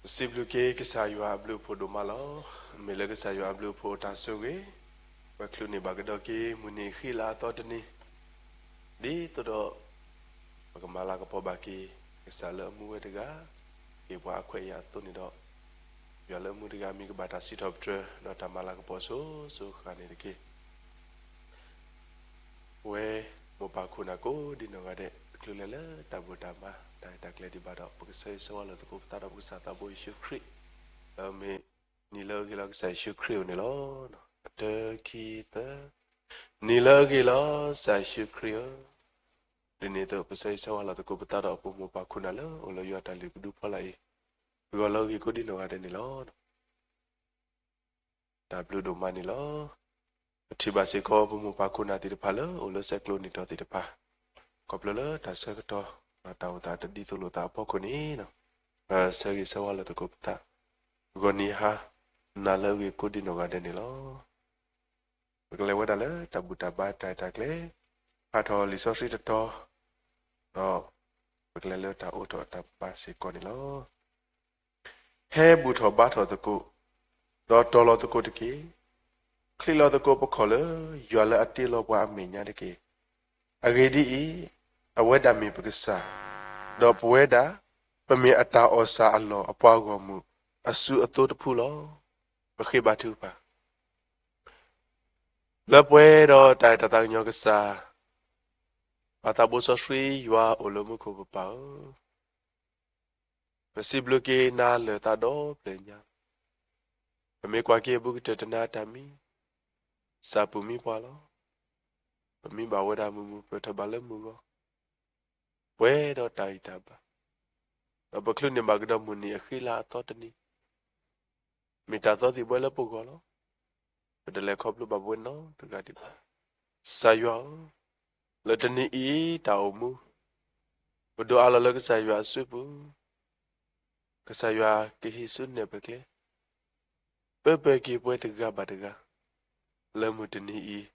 ပစံးဘျုးက့ၤကစၢ်ယွၤအဘျုးအဖှိၣ်ဒိၣ်မးလီၤ. မ့ၢ်လၢကစၢ်ယွၤအဘျုးအဖှိၣ်အတၢ်ဆိၣ်ဂ့ၤ, ပချုးန့ၢ်ဘၣ်ကဒီးက့ၤမုၢ်နံၤအဃံလၤအသီတနံၤ, ဒ်သိးဒီး ပကမၤလၤကပီၤဘၣ်က့ၤ ကစၢ်လၢအမူဝဲတဂၤ, က့ၤပှၤအခွဲးအယာ်အသိးန့ၣ်ဒီး, ယွၤလၢအမူတဂၤအမံၤကဘၣ်တၢ်စံးထီၣ်ပတြၢၤ ဒီးတၢ်မၤလၤကပီၤစိၤစိၤဃၣ်ဃၣ်န့ၣ်တက့ၢ်. ပဝဲမိၢ်ပၢ်ခိၣ်နၢ်ကိးဒံနီၢ်ဂၤဒဲး တချုးလဲၤလၢတၢ်ဘူၣ်တၢ်ဘါ တၢ်အဲၣ်တၢ်ကျဲဒံးဘၣ်ဒီး ပကဆၢဂ့ၤဆၢဝါလၢသကိးပသးဒီးပကစၢ်သးဘိယ့ၣ်ၡူးခရံာ်, လၢမ့ၢ်နံၤလၢအဂ့ၤလီၤကစၢ်ယ့ၣ်ၡူးခရံာ်အအိၣ်န့ၣ်လီၤ. တၢ ခံ သၢ, နံၤလၢအဂ့ၤလီၤကစၢ်ယ့ၣ်ၡူးခရံာ်ဧၢ, ဒ်န့ၣ်အသိး ပဆၢဂ့ၤဆၢဝါလီၤသကိးပသးဒီးပမိၢ်ပၢ်ခိၣ်နၢ်လၢအိၣ်လၢယွၤတၢ်လုၢ်ကဒုဖီလာ်အံၤ, ဂီၤလၢအဂ့ၤကိးဒံနီၢ်ဂၤဒဲးန့ၣ်လီၤ. တၢ်ဘျုးဒိၣ်မးန့ၣ်လီၤ. ပထံၣ်ဘၣ်စ့ၢ်ကီးပမိၢ်ပၢ်ခိၣ်နၢ်သ့ၣ်တဖၣ်လၢအိၣ်လၢဆဲးကျိးနံၤတီၤသ့ၣ်တဖၣ်, ခီဖျိလၢတၢ်ဆၢကတီၢ် တၢ်အိၣ်သးတဒ်သိးလိာ်သးအဖီခိၣ်န့ၣ်, ပဆၢဂ့ၤဆၢဝါလီၤသကိးပသး, ဂီၤနံၤဟါ နၤလၢအဂ့ၤကိးဒံနီၢ်ဂၤဒဲးန့ၣ်လီၤ. ပကလဲၤဝဲဒၣ်လၢတၢ်ဘူၣ်တၢ်ဘါတၢ်အဲၣ်တၢ်ကျဲ, ဖးထီၣ်လံာ်စီဆှံတတီၤ, ဒီးပကလဲၤလၢတၢ်အိးထီၣ်တၢ်ဘါစ့ၢ်ကီးန့ၣ်လီၤ. ဟဲဘူၣ်ထီၣ်ဘါထီၣ်သကိး, ဒီးတီၤလီၤသကိးတက့ၢ်. ချံးလီၤသကိးပခီၣ်လၢယွၤလၢအတ့လီၤပှၤအမဲာ်ညါတက့ၢ်. အဂ့ၢ်ဒ်အံၤ, အဝဲဒၣ်မ့ၢ်ပကစၢ်, ဒီးပဝဲဒၣ် ပမ့ၢ်အတၢ်အီၣ်စၢ်အလီၢ်အပှၤဂီၢ်မုၢ်အစုအသိတဖုလီၤ. ပဃ့ဘါထုကဖၣ်. လၢပှဲၤဒီးတၢ်အဲၣ်တၢ်သးကညီၤကစၢ်, ပၢ်သးဘိစီဆှံယွၤအိၣ်လၢမူခိၣ်ပပၢ်ဧၢ, ပစံးဘျုးက့ၤနၤလၢာ်သးဒီဖျၢၣ်ညါ, ပမ့ၢ်ကွၢ်က့ၤအဘူးကတၢၢ်တနၤအတၢ်မံ, စၢ်ပူၤမံပှၤလီၤ. ပမံဘၣ်ဝဲဒၣ်မုာ်မုာ် ပၢၢ်ထီၣ်ဘၣ်လၢမုၢ်ဂီၤ, ပှဲၤဒီးတၢ်ဂံၢ်တၢ်ဘါ, ဒီးပချုးန့ၢ်ဘၣ်ကဒီးမုၢ်နံၤအဃံလၤအသီတနံၤ, မ့ၢ်တၢ်သီသံၣ်ဘှဲလၢပဂီၢ်လီၤ. ပတလဲၤခီဖျိဘၣ်ပဝဲနီတဂၤဒံးဘၣ်. ကစၢ်ယွၤဧၢ, လၢတနံၤအံၤတၢ်အိၣ်မူ, ပဒိးအးလီၤလၢကစၢ်ယွၤအစုပူၤ, ကစၢ်ယွၤကဟံးစုနဲၣ်ပကျဲ, ပၢပၢက့ၤပှၤတဂၤဘၣ်တဂၤ, လၢမုၢ်တနံၤအံၤ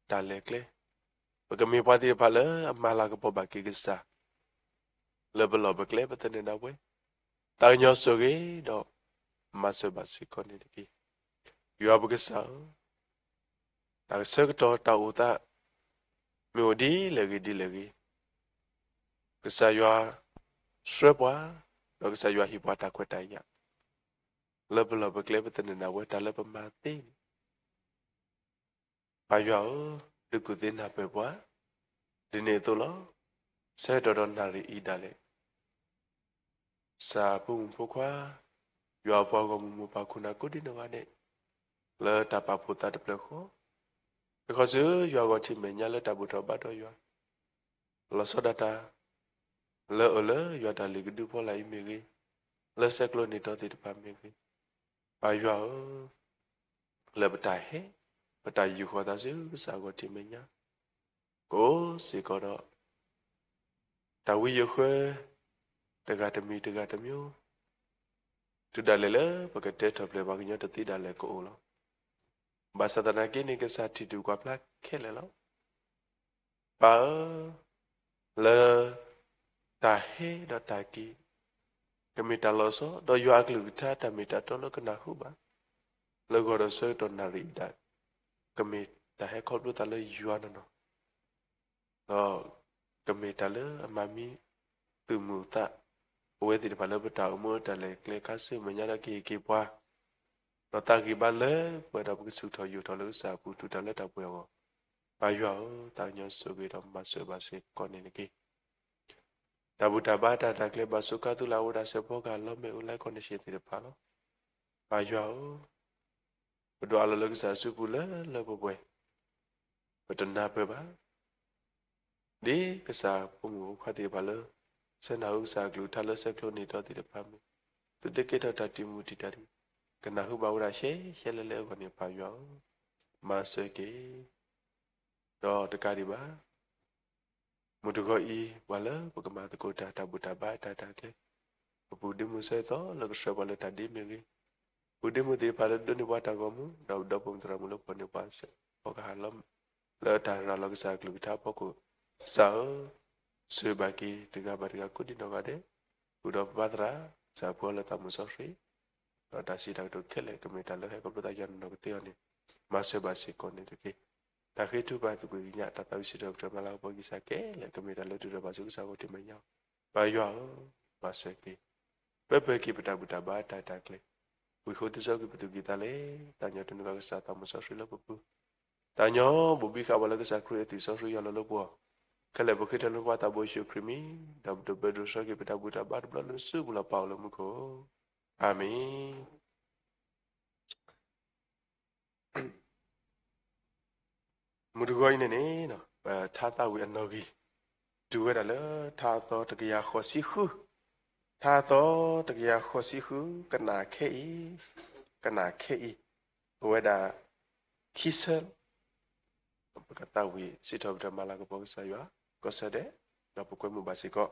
တၢ်လဲၤကျဲ, ပကမ့ၢ်ပှၤသ့ၣ်တဖၣ်လၢအမၤလၤကပီၤဘၣ်က့ၤကစၢ်, လၢပလီၢ်ပကျဲပသန့ၤဒၣ်ဝဲ, သးကညီၤဆိၣ်ဂ့ၤဒီး မၤစၢၤဘၣ်စ့ၢ်ကီးန့ၣ်တက့ၢ်. ယွၤပကစၢ်ဧၢ, တၢ်ဆၢကတီၢ်တၢ်အိၣ်သး မ့ၢ်အိၣ်ဒ်လဲၣ်ဂ့ၤဒ်လဲၣ်ဂ့ၤ, ကစၢ်ယွၤဆှၢပှၤ, ဒီးကစၢ်ယွၤဟ့ၣ်ပှၤတၢ်ခွဲးတၢ်ယာ်, လၢပလီၢ်ပကျဲပသန့ၤဒၣ်ဝဲတၢ်လၢပမၤသ့န့ၣ် ပၢ်ယွၤဧၢ, ဒုးကူၣ်သ့နၢ်ပၢၢ်ပှၤ, ဒ်န့ၣ်အသိးလီၤ. ဆၢကတီၢ်ဒီးနၣ်ရံၣ်အံၤဒၣ်လဲာ်, ကစၢ်ဖိမုၣ်ဖိခွါ, ယွၤအပှၤဂီၢ်မုၢ်မိၢ်ပၢ်ခိၣ်နၢ်ကိးဒံနီၢ်ဂၤဒဲး, လၢတၢ်ပာ်ဖှိၣ်သးတဖျၢၣ်ဃီ, တခီဆူယွၤဂီၤထံးမဲာ်ညါလၢတၢ်ဘူၣ်ထီၣ်ဘါထီၣ်ယွၤ လီၤဆီဒၣ်တၢ်, လၢအအိၣ်လၢယွၤတၢ်လုၢ်ကဒုဖီလာ်အံၤမ့ၢ်ဂ့ၤ, လၢဆဲးကျိးနံၤတီၤသ့ၣ်တဖၣ်မ့ၢ်ဂ့ၤ, ပၢ်ယွၤဧၢ, လၢပတၢ်ဟဲ, ပတၢ်ယူာ်ဃီၤသးဆူကစၢ်ဂီၤထံးမဲာ်ညါ, ကအိၣ်စ့ၢ်ကီးဒီး တၢ်ဝံယိၤဃၢ တဂၤတမံၤတဂၤတမံၤ, တုၤဒၣ်လဲာ်လၢပကတဲထီၣ်ဖျဲးပှၤကညီတသ့ဒၣ်လဲာ်ကအိၣ်လီၤ. ဘၣ်ဆၣ်သနာ်က့န့ၣ် ကစၢ်ထံၣ်တူၢ်ကွၢ်ဖျါခဲလၢာ်လီၤ. ပၢ်ဧၢ, လၢတၢ်ဟဲဒီးတၢ်က့ၤ ကမ့ၢ်တၢ်လီၤဆီ, ဒီးယွၤအကလုၢ်ကထါတၢ်မ့ၢ်တၢ်တီလၢကနၢ်ဟူဘၣ်, လၢဂီၤဒီးဆၢကတီၢ်နၣ်ရံၣ်အံၤဒၣ်, ကမ့ၢ်တၢ်ဟဲခီဖျိသးလၢယွၤနီၢ်နီၢ် ဒီးကမ့ၢ်တၢ်လၢအမၤမံသုးမုၢ်သး ပဝဲသ့ၣ်တဖၣ်လၢပတၢ်အိၣ်မူအတၢ်လဲၤကျဲခါဆူမဲာ်ညါဒီးကဟ့ၣ်က့ၤပှၤ, ဒီးသးဂံၢ်ဘါလၢပှဲၤဒီးပကဆူၣ်ထီၣ်ယိာ်ထီၣ်လၢကစၢ်အပူၤတုၤတၢ်လၢတၢ်ပှဲၤအဂီၢ်, ပၢ်ယွၤဧၢ, သးကညီၤဆိၣ်ဂ့ၤဒီးမၤစၢၤဘၣ်စ့ၢ်ကီးန့ၣ်တက့ၢ်. တၢ်ဘူၣ်တၢ်ဘါတၢ်တၢ်ကျဲဘၣ်ဆိးကါသုလၢအဝဲဒၣ်စဲးဖီကဟၣ်လီၤမ့ၣ်အူလၢကီၢ်နၢ်သ့ၣ်တဖၣ်လီၤ. ပၢ်ယွၤဧၢ, ပဒိးအးလီၤလၢကစၢ်အစုပူၤလၢလၢပှဲၤပှဲၤ, ပတနၢ်ပၢၢ်ဘၣ် ဒ်ကစၢ်ဖိမုၣ်ဖိခွါသ့ၣ်တဖၣ်လၢ ဆၢနၢ်ဟူကစၢ်အကလုၢ်ကထါလၢဆဲးကျိးနံၤတီၤသ့ၣ်တဖၣ်မ့ၢ်, သုတကဲထီၣ်တၢ်တံာ်မုၢ်တံာ်တာ်ဒံး, ကနၢ်ဟူဘၣ်ဝဲဒၣ်ရှဲရှဲလဲၣ်လဲၣ်အဂီၢ်န့ၣ် ပၢ်ယွၤဧၢ, မၤစၢၤက့ၤ ဒီးတကးဒံးဘၣ် မုၢ်တဂီၤအံၤ ပှၤလၢပကမၤသကိးတၢ် တၢ်ဘူၣ်တၢ်ဘါတၢ်တၢ်ကျဲ, ပပုၢ်ဒ့မုၣ်စၢၤသီလၢကဆှၢပှၤလၢတၢ်ဒ့မ့ၢ်ဂ့ၤ, ပုၢ်ဒ့မုၣ်သ့ၣ်တဖၣ်လၢဒိးန့ၢ်ပှၤတၢ်ဂီၤမူ ဒီးပဒီပုၢ်မုၣ်သရၣ်မုၣ်လၢပှၤန့ၢ်ပှၤစဲးဖီကဟၣ်လီၤ လၢတၢ်ရၤလီၤကစၢ်အကလုၢ်ကထါအဖီခိၣ်, ကစၢ်ဧၢ, ဆိၣ်ဂ့ၤဘၣ်က့ၤတဂၤဘၣ်တဂၤကိးဒံနီၢ်ဂၤဒဲး, ဃုာ်ဒီးပပၢ်သရၣ် ကစၢ်အဖိအလီၢ်သးမူစီဆှံ, ဒီးတၢ်စံးတၢ်ကတိၤခဲလၢာ် ကမ့ၢ်တၢ်လၢဟဲခီဖျိသးယွၤနီၢ်နီၢ်ကသ့အီၤန့ၣ်, မၤစၢၤဘၣ်စ့ၢ်ကီးန့ၣ်တက့ၢ်. တၢ်ဃ့ထုကဖၣ်သကွ့ၢ်ကညး တၢ်သးဝံၣ်စံးထီၣ်ပတြၢၤမၤလၤကပီၤကစၢ်ခဲလၢာ် ကမ့ၢ်တၢ်လၢတၢ်ဒိးဘၣ်ဆိကစၢ်အဃိတမံၤညါ, ပၢ်ယွၤဧၢ, မၤစၢၤက့ၤ, ပၢပၢက့ၤပတၢ်ဘူၣ်တၢ်ဘါတၢ်တၢ်ကျဲၤ, ဝံၤဃိသ့စီကွံာ်ပသူၣ်ကံၢ်သးလဲ, တၢ်ညီတနုၤဂၤကစၢ်သးမူစီဆှံလၢပပူၤ, တၢ်ညီဘိးဘံဃာ်ဝဲလၢကစၢ်ခရံာ်အသွံၣ်စီဆှံယွၤလီၤလၢပဂီၢ်, ခဲလၢာ်ပဃ့ထီၣ်လၢပှၤသးဘိယ့ၣ်ၡူးခရံာ်မံၤ, ဒီးပဒိးပၢဒိးဆှၢက့ၤပတၢ်ဘူၣ်တၢ်ဘါတဘျီလၢနစုပူၤလီၤပာ်အီၤလၢမူခိၣ်, အၤမ့ၣ်. မုၢ်တဂီၤအံၤန့ၣ်န့ၣ်, ပထါသးဝံၣ်အနီၣ်ဂံၢ်, တုၤဝဲဒၣ်လၢထါအသီတကယၤဃိးဆံဃု, ထါအသီတကယၤဃိးဆံဃု, ကနၣ်ခဲအံၤ, ကနၣ်ခဲအံၤ, အိၣ်ဝဲဒၣ် ခံဆၢ, ပကသးဝံၣ်စံးထီၣ်ပတြၢၤမၤလၤကပီၤကစၢ်ယွၤ, ကီၢ်စဲၣ်ဒဲး, ဒီးပကွဲမုာ်ဘၣ်စ့ၢ်ကီး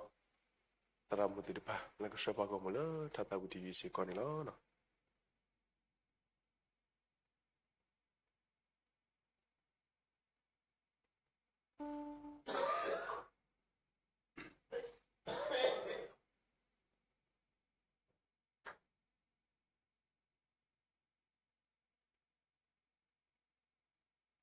သရၣ်မုၣ်သ့ၣ်တဖၣ် လၢကဆှၢပှၤဂီၢ်မုၢ်လၢထါသးဝံၣ်တယုၢ်စ့ၢ်ကီးန့ၣ်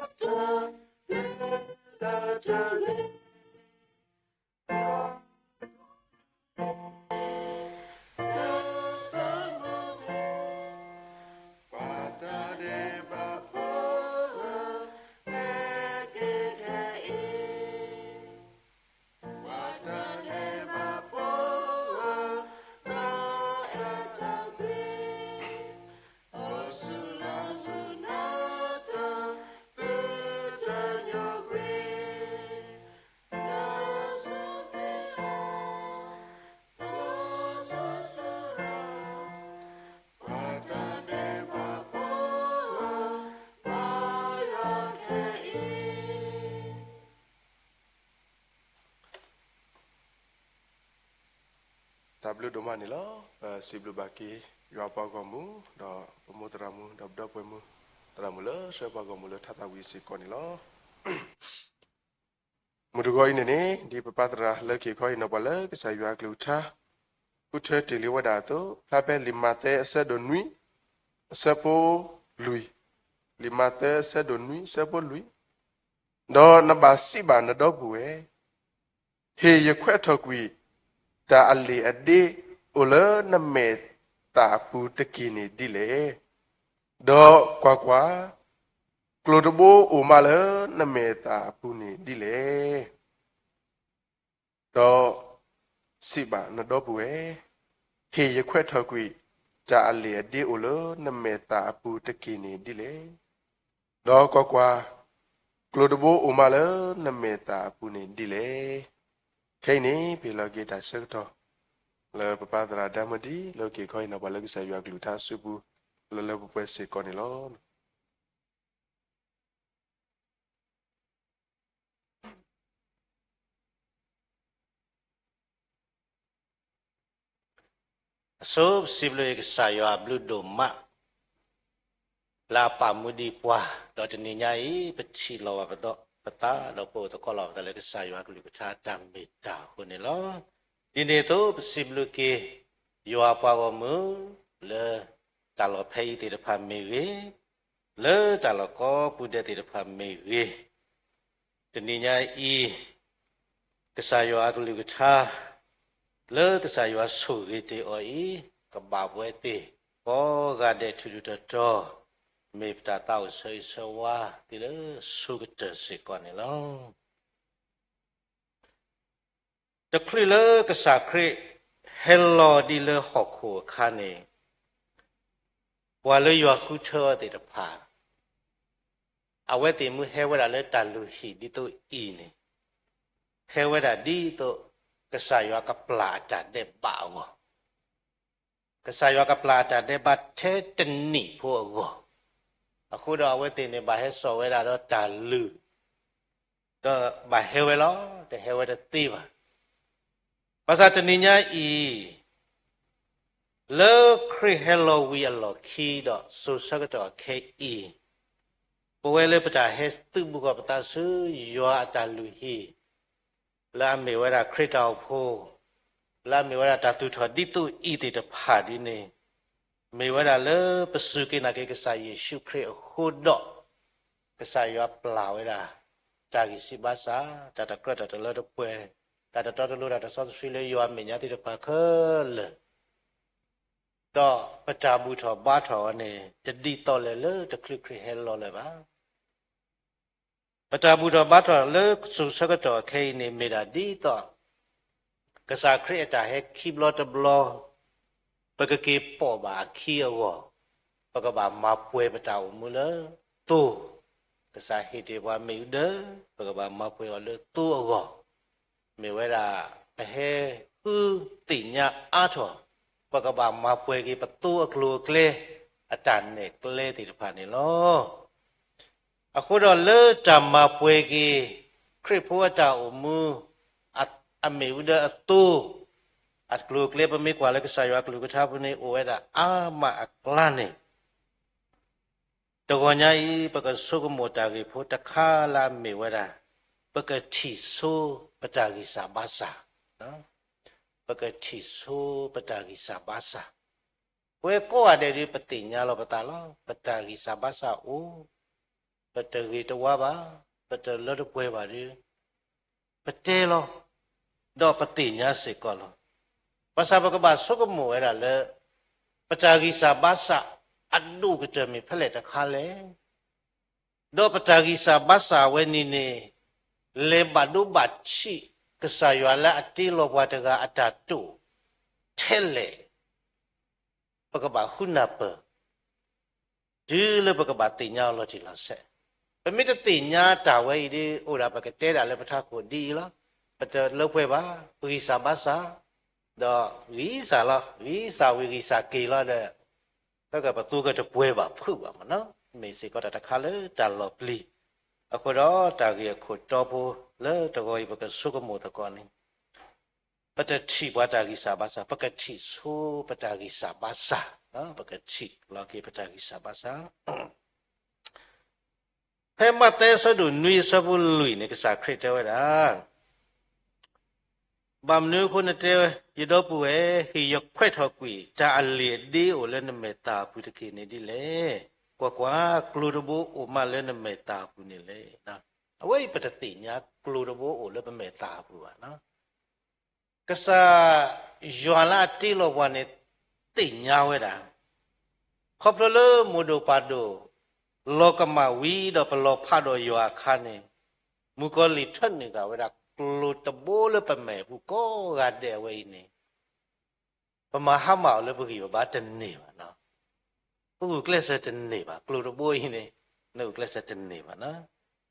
လီၤ. တၢ်ဘျုးဒိၣ်မးန့ၣ်လီၤ. ပစံးဘျုးဘၣ်က့ၤ ယွၤပှၤဂီၢ်မုၢ်, ဒီးပမိၢ်သရၣ်မုၣ်, ဒီးပဒီပုၢ်ဝဲၢ်မုၣ်, သရၣ်မုၣ်လၢဆှၢပှၤဂီၢ်မုၢ်လၢထါသးဝံၣ်စ့ၢ်ကီးန့ၣ်လီၤ. မုၢ်တဂီၤအံၤန့ၣ်န့ၣ် ဒ်ပပၢ်သရၣ်လၢခံခီအံၤနီၤ ပှၤလၢကစၢ်ယွၤအကလုၢ်ကထါ ဃုထၢတ့ၢ်လံဝဲဒၣ်အသိး, ဖျါဖဲလံာ်မးသဲအဆၢဒိၣ်နွံ, အဆၢဖိလွံၢ်, လံာ်မးသဲအဆၢဒိၣ်နွံ အဆၢဖိလွံၢ်, ဒီးနဘၣ်စံးဘၣ်နဒီပုၢ်ဝဲၢ်, ဟ့ၣ်ယခွဲးထီၣ်ကွံာ် တၢ်အလံာ်အဒ့အိၣ်လၢနမဲာ်သၣ်အပူၤတက့ၢ်န့ၣ်ဒ်လဲၣ်. ဒီးကွၢ်ကွၢ်, ကျိၤတဘိအိၣ်မးလၢနမဲာ်သၣ်အပူၤန့ၣ်ဒ်လဲၣ်. ဒီးစံးဘၣ်နဒီပုၢ်ဝဲၢ်, ဟ့ၣ်ယခွဲးထီၣ်ကွံာ် တၢ်အလံာ်အဒ့အိၣ်လၢနမဲာ်သၣ်အပူၤတက့ၢ်န့ၣ်ဒ်လဲၣ်. ဒီးကွၢ်ကွၢ်, ကျိၤတဘိအိၣ်မးလၢနမဲာ်သၣ်အပူၤန့ၣ်ဒ်လဲၣ်. ခဲအံၤန့ၣ် ပဟ့ၣ်လီၤက့ၤတၢ်ဆၢကတီၢ် လၢပပၢ်သရၣ်ဒၣ်မုၢ်ဒံး လၢခံခီအံၤနီၤ ပှၤလၢကစၢ်ယွၤအကလုၢ်ကထါအစုပူၤ လၢလၢပှဲၤပှဲၤစ့ၢ်ကီးန့ၣ်လီၤ. အဆိပစံးဘျုးကစၢ်ယွၤအဘျုးဒိၣ်မး လၢအပာ်မူဒံးပှၤ, ဒီးတနံၤညါအံၤ ပထံၣ်လီၤဘၣ်ပသး ဒီးပအိၣ်သကိးလီၤပသးလၢကစၢ်ယွၤအကလုၢ်ကထါတၢ်မ့ၢ်တၢ်အဃိန့ၣ်လီၤ. ဒ်န့ၣ်အသိး ပစံးဘျုးက့ၤ ယွၤပှၤဂီၢ်မုၢ် လၢတၢ်လီၢ်ဖဲအံၤသ့ၣ်တဖၣ်မ့ၢ်ဂ့ၤ, လၢတၢ်လီၢ်ကိးပူၤဒဲးသ့ၣ်တဖၣ်မ့ၢ်ဂ့ၤ, တနံၤညါအံၤ ကစၢ်ယွၤအကလုၢ်ကထါ လၢကစၢ်ယွၤဆိၣ်ဂ့ၤတ့ၢ်အီၤအံၤ ကဘၣ်ပဝဲသ့ၣ်ကိးဂၤဒဲးထူထူတီတီ, မ့ၢ်ပတၢ်သးအိၣ်ဆၢဂ့ၤဆၢဝါသ့ၣ်လၢအဆိကတၢၢ်စ့ၢ်ကီးန့ၣ်လီၤ. တချုးလၢကစၢ်ခရံာ်ဟဲလီၤဒံးလၢဟီၣ်ခိၣ်အခါန့ၣ်, ပှၤလၢယွၤဃုထၢအီၤသ့ၣ်တဖၣ် အဝဲသ့ၣ်မ့ၢ်ဟဲဝဲဒၣ်လၢတၢ်လုၢ်ဟံၣ်ဒ်သိးအံၤန့ၣ်, ဟဲဝဲဒၣ်ဒ်သိး ကစၢ်ယွၤကပျၢ်အတၢ်ဒဲးဘးအဂီၢ်, ကစၢ်ယွၤကပျၢ်အတၢ်ဒဲးဘးထဲတနံၣ်ဖိအဂီၢ်, အဃိဒီးအဝဲသ့ၣ်န့ၣ် ဘၣ်ဟဲစိာ်ဝဲဒၣ်ဒီးတၢ်လုၢ် ဒီးဘၣ်ဟဲဝဲလီၤ, တဟဲဝဲတသ့ဘၣ်. ဘၣ်ဆၣ်တနံၤညါအံၤ လၢခရံာ်ဟဲလီၤဝံၤအလီၢ်ခံဒီးစိၤဆၢကတီၢ်အခဲအံၤ, ပဝဲလၢပတၢ်ဟဲသုးဘူးဃီၤပသးဆူယွၤအတၢ်လုၢ်ဟံၣ် လၢအမ့ၢ်ဝဲဒၣ်ခရံာ်တၢ်အိၣ်ဖှိၣ်, လၢအမ့ၢ်ဝဲဒၣ်တၢ်သူၣ်ထီၣ်ဒ်သိးအံၤသ့ၣ်တဖၣ်ဒ်န့ၣ်, မ့ၢ်ဝဲဒၣ်လၢပစူၢ်က့ၤနာ်က့ၤကစၢ်ယ့ၣ်ၡူးခရံာ်အဃိဒီး, ကစၢ်ယွၤပျၢ်ဝဲဒၣ် တၢ်ဂံၢ်စၢ်ဘါစၢ်, တၢ်တကြၢးတၢ်တလၢတပှဲၤ, တၢ်တတီတလိၤတၢ်တစီတဆှံလၢယွၤအမဲာ်ညါသ့ၣ်တဖၣ်ခဲလၢာ်, ဒီးပတၢ်ဘူၣ်ထီၣ်ဘါထီၣ်အီၤန့ၣ် တဒ်သိးလဲၣ်လၢတချုးခရံာ်ဟဲလီၤလၢၤဘၣ်. ပတၢ်ဘူၣ်ထီၣ်ဘါထီၣ်လၢစိၤဆၢကတီၢ်ခဲအံၤန့ၣ် မ့ၢ်ဒၣ်ဒ်သိး ကစၢ်ခရံာ်အတၢ်ဟဲခံဘျီတဘျီ ပကက့ၤပိာ်ဘၣ်အခံအဂီၢ်, ပကဘၣ်မၤပှဲၤပတၢ်အိၣ်မူလၢသိ, ကစၢ်ဟ့ၣ်တ့ၢ်ပှၤမ့ၣ်အူဒၢ, ပကဘၣ်မၤပှဲၤအီၤလၢသိအဂီၢ်, မ့ၢ်ဝဲဒၣ် ပဟဲဃုသ့ၣ်ညါအါထီၣ်, ပကဘၣ်မၤပှဲၤက့ၤပသိအကျိၤအကျဲ အတၢ်နဲၣ်ကျဲသ့ၣ်တဖၣ်န့ၣ်လီၤ. အဃိဒီးလၢတၢ်မၤပှဲၤက့ၤ ခရံာ်ဖိအတၢ်အိၣ်မူ အမ့ၣ်အူဒၢအသိ အကျိၤအကျဲ ပမ့ၢ်ကွၢ်လၢကစၢ်ယွၤအကလုၢ်ကထါပူၤန့ၣ် အိၣ်ဝဲဒၣ်အါမးအကျါန့ၣ် တဂီၤညါအံၤ ပကဆိကမိၣ်တၢ်ဂ့ၢ်ဖိတခါလၢအမ့ၢ်ဝဲဒၣ် ပကထံၣ်ဆိပတၢ်ဂံၢ်စၢ်ဘါစၢ်, ပကထံၣ်ဆိပတၢ်ဂံၢ်စၢ်ဘါစၢ်. ပဝဲကိးဂၤဒဲးဒုး ပသ့ၣ်ညါလီၤပသးလီၤ. ပတၢ်ဂံၢ်စၢ်ဘါစၢ်အိၣ်, ပတဂ့ၤတဝါဘၣ်, ပတလၢတပှဲၤဘၣ်ဒုး ပတဲလီၤ, ဒီးပသ့ၣ်ညါစ့ၢ်ကီးလီၤ. ဘၣ်ဆၣ်ပကဘၣ်ဆိကမိၣ်ဝဲဒၣ်လၢ ပတၢ်ဂံၢ်စၢ်ဘါစၢ်အဒိၣ်ကတၢၢ်မ့ၢ်ဖဲလဲၣ်တခါလဲၣ်, ဒီးပတၢ်ဂံၢ်စၢ်ဘါစၢ်ဝဲန့ၣ်န့ၣ် လဲၤဘၣ်ဒိဘၣ်ထံး ကစၢ်ယွၤလၢအတ့လီၤပှၤတဂၤအတၢ်တိာ်ထဲလဲၣ် ပကဘၣ်ဃုနၢ်ပၢၢ် တုၤလၢပကဘၣ်သ့ၣ်ညါအီၤလီၤတံၢ်လီၤဆဲး. ပမ့ၢ်တသ့ၣ်ညါတၢ်ဝဲအံၤဒီး အိၣ်ဒၣ်ပကတဲဒၣ်လၢပထးခိၣ်ဒ်အံၤလီၤ. ပတလၢပှဲၤဘၣ်, ပဂံၢ်စၢ်ဘါစၢ်, ဒီးဂံၢ်စၢ်လီၤ, ဂံၢ်စၢ်ဝံၤဂံၢ်စၢ်က့ၤလီၤဒီး ပကပသူကတပှဲၤဘၣ်ဖုးဘၣ်မနီၤ. မ့ၢ်စ့ၢ်ကီးတၢ်တခါလၢတၢ်လီၤပျံၤ, အဃိဒီးတၢ်ဂ့ၢ်အခိၣ်တီဖိလၢတဂီၤအံၤပကဆိကမိၣ်သကိးန့ၣ် ပတထံၣ်ပှၤတၢ်ဂံၢ်စၢ်ဘါစၢ်, ပကထံၣ်ဆိပတၢ်ဂံၢ်စၢ်ဘါစၢ်, ပကထံၣ်လီၤက့ၤပတၢ်ဂံၢ်စၢ်ဘါစၢ်. ဖဲမးသဲအဆၢဒိၣ်နွံအဆၢဖိလွံၢ်န့ၣ် ကစၢ်ခရံာ်တဲဝဲဒၣ် ဘၣ်မနုၤအဃိနတဲ, ယဒီပုၢ်ဝဲၢ်, ဟ့ၣ်ယခွဲးထီၣ်ကွံာ် တၢ်အလံာ်အဒ့အိၣ်လၢနမဲာ်သၣ်အပူၤတက့ၢ်န့ၣ်ဒ်လဲၣ်. ကွၢ်ကွၢ်, ကျိၤတဘိအိၣ်မးလၢနမဲာ်သၣ်အပူၤန့ၣ်လဲၣ်. အဝဲအံၤပတသ့ၣ်ညါကျိၤတဘိအိၣ်လၢပမဲာ်သၣ်အပူၤဘၣ်. ကစၢ်ယွၤလၢအတ့လီၤပှၤန့ၣ် သ့ၣ်ညါဝဲဒၣ်, ခီဖျိလၢမိၢ်ဒိၣ်ပၢ်ဒိၣ် လီၤကမၣ်ဝံၤဒီးပလီၤဖးဒီးယွၤအခါန့ၣ်, မုၣ်ကီၤလံၢ်ထၢနုာ်ဃာ်ဝဲဒၣ်ကျိၤတဘိလၢပမဲာ်အပူၤကိးဂၤဒဲးအဝဲအံၤန့ၣ် ပမၤဟါမၢ်အီၤလၢပဂံၢ်ပဘါတန့ၢ်ဘၣ်နီၤ. ပဂုာ်ကျဲးစၢးတန့ၢ်ဘၣ်, ကျိၤတဘိအံၤန့ၣ် နဂုာ်ကျဲးစၢးတန့ၢ်ဘၣ်နီၤ.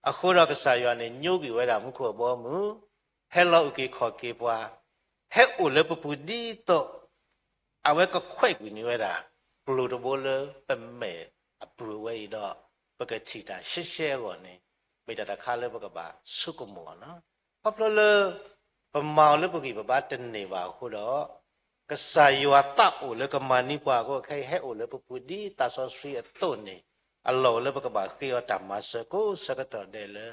အဃိဒီးကစၢ်ယွၤန့ၣ် ညိကွံာ်ဝဲဒၣ်မူခိၣ်အဘီအမုၢ်, ဟဲလီၤအုၣ်က့ၤခီၣ်က့ၤပှၤ, ဟဲအိၣ်လၢပပူၤဒ်သိး အဝဲကခွဲးကွံာ်န့ၢ်ဝဲဒၣ် ကျိၤတဘိလၢပမဲာ်အပူၤအဝဲအံၤဒီး ပကထံၣ်တၢ်ရှဲရှဲအဂီၢ်န့ၣ် မ့ၢ်တၢ်တခါလၢပကဘၣ်ဆိကမိၣ်အီၤနီၤ. ခီဖျိလၢ ပမၤအီၤလၢပဂံၢ်ပဘါတန့ၢ်ဘၣ်အဃိဒီး ကစၢ်ယွၤသးအိၣ်လၢကမၤန့ၢ်ပှၤအဃိ ခဲအံၤဟဲအိၣ်လၢပပူၤဒ်သးစီဆှံအသိးန့ၣ် အလီၢ်အိၣ်လၢပကဘၣ်ဃ့အီၤတၢ်မၤစၢၤကိးဆၢကတီၢ်ဒဲးလၢ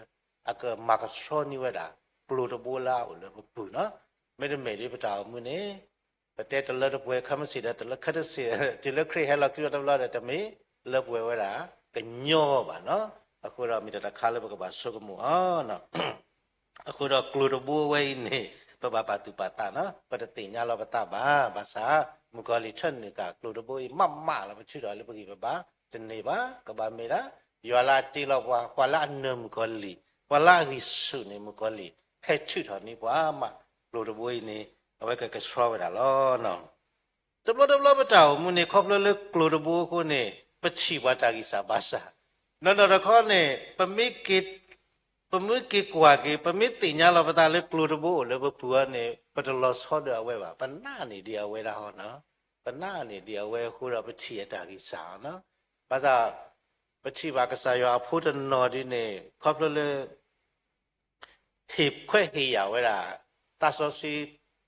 အကမၤကဆှီန့ၢ်ဝဲဒၣ် ကျိၤတဘိလၢအအိၣ်လၢပပူၤနီၤ. မ့တမ့ၢ်ဒ်ပတၢ်အိၣ်မူန့ၣ် ပတဲတလၢတပှဲၤ ခဲမုၢ်ဆ့ၣ်ဒီးတလၢခဲတစ့ၣ် တုၤလၢခရံာ်ဟဲလီၤခံဘျီတဘျီဒီး တမ့ၢ်လၢပှဲၤဝဲဒၣ်ကညီဘၣ်နီၤ. အဃိဒီးမ့ၢ်တၢ်တခါလၢပကဘၣ်ဆိကမိၣ်အီၤ အဃိဒီးကျိၤတဘိဝဲအံၤန့ၣ် ပဘၣ်ပာ်သူၣ်ပာ်သးနီၤ, ပတသ့ၣ်ညါလီၤပသးဘၣ်. ဘၣ်ဆၣ် မုၣ်ကီၤလံၢ်ထၢနုာ်ဃာ်ကျိၤတဘိအံၤ မးမးလီၤ ပထုးထီၣ်လၢပဂံၢ်ပဘါတန့ၢ်ဘၣ်. ကဘၣ်မ့ၢ်ဒၣ် ယွၤလၢအတ့လီၤပှၤ, ပှၤလၢအနၢၤမုၣ်ကီၤလံၢ်, ပှၤလၢအဂံၢ်ဆူၣ်န့ၣ် မုၣ်ကီၤလံၢ် ဟဲထုးထီၣ်န့ၢ်ပှၤမး ကျိၤတဘိအံၤန့ၣ် အဝဲကကဆှီဝဲဒၣ်လီၤ. တဘျီတဘျီပတၢ်အိၣ်မူန့ၣ် ခီဖျိလၢကျိၤတဘိအဃိန့ၣ် ပထံၣ်ပှၤတၢ်ဂံၢ်စၢ်ဘါစၢ်, နီၢ်နီၢ်တခီန့ၣ် ပမ့ၢ်က့ၤကွၢ်က့ၤ ပမ့ၢ်သ့ၣ်ညါလီၤပသးလၢကျိၤတဘိအိၣ်လၢပပူၤအီၤန့ၣ် ပတလီၤဆီဒီးအဝဲဘၣ်. ပနာ်န့ၢ်ဒံးအဝဲဒၣ်ဟီနီၤ, ပနာ်န့ၢ်ဒံးအဝဲအဃိဒီးပထံၣ်အတၢ်ဂံၢ်စၢ်အီၤနီၤ. ဘၣ်ဆၣ် ပထံၣ်ဘၣ်ကစၢ်ယွၤအဖိတနီၤဒ်န့ၣ် ခီဖျိလၢ ဟ့ၣ်ခွဲးဟ့ၣ်ယာ်ဝဲဒၣ် သးစီဆှံ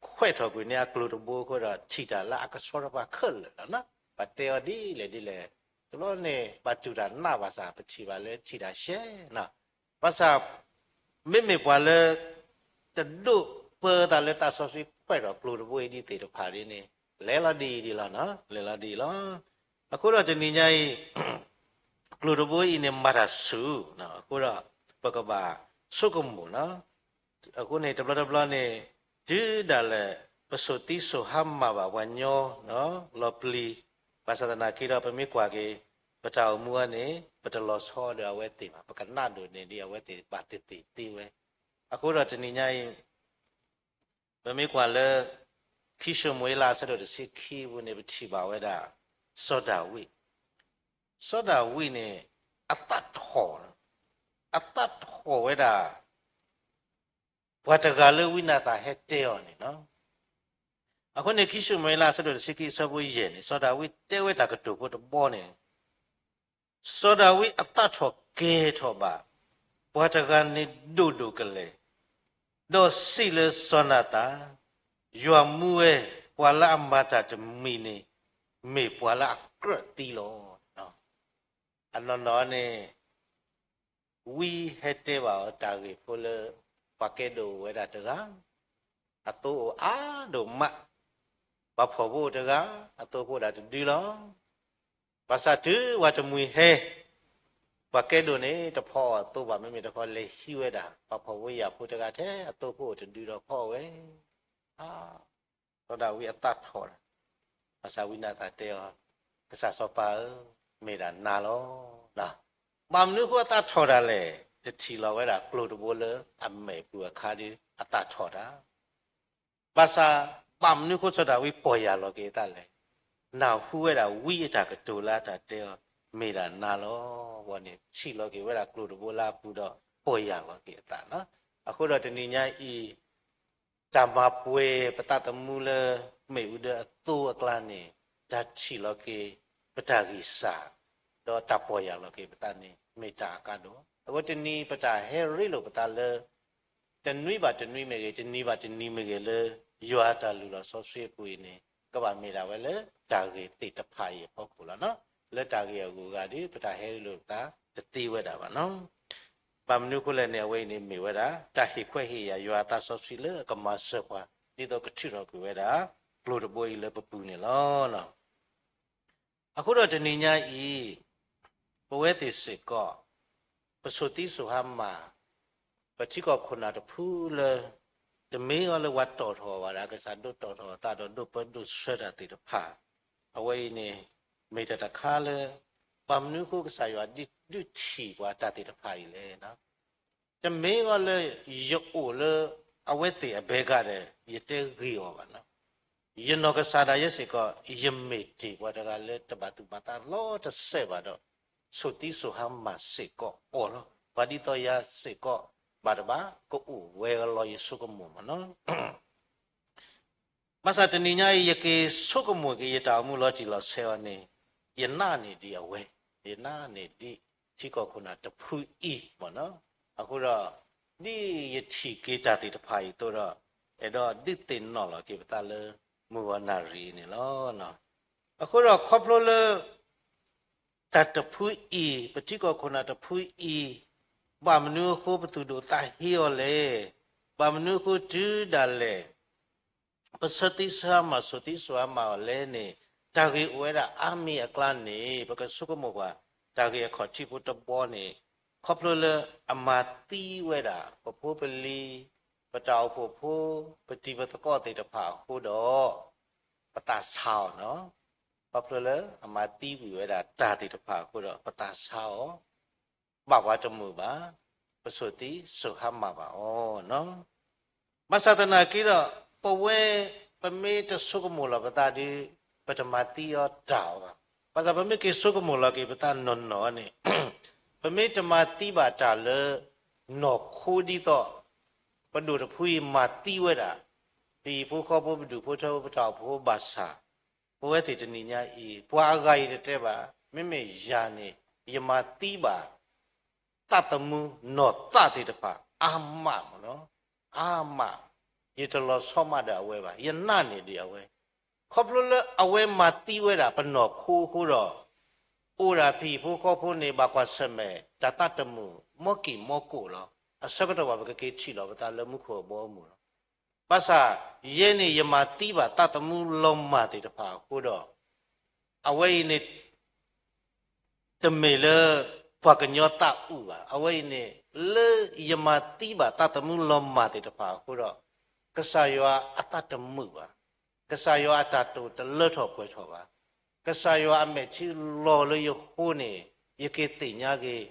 ခွဲးထီၣ်ကွံာ်န့ၢ်အကျိၤတဘိအဃိဒီး ထံၣ်တၢ်လၢအကဆှီတဖၣ်ခဲလၢာ်လီၤ. ပှၤတဲအီၤဒ်လဲၣ်ဒ်လဲၣ်, တဘျီန့ၣ် ဘၣ်တူၢ်တၢ်နးဘၣ်ဆၣ် ပထံၣ်ဘၣ်လၢထံၣ်တၢ်ရှဲနီၤ. ဘၣ်ဆၣ် မ့မ့ၢ်ပှၤလၢ တဒိးပၢသးလၢသးစီဆှံခွဲးထီၣ်ကျိၤတဘိအံၤဒ်သ့ၣ်တဖၣ်ဒ်န့ၣ် လဲၤလီၤဒ်အံၤဒ်လီၤနီၤ, လဲၤလီၤဒ်အံၤလီၤ. အဃိဒီးတနံၤညါအံၤ ကျိၤတဘိအံၤန့ၣ် မၤတၢ်ဆူၣ်, အဃိဒီး ပကဘၣ်ဆိကမိၣ်နီၤ. အဃိန့ၣ် တဘျီတဘျီန့ၣ် တုၤဒၣ်လဲာ် ပဆိၣ်သံဆိၣ်ဟါမၢ်ဘၣ်ပှၤညီလီၤပျံၤ, ဘၣ်ဆၣ်သနာ်က့ဒီး ပမ့ၢ်ကွၢ်က့ၤ ပတၢ်အိၣ်မူအံၤန့ၣ် ပတလီၤဆီဒီးအဝဲသ့ၣ်ဘၣ်, ပကနၣ်ဒိၣ်န့ၢ်ဒ်အဝဲသ့ၣ်ဘၣ်သ့ၣ်သ့ၣ်သ့ဝဲ. အဃိဒီးတနံၤညါအံၤ ပမ့ၢ်ကွၢ်လၢ ခံၡမူၤအ့လးအဆၢဒိၣ်တဆံခံအပူၤန့ၣ် ပထံၣ်ဘၣ်ဝဲဒၣ် စီၤဒၤဝံး, စီၤဒၤဝံးန့ၣ် အသးထီၣ်, အသးထီၣ်ဝဲဒၣ် ပှၤတဂၤလၢဝံနၤသၣ်ဟဲတဲအီၤန့ၣ်လီၤ. အဃိန့ၣ် ခံၡမူၤအ့လးအဆၢဒိၣ်တဆံခံအဆၢဖိယဲၢ်န့ၣ် စီၤဒၤဝံးတဲဝဲတၢ်ကတိၤဖိတဘီန့ၣ် စီၤဒၤဝံးအသးထီၣ်ကဲၤထီၣ်ဘၣ် ပှၤတဂၤန့ၣ်ဒိၣ်ဒိၣ်ကလဲာ်, ဒီးစံးလၢစီၤနၤသၣ်, ယွၤမူဝဲ, ပှၤလၢအမၤတၢ်တမံၤန့ၣ် မ့ၢ်ပှၤလၢအကြၢးသံလီၤ. အနီၢ်နီၢ်န့ၣ် ဝံဟဲတဲဘၣ်အီၤတၢ်ဂ့ၢ်ဖိလၢ ပှၤကဲဒိၣ်အိၣ်ဝဲဒၣ်တဂၤ, အသိအိၣ်အါဒိၣ်မး, ပှၤဖှီၣ်ဖိအိၣ်တဂၤ, အသိဖိအိၣ်ဒၣ်တဒုလီၤ. ဘၣ်ဆၣ်တုၤဝဲတမှံၤဟဲ, ပှၤကဲဒိၣ်န့ၣ် တဖီအီၤအသိဘၣ်, မ့မ့ၢ်တခီလဲၤဟံးဝဲဒၣ် ပှၤဖှီၣ်ဖိယာ်ဖိတဂၤထဲအသိဖိအိၣ်တဒုဒီးဖီအီၤဝဲ စီၤဒၤဝံးအသးထီၣ်, ဘၣ်ဆၣ်ဝံနၤသၣ်တဲအီၤ, ကစၢ်စီၤပၤဧၢ, မ့ၢ်ဒၣ်နၤလီၤ. ဘၣ်မနုၤအဃိအသးထီၣ်တၢ်လဲၣ်, တထံၣ်လီၤဝဲဒၣ်ကျိၤတဘိလၢအမဲာ်ပူၤအခါဒီး အသးထီၣ်တၢ် ဘၣ်ဆၣ် ဘၣ်မနုၤအဃိစီၤဒၤဝံးပီၢ်ယၢ်လီၤက့ၤအသးလဲၣ်, နၢ်ဟူဝဲဒၣ်ဝံအတၢ်ကတိၤလၢအတၢ်တဲအီၤ, မ့ၢ်ဒၣ်နၤလီၤ. ဝံန့ၣ် ထံၣ်လီၤက့ၤဝဲဒၣ်ကျိၤတဘိလၢအပူၤဒီးပီၢ်ယၢ်လီၤက့ၤအသးလီၤ. အဃိဒီးတနံၤညါအံၤ တၢ်မၤပှဲၤပသးသမူလၢ မ့ၣ်အူဒၢအသိအကျါန့ၣ် တၢ်ထံၣ်လီၤက့ၤ ပတၢ်ဂံၢ်စၢ် ဒီးတၢ်ပီၢ်ယၢ်လီၤက့ၤပသးန့ၣ် မ့ၢ်တၢ်အကါဒိၣ်. အဃိတနံၤပတၢ်ဟဲရ့လိာ်ပသးလၢ တနွံဘၣ်တနွံမ့ၢ်ဂ့ၤ, တနံၤဘၣ်တနံၤမ့ၢ်ဂ့ၤလၢ ယွၤအတၢ်လုၢ်လီၢ်စီဆှံအပူၤအံၤန့ၣ် ကဘၣ်မ့ၢ်ဒၣ်ဝဲလၢတၢ်ဂ့ၢ်သ့ၣ်တဖၣ်အံၤအဖီခိၣ်လီၤ. လၢတၢ်ဂ့ၢ်အဂုၤအဂၤဒီး ပတၢ်ဟဲရ့လိာ်ပသးတသ့ဝဲဒၣ်ဘၣ်နီၤ. ဘၣ်မနုၤအဃိလဲၣ်န့ၣ် အဝဲအံၤန့ၣ်မ့ၢ်ဝဲဒၣ် တၢ်ဟ့ၣ်ခွဲးဟ့ၣ်ယာ်ယွၤအသးစီဆှံလၢအကမၤစၢၤပှၤ ဒ်သိးကထုးထီၣ်ကွံာ်ဝဲဒၣ် ကျိၤတဘိအံၤလၢပပူၤန့ၣ်လီၤ. အဃိဒီးတနံၤညါအံၤ ပဝဲသ့ၣ်စ့ၢ်ကီး ပဆိၣ်သံဆိၣ်ဟါမၢ် ပထံကီၢ်ခိၣ်နၢ်တဖုလၢ တမ့ၢ်အီၤလၢပှၤတီၢ်ထီၣ်ဘၣ်ဒီး ကစၢ်ဒိးတီၢ်ထီၣ်အသးဒီးဒိးပၢဒိးဆှၢတၢ်သ့ၣ်တဖၣ်, အဝဲအံၤန့ၣ် မ့ၢ်တၢ်တခါလၢ ဘၣ်မနုၤအဃိကစၢ်ယွၤဒုးထံၣ်ပှၤတၢ်သ့ၣ်တဖၣ်အံၤလဲၣ်. တမ့ၢ်အီၤလၢ ယအိၣ်လၢအဝဲသ့ၣ်အဘဲဂၤဒီး ယတဲဂ့ၤအီၤဘၣ်နီၤ. ယနီၢ်ကစၢ်ဒၣ်ယဲစ့ၢ်ကီး ယမ့ၢ်တ့ၢ်ပှၤတဂၤလၢတဘၣ်သူၣ်ဘၣ်သးလီၤတစဲးဘၣ်ဒီး ဆိၣ်သံဆိၣ်ဟါမၢ်စ့ၢ်ကီးအီၤလီၤ. ပှၤဒ်သိးယၤစ့ၢ်ကီး ဘၣ်တဘၣ်ကအိၣ်ဝဲလီၤယဆိကမိၣ်မ့ၢ်နီၤ. ဘၣ်ဆၣ်တနံၤညါအံၤ ယက့ၤဆိကမိၣ်က့ၤယတၢ်အိၣ်မူလီၤတံၢ်လီၤဆဲးအီၤန့ၣ် ယနာ်န့ၢ်ဒံးအဝဲ, ယနာ်န့ၢ်ဒံးထံကီၢ်ခိၣ်နၢ်တဖုအံၤမ့ၢ်နီၤ. အဃိဒီး ဒ်ယထံၣ်က့ၤတၢ်သ့ၣ်တဖၣ်အံၤအသိးဒီး အဲၣ်ဒိးဒုးသ့ၣ်နီၣ်လီၤက့ၤပသးလၢမုၢ်ဂီၤနၣ်ရံၣ်အံၤန့ၣ်လီၤ. အဃိဒီးခီဖျိလၢ တၢ်တဖုအံၤ ပထံကီၢ်ခိၣ်နၢ်တဖုအံၤ ဘၣ်မနုၤအဃိပသူၣ်ဒိၣ်သးဟ့အီၤလဲၣ်. ဘၣ်မနုၤအဃိတုၤဒၣ်လဲာ် ပဆိၣ်သံဆိၣ်ဟါမၢ် ဆိၣ်သံဆိၣ်ဟါမၢ်အီၤလဲၣ်န့ၣ် တၢ်ဂ့ၢ်အိၣ်ဝဲဒၣ်အါမံၤအကျါန့ၣ် ပကဆိကမိၣ်ကွၢ် တၢ်ဂ့ၢ်အခီၣ်ထံးဖိတဘီန့ၣ် ခီဖျိလၢအမၤသံဝဲဒၣ် ပဖိပလံၤ ပတၢ်အိၣ်ဖှိၣ်ဖိ ပတံၤပသကိးသ့ၣ်တဖၣ်အဃိဒီး ပသးဆါအီၤနီၤ. ခီဖျိလၢအမၤသံကွံာ်ဝဲဒၣ်တၢ်သ့ၣ်တဖၣ်အဃိဒီး ပသးဆါအီၤ ဘၣ်ပှၤတမုာ်ဘၣ်, ပဆိၣ်သံဆိၣ်ဟါမၢ်ဘၣ်အီၤနီၤ. ဘၣ်ဆၣ်သနာ်က့ဒီး ပဝဲ ပမ့ၢ်တဆိကမိၣ်လီၤပသးဒီး ပတမၤသံအီၤတၢ်အီၤဘၣ်. ဘၣ်ဆၣ်ပမ့ၢ်က့ၤဆိကမိၣ်လီၤက့ၤပသးနီၢ်နီၢ်န့ၣ် ပမ့ၢ်တမၤသံဘၣ်တၢ်လၢ နီၢ်ခိဒ်သိး ပဒိၣ်တဖုအံၤမၤသံဝဲဒၣ် ပဟံၣ်ဖိဃီဖိ ပဒူၣ်ဖိထၢဖိ ပတၢ်အိၣ်ဖှိၣ်ဖိဘၣ်ဆၣ် ပဝဲသ့ၣ်တနံၤညါအံၤ ပှၤအဂၤအံၤတတဲဘၣ်, မ့မ့ၢ်ယၤန့ၣ် ယမၤသံဘၣ် သးသမူနီၢ်သးသ့ၣ်တဖၣ် အါမးမ့ၢ်နီၤ, အါမး, ယတလီၤဆီမးဒီးအဝဲဘၣ်, ယနာ်န့ၢ်ဒံးအဝဲ, ခီဖျိလၢအဝဲမၤသံဝဲဒၣ်ပနီၢ်ခိအဃိဒီး, အိၣ်ဒၣ်ဖံဖိဃီဖိန့ၣ် ဘၣ်ကွၢ်ဆၢၣ်မဲာ် တၢ်သးတမုာ် မီၢ်ကံၢ်မီၢ်ကိၣ်လီၤ. အဆၢကတီၢ်ဘၣ်ပကက့ၤထံၣ်လီၤပသးလၢမူခိၣ်အဘီအမုၢ်လီၤ. ဘၣ်ဆၣ်, ယဲန့ၣ်ယမၤသံဘၣ်သးသမူလီၤမၢ်သ့ၣ်တဖၣ်အဃိဒီး, အဝဲအံၤန့ၣ် တမ့ၢ်လၢ ပှၤကညီသးအုးဘၣ်. အဝဲအံၤန့ၣ် လၢယမၤသံဘၣ်သးသမူလီၤမၢ်သ့ၣ်တဖၣ်အဃိဒီး, ကစၢ်ယွၤအသးတမုာ်ဘၣ်. ကစၢ်ယွၤအတၢ်တိာ်တလၢထီၣ်ပှဲၤထီၣ်ဘၣ်. ကစၢ်ယွၤအမဲာ်ထံလီၤလၢယဃိန့ၣ်, ယက့ၤသ့ၣ်ညါက့ၤ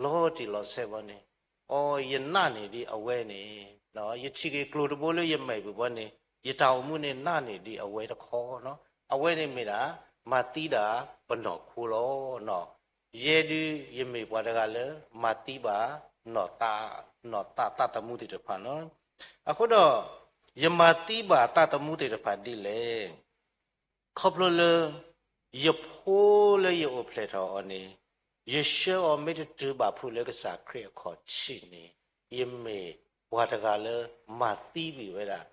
လီၤတံၢ်လီၤဆဲးဘီန့ၣ်, အိ, ယနာ်န့ၢ်ဒံးအဝဲန့ၣ်, ယထံၣ်က့ၤကျိၤတဘိလၢယမဲာ်ပူၤဘီန့ၣ်, ယတၢ်အိၣ်မူန့ၣ်နာ်န့ၢ်ဒံးအဝဲတခီနီၤ. အဝဲန့ၣ်မ့ၢ်ဒၣ် မၤသံဒၣ်ပနီၢ်ခိလီၤ. ယဲဒုးယမ့ၢ်ပှၤတဂၤလၢ မၤသံဘၣ် နီၢ်သး, နီၢ်သးသးသမူသ့ၣ်တဖၣ်နီၤ. အဃိဒီး, ယမၤသံဘၣ်သးသမူသ့ၣ်တဖၣ်ဒ်လဲၣ်. ခီဖျိလၢ ယဖိလၢယအိၣ်ဖျဲၣ်ထီၣ်အီၤန့ၣ်, ယဆှၢအီၤမ့ၢ်တတုၤဘၣ်ဖုးလၢကစၢ်ခရံာ်အခီၣ်ထံးန့ၣ်, ယမ့ၢ်ပှၤတဂၤလၢမၤသံကွံာ်ဝဲဒၣ်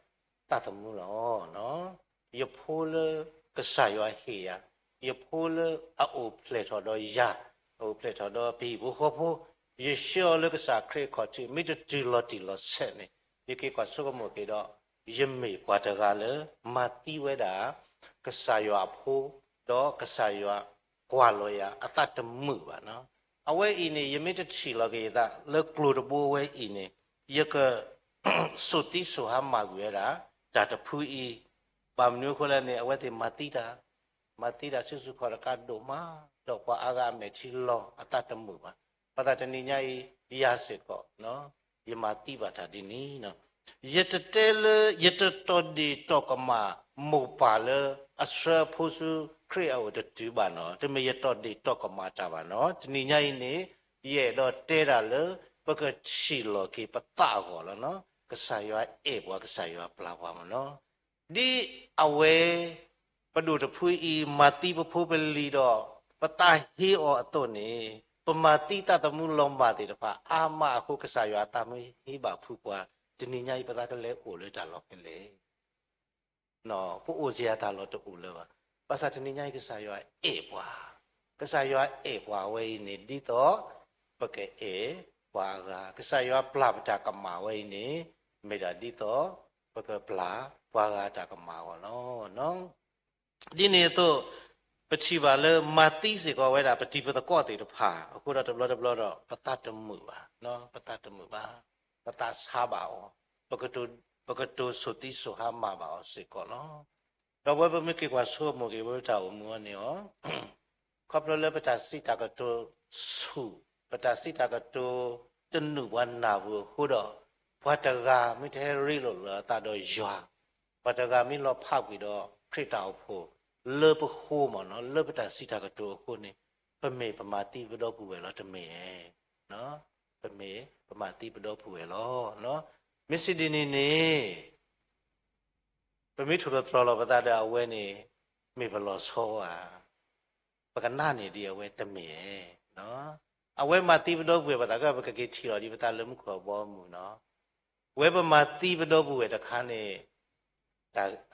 သးသမူလီၤ. ယဖိလၢကစၢ်ယွၤဟ့ၣ်ယၤ, ယဖိလၢအအိၣ်ဖျဲၣ်ထီၣ်ဒီးယၤ, အအိၣ်ဖျဲၣ်ထီၣ်ဒီးယၤ, အအိၣ်ဖျဲၣ်ထီၣ်ဒီးပဟံၣ်ဖိဃီဖိ, ယဆှၢအီၤလၢကစၢ်ခရံာ်အခီၣ်ထံး မ့ၢ်တတုၤလီၤတံၢ်လီၤဆဲးန့ၣ်, ယက့ၤကွၢ်ဆိကမိၣ်က့ၤဒီး, ယမ့ၢ်ပှၤတဂၤလၢ မၤသံဝဲဒၣ် ကစၢ်ယွၤအဖိ, ဒီးကစၢ်ယွၤကွၢ်လီၤယၤအသးတမုာ်ဘၣ်နီၤ. အဝဲအံၤန့ၣ် ယမ့ၢ်တထံၣ်လီၤက့ၤယသးလၢကျိၤတဘိဝဲအံၤန့ၣ်, ယက စိာ်သံစိာ်ဟါမၢ်ကွံာ်ဝဲဒၣ် တၢ်တဖုအံၤ, ဘၣ်မနုၤအဃိလဲၣ်န့ၣ် အဝဲသ့ၣ်မၤသံတၢ်, မၤသံတၢ်ဆူၣ်ဆူၣ်ခီၣ်တကးဒိၣ်မး, ဒီးပှၤအါဂၤအမဲာ်ထံလီၤအသးတမုာ်ဘၣ်. ဘၣ်ဆၣ်တနံၤညါအံၤ ယၤစ့ၢ်ကီး ယမၤသံဘၣ်တၢ်ဒ်န့ၣ်, ယတတဲလၢ ယတတီၢ်ဒ့ၣ်တီၢ်ကမၣ်မိၢ်ပၢ်လၢအဆှၢအဖိဆူခရံာ်အအိၣ်တတုၤဘၣ်နီၤ, တမ့ၢ်ယတီၢ်ဒ့ၣ်တီၢ်ကမၣ်တၢ်ဘၣ်နီၤ. တနံၤညါအံၤန့ၣ် ယအဲၣ်ဒိးတဲတၢ်လၢ ပကထံၣ်လီၤက့ၤပသးအဂီၢ်လီၤနီၤ. ကစၢ်ယွၤအဲၣ်ပှၤ ကစၢ်ယွၤပျၢ်ပှၤမ့ၢ်နီၤ. ဒ်အဝဲ ပဒိၣ်တဖုအံၤ မၤသံပဖိပလံၤဒီး ပသးဟ့အီၤအသိးန့ၣ်, ပမၤသံသးသမူလီၤမၢ်သ့ၣ်တဖၣ်အါမးအဃိ ကစၢ်ယွၤအသးမ့ၢ်ဟ့ဘၣ်ဖုးပှၤ, တနံၤညါအံၤ ပသးကလဲၤအိၣ်လၢတၢ်လီၢ်ဖဲလဲၣ်. ပအိၣ်စ့ၢ်ကီးတၢ်လီၢ်တအိၣ်လၢၤဘၣ်. ဘၣ်ဆၣ်တနံၤညါအံၤ ကစၢ်ယွၤအဲၣ်ပှၤ, ကစၢ်ယွၤအဲၣ်ပှၤဝဲအံၤန့ၣ် ဒ်သိးပကအဲၣ်ပှၤအဂၤ, ကစၢ်ယွၤပျၢ်ပတၢ်ကမၣ်ဝဲအံၤန့ၣ် မ့ၢ်ဒၣ်ဒ်သိးပကပျၢ်ပှၤဂၤတၢ်ကမၣ်အဂီၢ်လီၤ. ဒ်န့ၣ်အသိး ပထံၣ်ဘၣ်လၢ မၤသံစ့ၢ်ကီးဝဲဒၣ်ပတံၤပသကိးသ့ၣ်တဖၣ်အဃိဒီး တဘျီတဘျီဒီး ပသးတမုာ်ဘၣ်, ပသးတမုာ်ဘၣ်, ပသးဆါဘၣ်အီၤ, ပကတိၤဆိၣ်သံဆိၣ်ဟါမၢ်ဘၣ်အီၤစ့ၢ်ကီးလီၤ. ဒီးပဝဲပမ့ၢ်က့ၤကွၢ်ဆိကမိၣ်က့ၤ ပဝဲတၢ်အိၣ်မူအီၤန့ၣ်အီၤ ခီဖျိလၢပတၢ်စံးတၢ်ကတိၤဆူၣ်, ပတၢ်စံးတၢ်ကတိၤတနုာ်ပှၤနၢ်ပူၤအဃိဒီး, ပှၤတဂၤမ့ၢ်တဟဲရ့လိာ်လၢအသးဒီးယွၤ, ပှၤတဂၤမ့ၢ်လီၤဖးကွံာ်ဒီးခရံာ်တၢ်အိၣ်ဖှိၣ်လၢပဃိမ့ၢ်နီၤ, လၢပတၢ်စံးတၢ်ကတိၤအဃိန့ၣ်, ပမ့ၢ်ပမၤသံပဒီပုၢ်ဝဲၢ်လီၤတမ့ၢ်ဧါ. ပမ့ၢ်ပမၤသံပဒီပုၢ်ဝဲၢ်လီၤ. မ့ၢ်စံးဒ်န့ၣ်န့ၣ် ပမ့ၢ်ထိၣ်သတြီၤလီၤပသးဒီးအဝဲန့ၣ် မ့ၢ်ပလီၤဆီဧါ. ပကနာ်န့ၢ်ဒံးအဝဲတမ့ၢ်ဧါ. အဝဲမၤသံပဒီပုၢ်ဝဲၢ် ပသးက ပကက့ၤထံၣ်လီၤဒံးပသးလၢမူခိၣ်အဘီအမုၢ်နီၤ. ဝဲပမၤသံပဒီပုၢ်ဝဲၢ်တခါန့ၣ်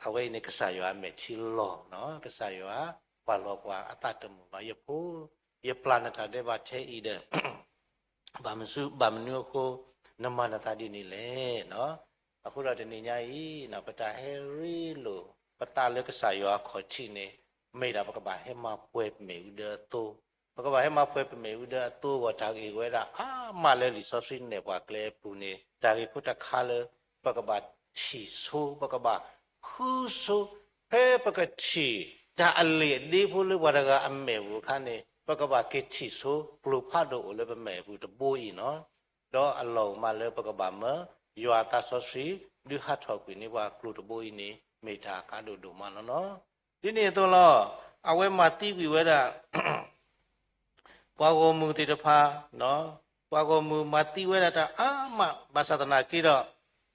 အဝဲအံၤန့ၣ် ကစၢ်ယွၤအမဲာ်ထံလီၤနီၤ, ကစၢ်ယွၤကွၢ်လီၤပှၤအသးတမုာ်ဘၣ်. ယဖိ, ယပျၢ်နတၢ်ဒဲးဘးထဲအံၤဒီး ဘၣ်မနုၤအဃိ နမၤနသးဒ်န့ၣ်လဲၣ်. အဃိဒီးတနံၤညါအံၤ ပတၢ်ဟဲရ့လိာ် ပသးလၢကစၢ်ယွၤအခီၣ်ထံးန့ၣ် မ့ၢ်ဒၣ်ပကဘၣ်ဟဲမၤပှဲၤပမဲာ်အူဒၢအသိ, ပကဘၣ်ဟဲမၤပှဲၤပမဲာ်အူဒၢအသိအဂီၢ် တၢ်ဂ့ၢ်ဝဲဒၣ်အါမးလၢလံာ်စီဆှံနဲၣ်ပှၤကျဲအပူၤန့ၣ် တၢ်ဂ့ၢ်ဖိတခါလၢ ပကဘၣ်ထံၣ်ဆိ, ပကဘၣ်ဃုဆိ, ဖဲပကထံၣ် တၢ်အလံာ်အဒ့ဖိလၢပှၤတဂၤအမဲာ်ပူၤအခါန့ၣ် ပကဘၣ်က့ၤထံၣ်ဆိ ကျိၤဖးဒိၣ်အိၣ်လၢပမဲာ်ပူၤတဘိအံၤနီၤ. ဒီးအလီၢ်အိၣ်မးလၢပကဘၣ်မၢ ယွၤအသးစီဆှံ ဒုးဟးထီၣ်ကွံာ်န့ၢ်ပှၤကျိၤတဘိအံၤန့ၣ် မ့ၢ်တၢ်ကါဒိၣ်ဒိၣ်မးလီၤနီၤ. ဒ်န့ၣ်အသိးလီၤ, အဝဲမၤသံကွံာ်ဝဲဒၣ် ပှၤဂီၢ်မုၢ်သ့ၣ်တဖၣ်, ပှၤဂီၢ်မုၢ်မၤသံဝဲဒၣ်တၢ်အါမး ဘၣ်ဆၣ်သနာ်က့ဒီး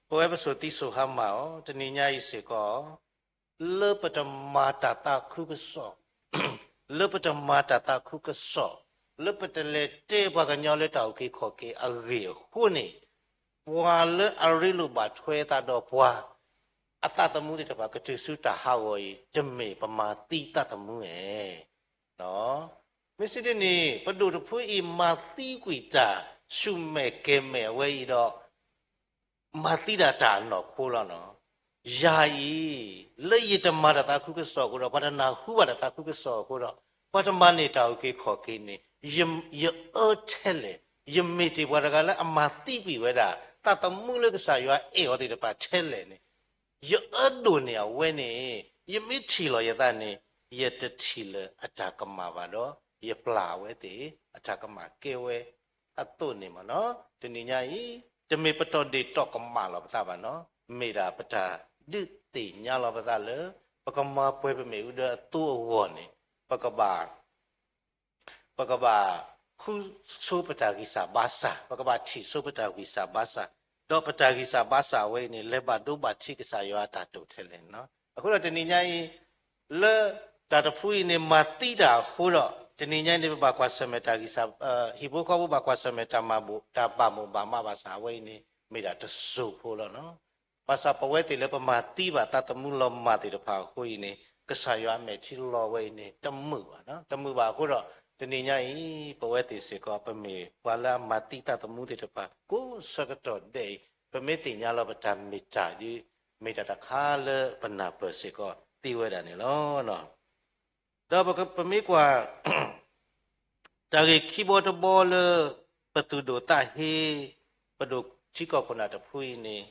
ပဝဲပစိာ်သံစိာ်ဟါမၢ်အီၤ တနံၤညါအံၤစ့ၢ်ကီး လၢပတမၤတၢ်သးခုကစီၣ်, လၢပတမၤတၢ်သးခုကစီၣ် လၢပတလဲၤတဲပှၤကညီလၢတၢ်အုၣ်က့ၤခီၣ်က့ၤအဂ့ၢ်အဃိန့ၣ်, ပှၤလၢအရ့လိာ်ဘၣ်ထွဲသးဒီးပှၤ အသးသမူသ့ၣ်တဖၣ်ကတုၤဆူတၢ်ဟးဂီၤအံၤ တမ့ၢ်ပမၤသံသးသမူဧါ. မ့ၢ်စံးဒ်န့ၣ် ပဒိၣ်တဖုအံၤမၤသံကွံာ်တၢ်ဆူၣ်မဲာ်ကဲၤမဲာ်အဝဲအံၤဒီး မၤသံဒၣ်တၢ်အနီၢ်ခိလီၤနီၤ. ယၤအံၤ လၢယတမၤတၢ်သးခုကစီၣ်အဃိဒီး ပှၤတနၢ်ဟူဘၣ်တၢ်သးခုကစီၣ်အဃိဒီး ပှၤတမၤန့ၢ်တၢ်အုၣ်က့ၤခီၣ်က့ၤန့ၣ် ယအၢထဲလဲၣ်, ယမ့ၢ်တ့ၢ်ပှၤတဂၤလၢအမၤသံကွံာ်ဝဲဒၣ် သးသမူလၢကစၢ်ယွၤအဲၣ်အီၤသ့ၣ်တဖၣ်ထဲလဲၣ်န့ၣ် ယအၢဒိၣ်န့ၢ်အဝဲန့ၣ် ယမ့ၢ်ထံၣ်လီၤယသးန့ၣ် ယတထံၣ်လၢၤအတၢ်ကမၣ်ဘၣ်ဒီး ယပျၢ်အဝဲသ့ၣ် အတၢ်ကမၣ်ကဲဝဲအသိးန့ၣ်မ့ၢ်နီၤ. တနံၤညါအံၤ တမ့ၢ်ပတီၢ်ဒ့ၣ်တီၢ်ကမၣ်လီၤပသးဘၣ်နီၤ, မ့ၢ်ဒၣ်ပတၢ်ဒုးသ့ၣ်ညါလီၤပသးလၢ ပကမၤပှဲၤပမ့ၣ်အူဒၢအသိအဂီၢ်န့ၣ် ပကဘၣ် ပကဘၣ်ဃုဆိပတၢ်ဂံၢ်စၢ်ဘါစၢ်, ပကဘၣ်ထံၣ်ဆိပတၢ်ဂံၢ်စၢ်ဘါစၢ်, ဒီးပတၢ်ဂံၢ်စၢ်ဘါစၢ်အဝဲအံၤန့ၣ် လဲၤဘၣ်ဒိဘၣ်ထံးကစၢ်ယွၤအတၢ်တိာ်ထဲလဲၣ်နီၤ. အဃိဒီးတနံၤညါအံၤ လၢတၢ်တဖုအံၤန့ၣ် မၤသံတၢ်အဃိဒီး တနံၤညါအံၤန့ၣ် ပဘၣ်ကွၢ်ဆၢၣ်မဲာ်တၢ်ဂံၢ်စၢ်, ဟံၣ်ဖိဃီဖိဘၣ်ကွၢ်ဆၢၣ်မဲာ်တၢ်မၤဘၣ်, တၢ်ဘၣ်မိၣ်ဘၣ်မးဘၣ်ဆၣ် အဝဲအံၤန့ၣ် မ့ၢ်ဒၣ်တစိၢ်ဖိလီၤနီၤ. ဘၣ်ဆၣ်ပဝဲသ့ၣ်လၢပမၤသံဘၣ်သးသမူလီၤမၢ်သ့ၣ်တဖၣ်အဃိအံၤန့ၣ် ကစၢ်ယွၤအမဲာ်ထံလီၤဝဲအံၤန့ၣ် တမုာ်ဘၣ်နီၤ, တမုာ်ဘၣ်အဃိဒီး တနံၤညါအံၤ ပဝဲသ့ၣ်စ့ၢ်ကီး ပမ့ၢ်ပှၤလၢအမၤသံသးသမူသ့ၣ်တဖၣ် ကိးဆၢကတီၢ်ဒဲးအံၤ ပမ့ၢ်သ့ၣ်ညါလီၤပတၢ်မ့ၢ်တၢ်ဒ် မ့ၢ်တၢ်တခါလၢပနၢ်ပၢၢ်စ့ၢ်ကီးသ့ဝဲဒၣ်န့ၣ်လီၤ. ဒီးပမ့ၢ်ကွၢ် တၢ်ဂ့ၢ်ခံဘီတဘီလၢ ပသူၣ်ဒိၣ်သးဟ့ ပဒိၣ်ထံကီၢ်ခိၣ်နၢ်တဖုအံၤန့ၣ်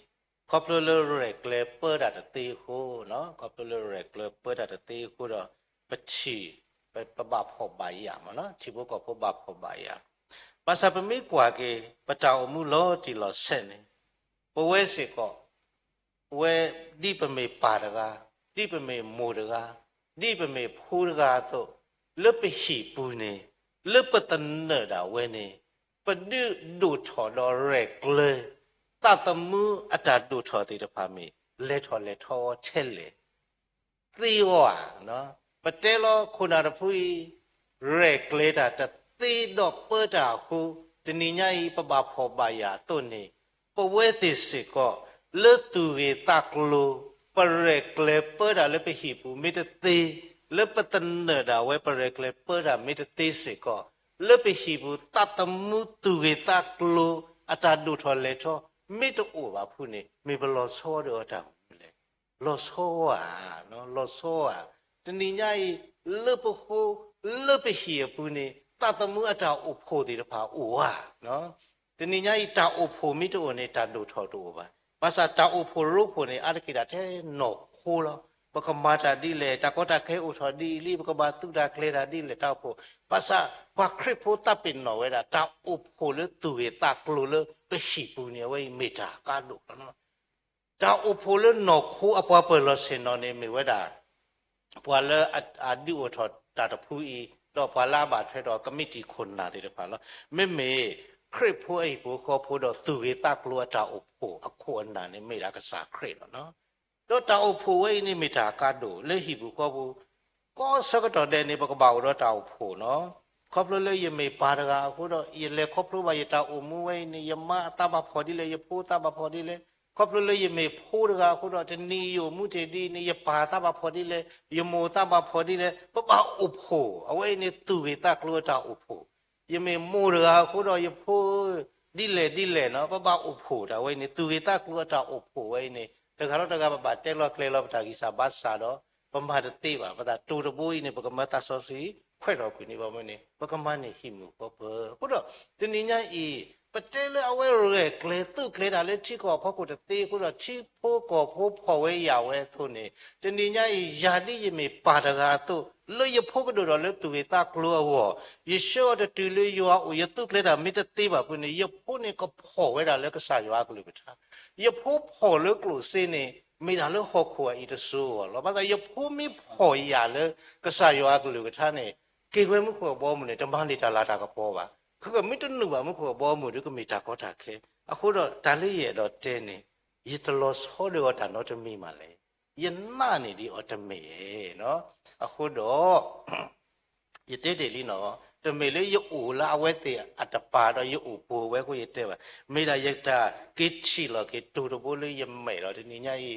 ခီဖျိလၢရဲၣ်ကျဲၤပၢတၢ်တသ့အဃိ, ခီဖျိလၢရဲၣ်ကျဲၤပၢတၢ်တသ့အဃိဒီး ပထံၣ် ပဘၣ်ဖှီၣ်ဘၣ်ယာ်မ့ၢ်နီၤ, ထံဖိကီၢ်ဖိဘၣ်ဖှီၣ်ဘၣ်ယာ်. ဘၣ်ဆၣ်ပမ့ၢ်ကွၢ်က့ၤ ပတၢ်အိၣ်မူလီၤတံၢ်လီၤဆဲးန့ၣ် ပဝဲစ့ၢ်ကီး ဝဲဒ်ပမ့ၢ်ပၢ်တဂၤ, ဒ်ပမ့ၢ်မိၢ်တဂၤ, ဒ်ပမ့ၢ်ဖိတဂၤအသိး, လၢပဟံၣ်ပူၤန့ၣ် လၢပသနၢၣ်ဒၣ်ဝဲန့ၣ် ပဒုးဒိၣ်ထီၣ်ဒီးရဲၣ်ကျဲၤ သးသမူအတၢ်ဒိၣ်ထီၣ်သ့ၣ်တဖၣ်မ့ၢ် လဲၤထီၣ်လဲၤထီအီၤထဲလဲၣ် သ့အီၤဧါ. ပတဲလီၤခိၣ်နၢ်တဖုအံၤ ရဲၣ်ကျဲၤတၢ်တသ့ဒီးပၢတၢ်အဃိ, တနံၤညါအံၤ ပဘၣ်ဖှီၣ်ဘၣ်ယာ်အသိးန့ၣ်, ပဝဲသ့ၣ်စ့ၢ်ကီး လၢသူၣ်ဂ့ၤသးကျိၤ ပရဲၣ်ကျဲၤပၢတၢ်လၢပဟံၣ်ပူၤမ့ၢ်တသ့, လၢပသနၢၣ်ဒၣ်ဝဲပရဲၣ်ကျဲၤပၢတၢ်မ့ၢ်တသ့စ့ၢ်ကီး, လၢပဟံၣ်ပူၤသးသမူသူၣ်ဂ့ၤသးကျိၤ အတၢ်ဒိၣ်ထီၣ်လဲၤထီ မ့ၢ်တအိၣ်ဘၣ်ဖုန့ၣ် မ့ၢ်ပလီၤဆီဒီးအီၤတၢ်မနုၤလဲၣ်. လီၤဆီဧါ, လီၤဆီဧါ. တနံၤညါအံၤ လၢပဃိ လၢပဟံၣ်အပူၤန့ၣ် သးသမူအတၢ်အိၣ်ဖှိၣ်သ့ၣ်တဖၣ်အိၣ်ဧါ. တနံၤညါအံၤ တၢ်အိၣ်ဖှိၣ်မ့ၢ်တအိၣ်န့ၣ် တၢ်ဒိၣ်ထီၣ်တအိၣ်ဘၣ်. ဘၣ်ဆၣ်တၢ်အိၣ်ဖှိၣ်ရိဖှိၣ်န့ၣ် အါတက့ၢ်ဒၣ်ထဲနီၢ်ခိလီၤ. ပကမၤတၢ်ဒ်လဲၣ်, တၢ်ကီတၢ်ခဲအိၣ်ထီၣ်ဒ်အံၤလံ, ပကဘၣ်သူၣ်တၢ်ကျဲၤတၢ်ဒ်လဲၣ် တၢ်အိၣ်ဖှိၣ်. ဘၣ်ဆၣ်ပှၤခရံာ်ဖိသးပ့ၤနီၣ်ဝဲဒၣ် တၢ်အိၣ်ဖှိၣ်လၢသူၣ်ဂ့ၤသးကျိၤလၢပဟံၣ်ပူၤန့ၣ် အဝဲအံၤမ့ၢ်တၢ်ကါဒိၣ်လီၤ. တၢ်အိၣ်ဖှိၣ်လၢနီၢ်ခိအပှၤပၢၤလီၢ်ဆ့ၣ်နီၤန့ၣ် မ့ၢ်ဝဲဒၣ် ပှၤလၢအဒုးအိၣ်ထီၣ်တၢ်တဖုအံၤ ဒီးပှၤလၢအဘၣ်ထွဲဒီးကမံးတံာ်ခိၣ်နၢ်သ့ၣ်တဖၣ်လီၤ. မ့မ့ၢ် ခရံာ်ဖိအဟံၣ်ဖိဃီဖိဒီးသူၣ်ဂ့ၤသးကျိၤအတၢ်အိၣ်ဖှိၣ်အခိၣ်အနၢ်န့ၣ် မ့ၢ်ဒၣ်ကစၢ်ခရံာ်လီၤ. ဒီးတၢ်အိၣ်ဖှိၣ်ဝဲအံၤန့ၣ် မ့ၢ်တၢ်ကါဒိၣ်လၢဟံၣ်ပူၤဃီပူၤ ကိးဆၢကတီၢ်ဒဲးန့ၣ် ပကဘၣ်အိၣ်ဒီးတၢ်အိၣ်ဖှိၣ်နီၤ. ခီဖျိလၢယမ့ၢ်ပၢ်တဂၤအဃိဒီး ယလဲၤခီဖျိဘၣ်ယတၢ်အိၣ်မူဝဲအံၤန့ၣ် ယမါအသးဘၣ်ဖှီၣ်ဒ်လဲၣ်, ယဖိသးဘၣ်ဖှီၣ်ဒ်လဲၣ်. ခီဖျိလၢယမ့ၢ်ဖိတဂၤအဃိဒီး တနံၤယအိၣ်မူတ့ၢ်ဒ်အံၤန့ၣ် ယပၢ်သးဘၣ်ဖှီၣ်ဒ်လဲၣ်, ယမိၢ်သးဘၣ်ဖှီၣ်ဒ်လဲၣ်. ပဘၣ်အိၣ်ဖှိၣ်, အဝဲအံၤန့ၣ်သူၣ်ဂ့ၤသးကျိၤအတၢ်အိၣ်ဖှိၣ်. ယမ့ၢ်မိၢ်တဂၤအဃိဒီး ယဖိ ဒ်လဲၣ်ဒ်လဲၣ်နီၤ, ပဘၣ်အိၣ်ဖှိၣ်တၢ်ဝဲအံၤန့ၣ် သူၣ်ဂ့ၤသးကျိၤအတၢ်အိၣ်ဖှိၣ်ဝဲအံၤန့ၣ် တဂၤဒီးတဂၤ ပဘၣ်တဲလီၤကျဲၤလီၤပတၢ်ဂံၢ်စၢ်ဘါစၢ်ဒီး ပမၤတသ့ဘၣ်. ပသးတိၤတဘိအံၤန့ၣ် ပကမၤသးစီဆှံခွဲးထီၣ်ကွံာ်န့ၣ် ဘၣ်မနုၤန့ၣ် ပကမၤန့ၢ်ဟံၣ်မုၢ်ဃီပၢၤ. အဃိဒီး တနံၤညါအံၤ ပတဲလၢအဝဲရဲၣ်ကျဲၤသူၣ်ကျဲၤတၢ်လၢထံကီၢ်အဖီခိၣ်တသ့အဃိဒီး ထံဖိကီၢ်ဖိဖှီၣ်ဝဲယာ်ဝဲအသိးန့ၣ် တနံၤညါအံၤ ယၤဒ်ယမ့ၢ်ပၢ်တဂၤအသိး လၢယဖိကဒိၣ်ဒီးလၢသူၣ်ဂ့ၤသးကျိၤအဂီၢ် ယဆှၢအီၤတတုၤလၢယွၤအိၣ် ယသူၣ်ကျဲၤတၢ်မ့ၢ်တသ့ဘၣ်ဖုန့ၣ် ယဖိန့ၣ်ကဖှီၣ်ဝဲဒၣ်လၢကစၢ်ယွၤအကလုၢ်ကထါ. ယဖိဖှီၣ်လၢကျိၣ်စ့န့ၣ် မ့ၢ်ဒၣ်လၢဟီၣ်ခိၣ်အအံၤတစိၤအဂီၢ်လီၤ. ဘၣ်ဆၣ်ယဖိမ့ၢ်ဖှီၣ်ယာ်လၢကစၢ်ယွၤအကလုၢ်ကထါန့ၣ် က့ၤဝဲမူခိၣ်အဘီအမုၢ်န့ၣ် တမၤန့ၢ်တၢ်လၤတၢ်ကပီၤဘၣ်. ခဲကမ့ၢ်တနုာ်ဘၣ်မူခိၣ်အဘီအမုၢ်ဒီး ကမ့ၢ်တၢ်ကီတၢ်ခဲ. အဃိဒီးတၢ်လၢယအဲၣ်ဒိးတဲန့ၣ် ယတလီၤဆီဒီးအီၤတၢ်နီတမံၤမးလဲၣ်. ယနာ်န့ၢ်ဒံးအီၤတမ့ၢ်ဧါ. အဃိဒီး ယတဲတ့ၢ်လံနီၤ, တမ့ၢ်လၢယအိၣ်လၢအဝဲသ့ၣ်အတပၤဒီးယအိၣ်ပူၤဝဲအဃိယတဲဘၣ်, မ့ၢ်ဒၣ်ယတၢ်က့ၤထံၣ်လီၤက့ၤတိၤတဘိလၢယမဲာ်ဒီးတနံၤညါအံၤ,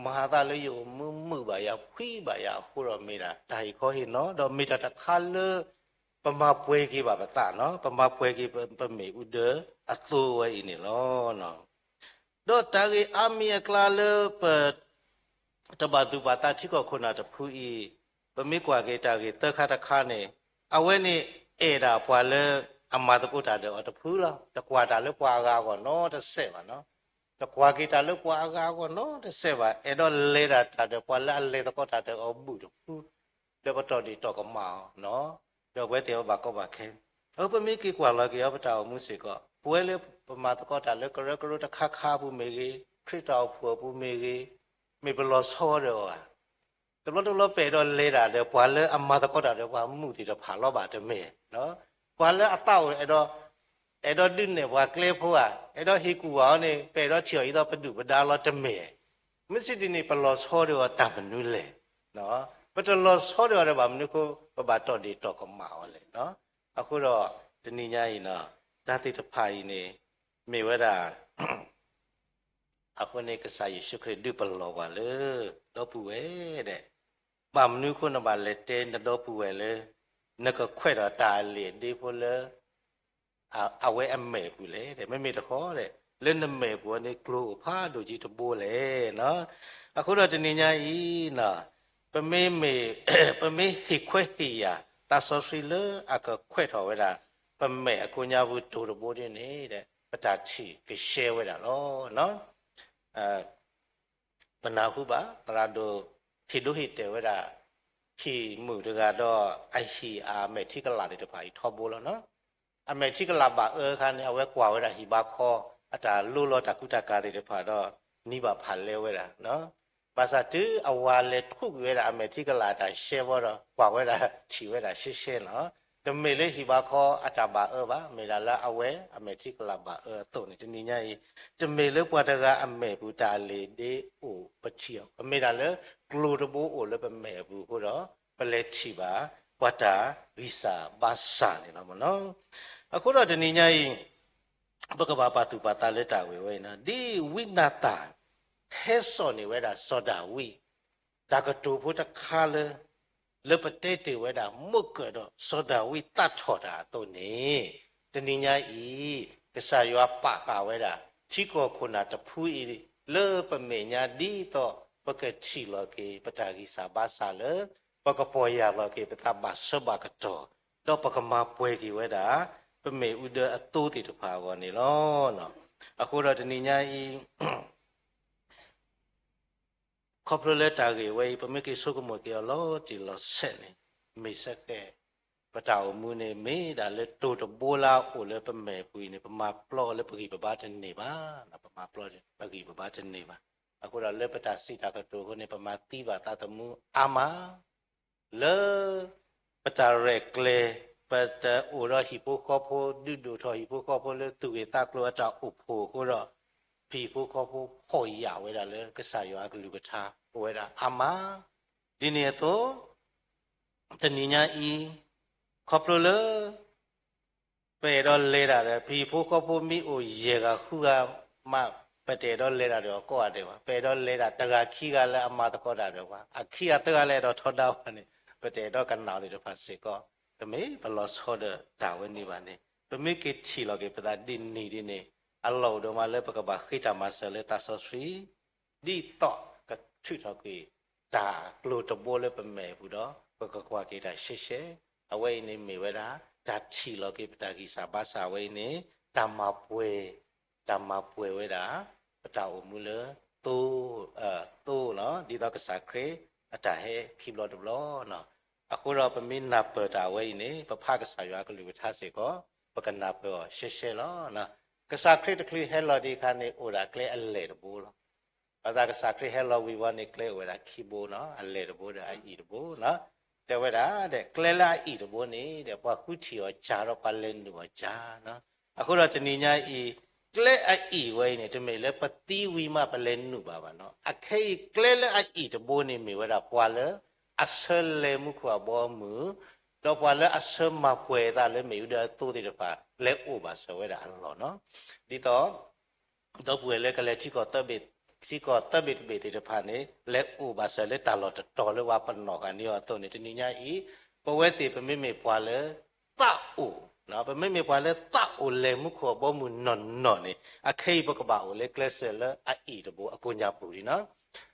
မၤသးလၢယအိၣ်မုာ်မုာ်ဘၣ်ယၤ ဖှံဘၣ်ယၤအဃိဒီး မ့ၢ်ဒၣ်တၢ်ဟ့ၣ်ခီဟ့ၣ်နီၤ ဒီးမ့ၢ်တၢ်တခါလၢ ပမၤပှဲၤက့ၤဘၣ်ပသးနီၤ, ပမၤပှဲၤက့ၤပမ့ၢ်အူဒၢအသိဝဲအံၤန့ၣ်လီၤ. ဒီးတၢ်ဂ့ၢ်အါမံၤအကျါလၢပ တဘၣ်သူၣ်ဘၣ်သးထံကီၢ်ခိၣ်နၢ်တဖုအံၤ, ပမ့ၢ်ကွၢ်က့ၤတၢ်ဂ့ၢ်သၢခါတခါန့ၣ်, အဝဲန့ၣ်အဲၣ်ဒၣ်ပှၤလၢအမၤသကိးတၢ်ဒီးအီၤတဖုလီၤ. တကွၢ်တၢ်လၢပှၤအဂၤအဂီၢ်နီတစဲးဘၣ်နီၤ, တကွၢ်က့ၤတၢ်လၢပှၤအဂၤအဂီၢ်နီတစဲးဘၣ်, အဲၣ်ဒိးလဲၤဒၣ်တၢ်ဒီးပှၤလၢအလဲၤသကိးတၢ်ဒီးအီၤဘူၣ်တဖု ဒီးပတီၢ်ဒ့ၣ်တီၢ်ကမၣ်အီၤနီၤ, ဒီးပဝဲသ့ၣ်အဘၣ်ကီဘၣ်ခဲ, အပမ့ၢ်က့ၤကွၢ်လီၤက့ၤအီၤပတၢ်အိၣ်မူစ့ၢ်ကီး, ပဝဲလၢပမၤသကိးတၢ်လၢကရၢကရိတခါခါအပူၤမ့ၢ်ဂ့ၤ, ခရံာ်တၢ်အိၣ်ဖှိၣ်အပူၤမ့ၢ်ဂ့ၤ, မ့ၢ်ပလီၤဆီဒီးအီၤဧါ. တဘျီတဘျီပအဲၣ်ဒိးလဲၤဒၣ်ဒီး ပှၤလၢအမၤသကိးတၢ်ဒီးပှၤမုာ်သ့ၣ်တဖၣ်လီၤဘၣ်တမ့ၢ်, ပှၤလၢအသးအိၣ်အဲၣ်ဒိး အဲၣ်ဒိးဒုးနဲၣ်ပှၤကျဲဖိဧါ, အဲၣ်ဒိးဟ့ၣ်ကူၣ်ဘၣ်အီၤန့ၣ် ပအဲၣ်ဒိးထံၣ်အီၤဒ်သိးပဒုၣ်ပဒါလီၤတမ့ၢ်, မ့ၢ်စံးဒ်န့ၣ် ပလီၤဆီဒီးအီၤတၢ်မနုၤလဲၣ်. ပတလီၤဆီဒီးအီၤဒီးဘၣ်မနုၤအဃိ ပဘၣ်တီၢ်ဒ့ၣ်တီၢ်ကမၣ်အီၤလဲၣ်. အဃိဒီးတနံၤညါအံၤ, တၢ်သ့ၣ်တဖၣ်အံၤန့ၣ် မ့ၢ်ဝဲဒၣ် အဃိန့ၣ် ကစၢ်ယ့ၣ်ၡူးခရံာ်ဒုးပလီၢ်ပှၤလၢ ဒီပုၢ်ဝဲၢ်ဒဲး, ဘၣ်မနုၤအဃိနဘၣ်လဲၤတဲနဒီပုၢ်ဝဲၢ်လၢ နကခွဲးထီၣ်တၢ်အလံာ်အဒ့ဖိလၢ အဝဲအမဲာ်ပူၤလဲၣ်, မ့မ့ၢ်တခီဒီး လၢနမဲာ်ပူၤန့ၣ် ကျိၤအိၣ်ဖးဒိၣ်ကံတဘိလဲၣ်. အဃိဒီးတနံၤညါအံၤ, ပမ့မ့ၢ်, ပမ့ၢ်ဟ့ၣ်ခွဲးဟ့ၣ်ယာ် သးစီဆှံလၢအကခွဲးထီၣ်ဝဲဒၣ် ပမဲာ်အကိးညါပူၤတိၤတဘိဒ်န့ၣ်, ပတၢ်ထံၣ်ကရှဲဝဲဒၣ်လီၤ. ပနၢ်ဟူဘၣ် သရၣ်ဒိၣ်ဟ့ၣ်ဒိဟ့ၣ်တဲာ်ဝဲဒၣ် ဟံၣ်မုၣ်တဂၤဒီး အဟံၣ်အမဲာ်ထံကလၤသ့ၣ်တဖၣ်အံၤထီဘိလီၤ. အမဲာ်ထံကလၤဘၣ်အၢအခါန့ၣ် အဝဲကွၢ်ဝဲဒၣ်ဟံၣ်ဘါခီ အတၢ်လိလီၤတၢ်ကူတၢ်ကၤသ့ၣ်တဖၣ်ဒီး နံၤဘၣ်ဖးလဲဝဲဒၣ် ဘၣ်ဆၣ်တုၤအဝၤလဲၤထူၣ်ကွံာ်ဝဲဒၣ်အမဲာ်ထံကလၤအတၢ်ရှဲဘီဒီး ကွၢ်ဝဲဒၣ်ထံၣ်ဝဲဒၣ်ရှဲရှဲလီၤ. တမ့ၢ်လၢဟံၣ်ဘါခီအတၢ်ဘၣ်အၢဘၣ်, မ့ၢ်ဒၣ်လၢအဝဲအမဲာ်ထံကလၤဘၣ်အၢအသိးန့ၣ် တနံၤညါအံၤ, တမ့ၢ်လၢပှၤတဂၤအမဲာ်ပူၤတၢ်အလံာ်ဒ့အိၣ်ပထံၣ်အီၤ, ပမ့ၢ်ဒၣ်လၢကျိၤတဘိအိၣ်လၢပမဲာ်အပူၤအဃိဒီး ပလဲၤထံၣ်ဘၣ် ပှၤတၢ်ဂံၢ်စၢ်ဘါစၢ်န့ၣ်လီၤ. အဃိဒီးတနံၤညါအံၤ ပကဘၣ်ပာ်သူၣ်ပာ်သးလၢတၢ်ဂ့ၢ်ဝဲအံၤ, ဒ်ဝံနၤသၣ် ဟဲစိာ်န့ၢ်ဝဲဒၣ်စီၤဒၤဝံး တၢ်ကတိၤဖိတခါလၢ လၢပတဲတ့ၢ်ဝဲဒၣ် မိၢ်ကၢၢ်ဒီးစီၤဒၤဝံးသးထီၣ်တၢ်အသိးန့ၣ်, တနံၤညါအံၤ ကစၢ်ယွၤပာ်ဃာ်ဝဲဒၣ် ထံကီၢ်ခိၣ်နၢ်တဖုအံၤ လၢပမဲာ်ညါဒ်သိး ပကထံၣ်လီၤက့ၤ ပတၢ်ဂံၢ်စၢ်ဘါစၢ်လၢ ပကပီၢ်ယၢ်လီၤက့ၤ ပသးဘၣ်ဆၢဘၣ်ကတီၢ် ဒီးပကမၤပှဲၤက့ၤဝဲဒၣ် ပမ့ၣ်အူဒၢအသိသ့ၣ်တဖၣ်အဂီၢ်န့ၣ်လီၤ. အဃိဒီးတနံၤညါအံၤ ခီဖျိလၢတၢ်ဂ့ၢ်ဝဲအံၤ ပမ့ၢ်က့ၤဆိကမိၣ်က့ၤအီၤလီၤတံၢ်လီၤဆဲးန့ၣ်, မ့ၢ်စ့ၢ်ကီး ပတၢ်အိၣ်မူန့ၣ် မ့ၢ်ဒၣ်လၢတိၤတဘိလၢအအိၣ်လၢပမဲာ်ပူၤအံၤန့ၣ် ပမၤပျီလၢပဂံၢ်ပဘါတန့ၢ်ဘၣ်, ပမၤပျီပဂံၢ်ပဘါတန့ၢ်ဘၣ်. အဃိဒီးလၢပတၢ်စံးတၢ်ကတိၤအဃိန့ၣ် ပမၤသံဘၣ်သးသမူအါမး လၢပတၢ်ရဲၣ်ကျဲၤ ပတအိၣ်ဒီးဟံၣ်ဖိဃီဖိ ဒုးဒိၣ်ထီၣ်ဟံၣ်ဖိဃီဖိလၢသူၣ်ဂ့ၢ်သးကျိၤအတၢ်အိၣ်ဖှိၣ်အဃိဒီး ဟံၣ်ဖိဃီဖိဖီၣ်ယာ်ဝဲဒၣ်လၢကစၢ်ယွၤအကလုၢ်ကထါ အိၣ်ဝဲဒၣ်အါမး. ဒ်န့ၣ်အသိး တနံၤညါအံၤ ခီဖျိလၢ ပအဲၣ်ဒိးလဲၤတၢ်ဒီး ပဟံၣ်ဖိဃီဖိမ့ၢ်အိၣ်ယဲၢ်ဂၤဃုဂၤမး ပတအဲၣ်ဒိးလဲၤတၢ်ဒီးအီၤကိးဂၤဒဲးဘၣ်. ပအဲၣ်ဒိးလဲၤတၢ်တဂၤခံဂၤလၢအမၤသကိးတၢ်ဒီးပှၤ အခံဂၤသၢဂၤလၢအဲၣ်ဒိးထီဒါပှၤန့ၣ် ပတအဲၣ်ဒိးကနၣ်သ့ၣ်တဖၣ်စ့ၢ်ကီး တမ့ၢ်ပလီၤဆီဒီးတၢ်ဝဲန့ၣ်ဘၣ်န့ၣ် ပမ့ၢ်က့ၤထံၣ်လီၤက့ၤပသးဒ်န့ၣ်ဒ်န့ၣ် အလီၢ်အိၣ်ဒိၣ်မးလၢပကဘၣ်ဃ့တၢ်မၤစၢၤလၢသးစီဆှံ ဒ်သိးကထုးထီၣ်ကွံာ် တၢ်ကျိၤတဘိလၢပမဲာ်အပူၤဒီး ပကကွၢ်က့ၤတၢ်ရှဲရှဲ, အဝဲအံၤန့ၣ်မ့ၢ်ဝဲဒၣ် တၢ်ထံၣ်လီၤက့ၤပတၢ်ဂံၢ်စၢ်ဘါစၢ်ဝဲအံၤန့ၣ် တၢ်မၤပှဲၤ, တၢ်မၤပှဲၤဝဲဒၣ် ပတၢ်အိၣ်မူလၢ သိ, သိလီၤ. ဒ်သိးကစၢ်ခရံာ်အတၢ်ဟဲခံဘျီတဘျီ အဃိဒီးပမ့ၢ်နၢ်ပၢၢ်တၢ်ဝဲအံၤန့ၣ် ပဖးကစၢ်ယွၤအကလုၢ်ကထါစ့ၢ်ကီး ပကနၢ်ပၢၢ်အီၤရှဲရှဲလီၤ. ကစၢ်ခရံာ်တချုးဟဲလီၤဒံးအခါန့ၣ် အိၣ်ဒၣ်ကျဲအလဲၢ်တဘိလီၤ. ဘၣ်ဆၣ်ကစၢ်ခရံာ်ဟဲလီၤဝံၤဝဲန့ၣ် ကျဲအိၣ်ဝဲဒၣ်ခံဘိနီၤ, အလဲၢ်တဘိဒီးအအံၣ်တဘိနီၤ. တဲဝဲဒၣ်ဒီး ကျဲလၢအအံၣ်တဘိန့ၣ်ဒီး ပှၤဃုထံၣ်အီၤစှၤဒီးပှၤလဲၤနုာ်အီၤစှၤနီၤ. အဃိဒီးတနံၤညါအံၤ ကျဲအအံၣ်ဝဲအံၤန့ၣ် တမ့ၢ်လၢပသံဝံၤမးပလဲၤနုာ်ဘၣ်ဘၣ်နီၤ. အခဲအံၤကျဲလၢအအံၣ်တဘိန့ၣ် မ့ၢ်ဝဲဒၣ်ပှၤလၢအဆၢလဲၤမူခိၣ်အဘီအမုၢ် ဒီးပှၤလၢအဆၢမၤပှဲၤအသးလၢမ့ၣ်အူဒၢအသိသ့ၣ်တဖၣ် လဲၤအိၣ်ဘၣ်စၢၤဝဲဒၣ်အလီၢ်လီၤ. ဒ်သိး ဒီပုၢ်ဝဲၢ်လၢကလဲၤထံကီၢ်သၢဘ့ၣ်, ထံကီၢ်သၢဘ့ၣ်တဘ့ၣ်သ့ၣ်တဖၣ်န့ၣ် လဲၤအိၣ်ဘၣ်စၢၤလၢတၢ်လီၢ်တတီၤလၢပှၤပနီၣ်ဃာ်န့ၢ်အီၤအသိးန့ၣ် တနံၤညါအံၤ ပဝဲသ့ၣ်ပမ့မ့ၢ်ပှၤလၢ သးအိၣ်, ပမ့မ့ၢ်ပှၤလၢသးအိၣ်လဲၤမူခိၣ်အဘီအမုၢ်နီၢ်နီၢ်န့ၣ် အခဲအံၤပကဘၣ်အိၣ်လၢကျဲစၢၤလၢအအ့ၣ်တဘိအကိးညါပူၤလံလီၤ.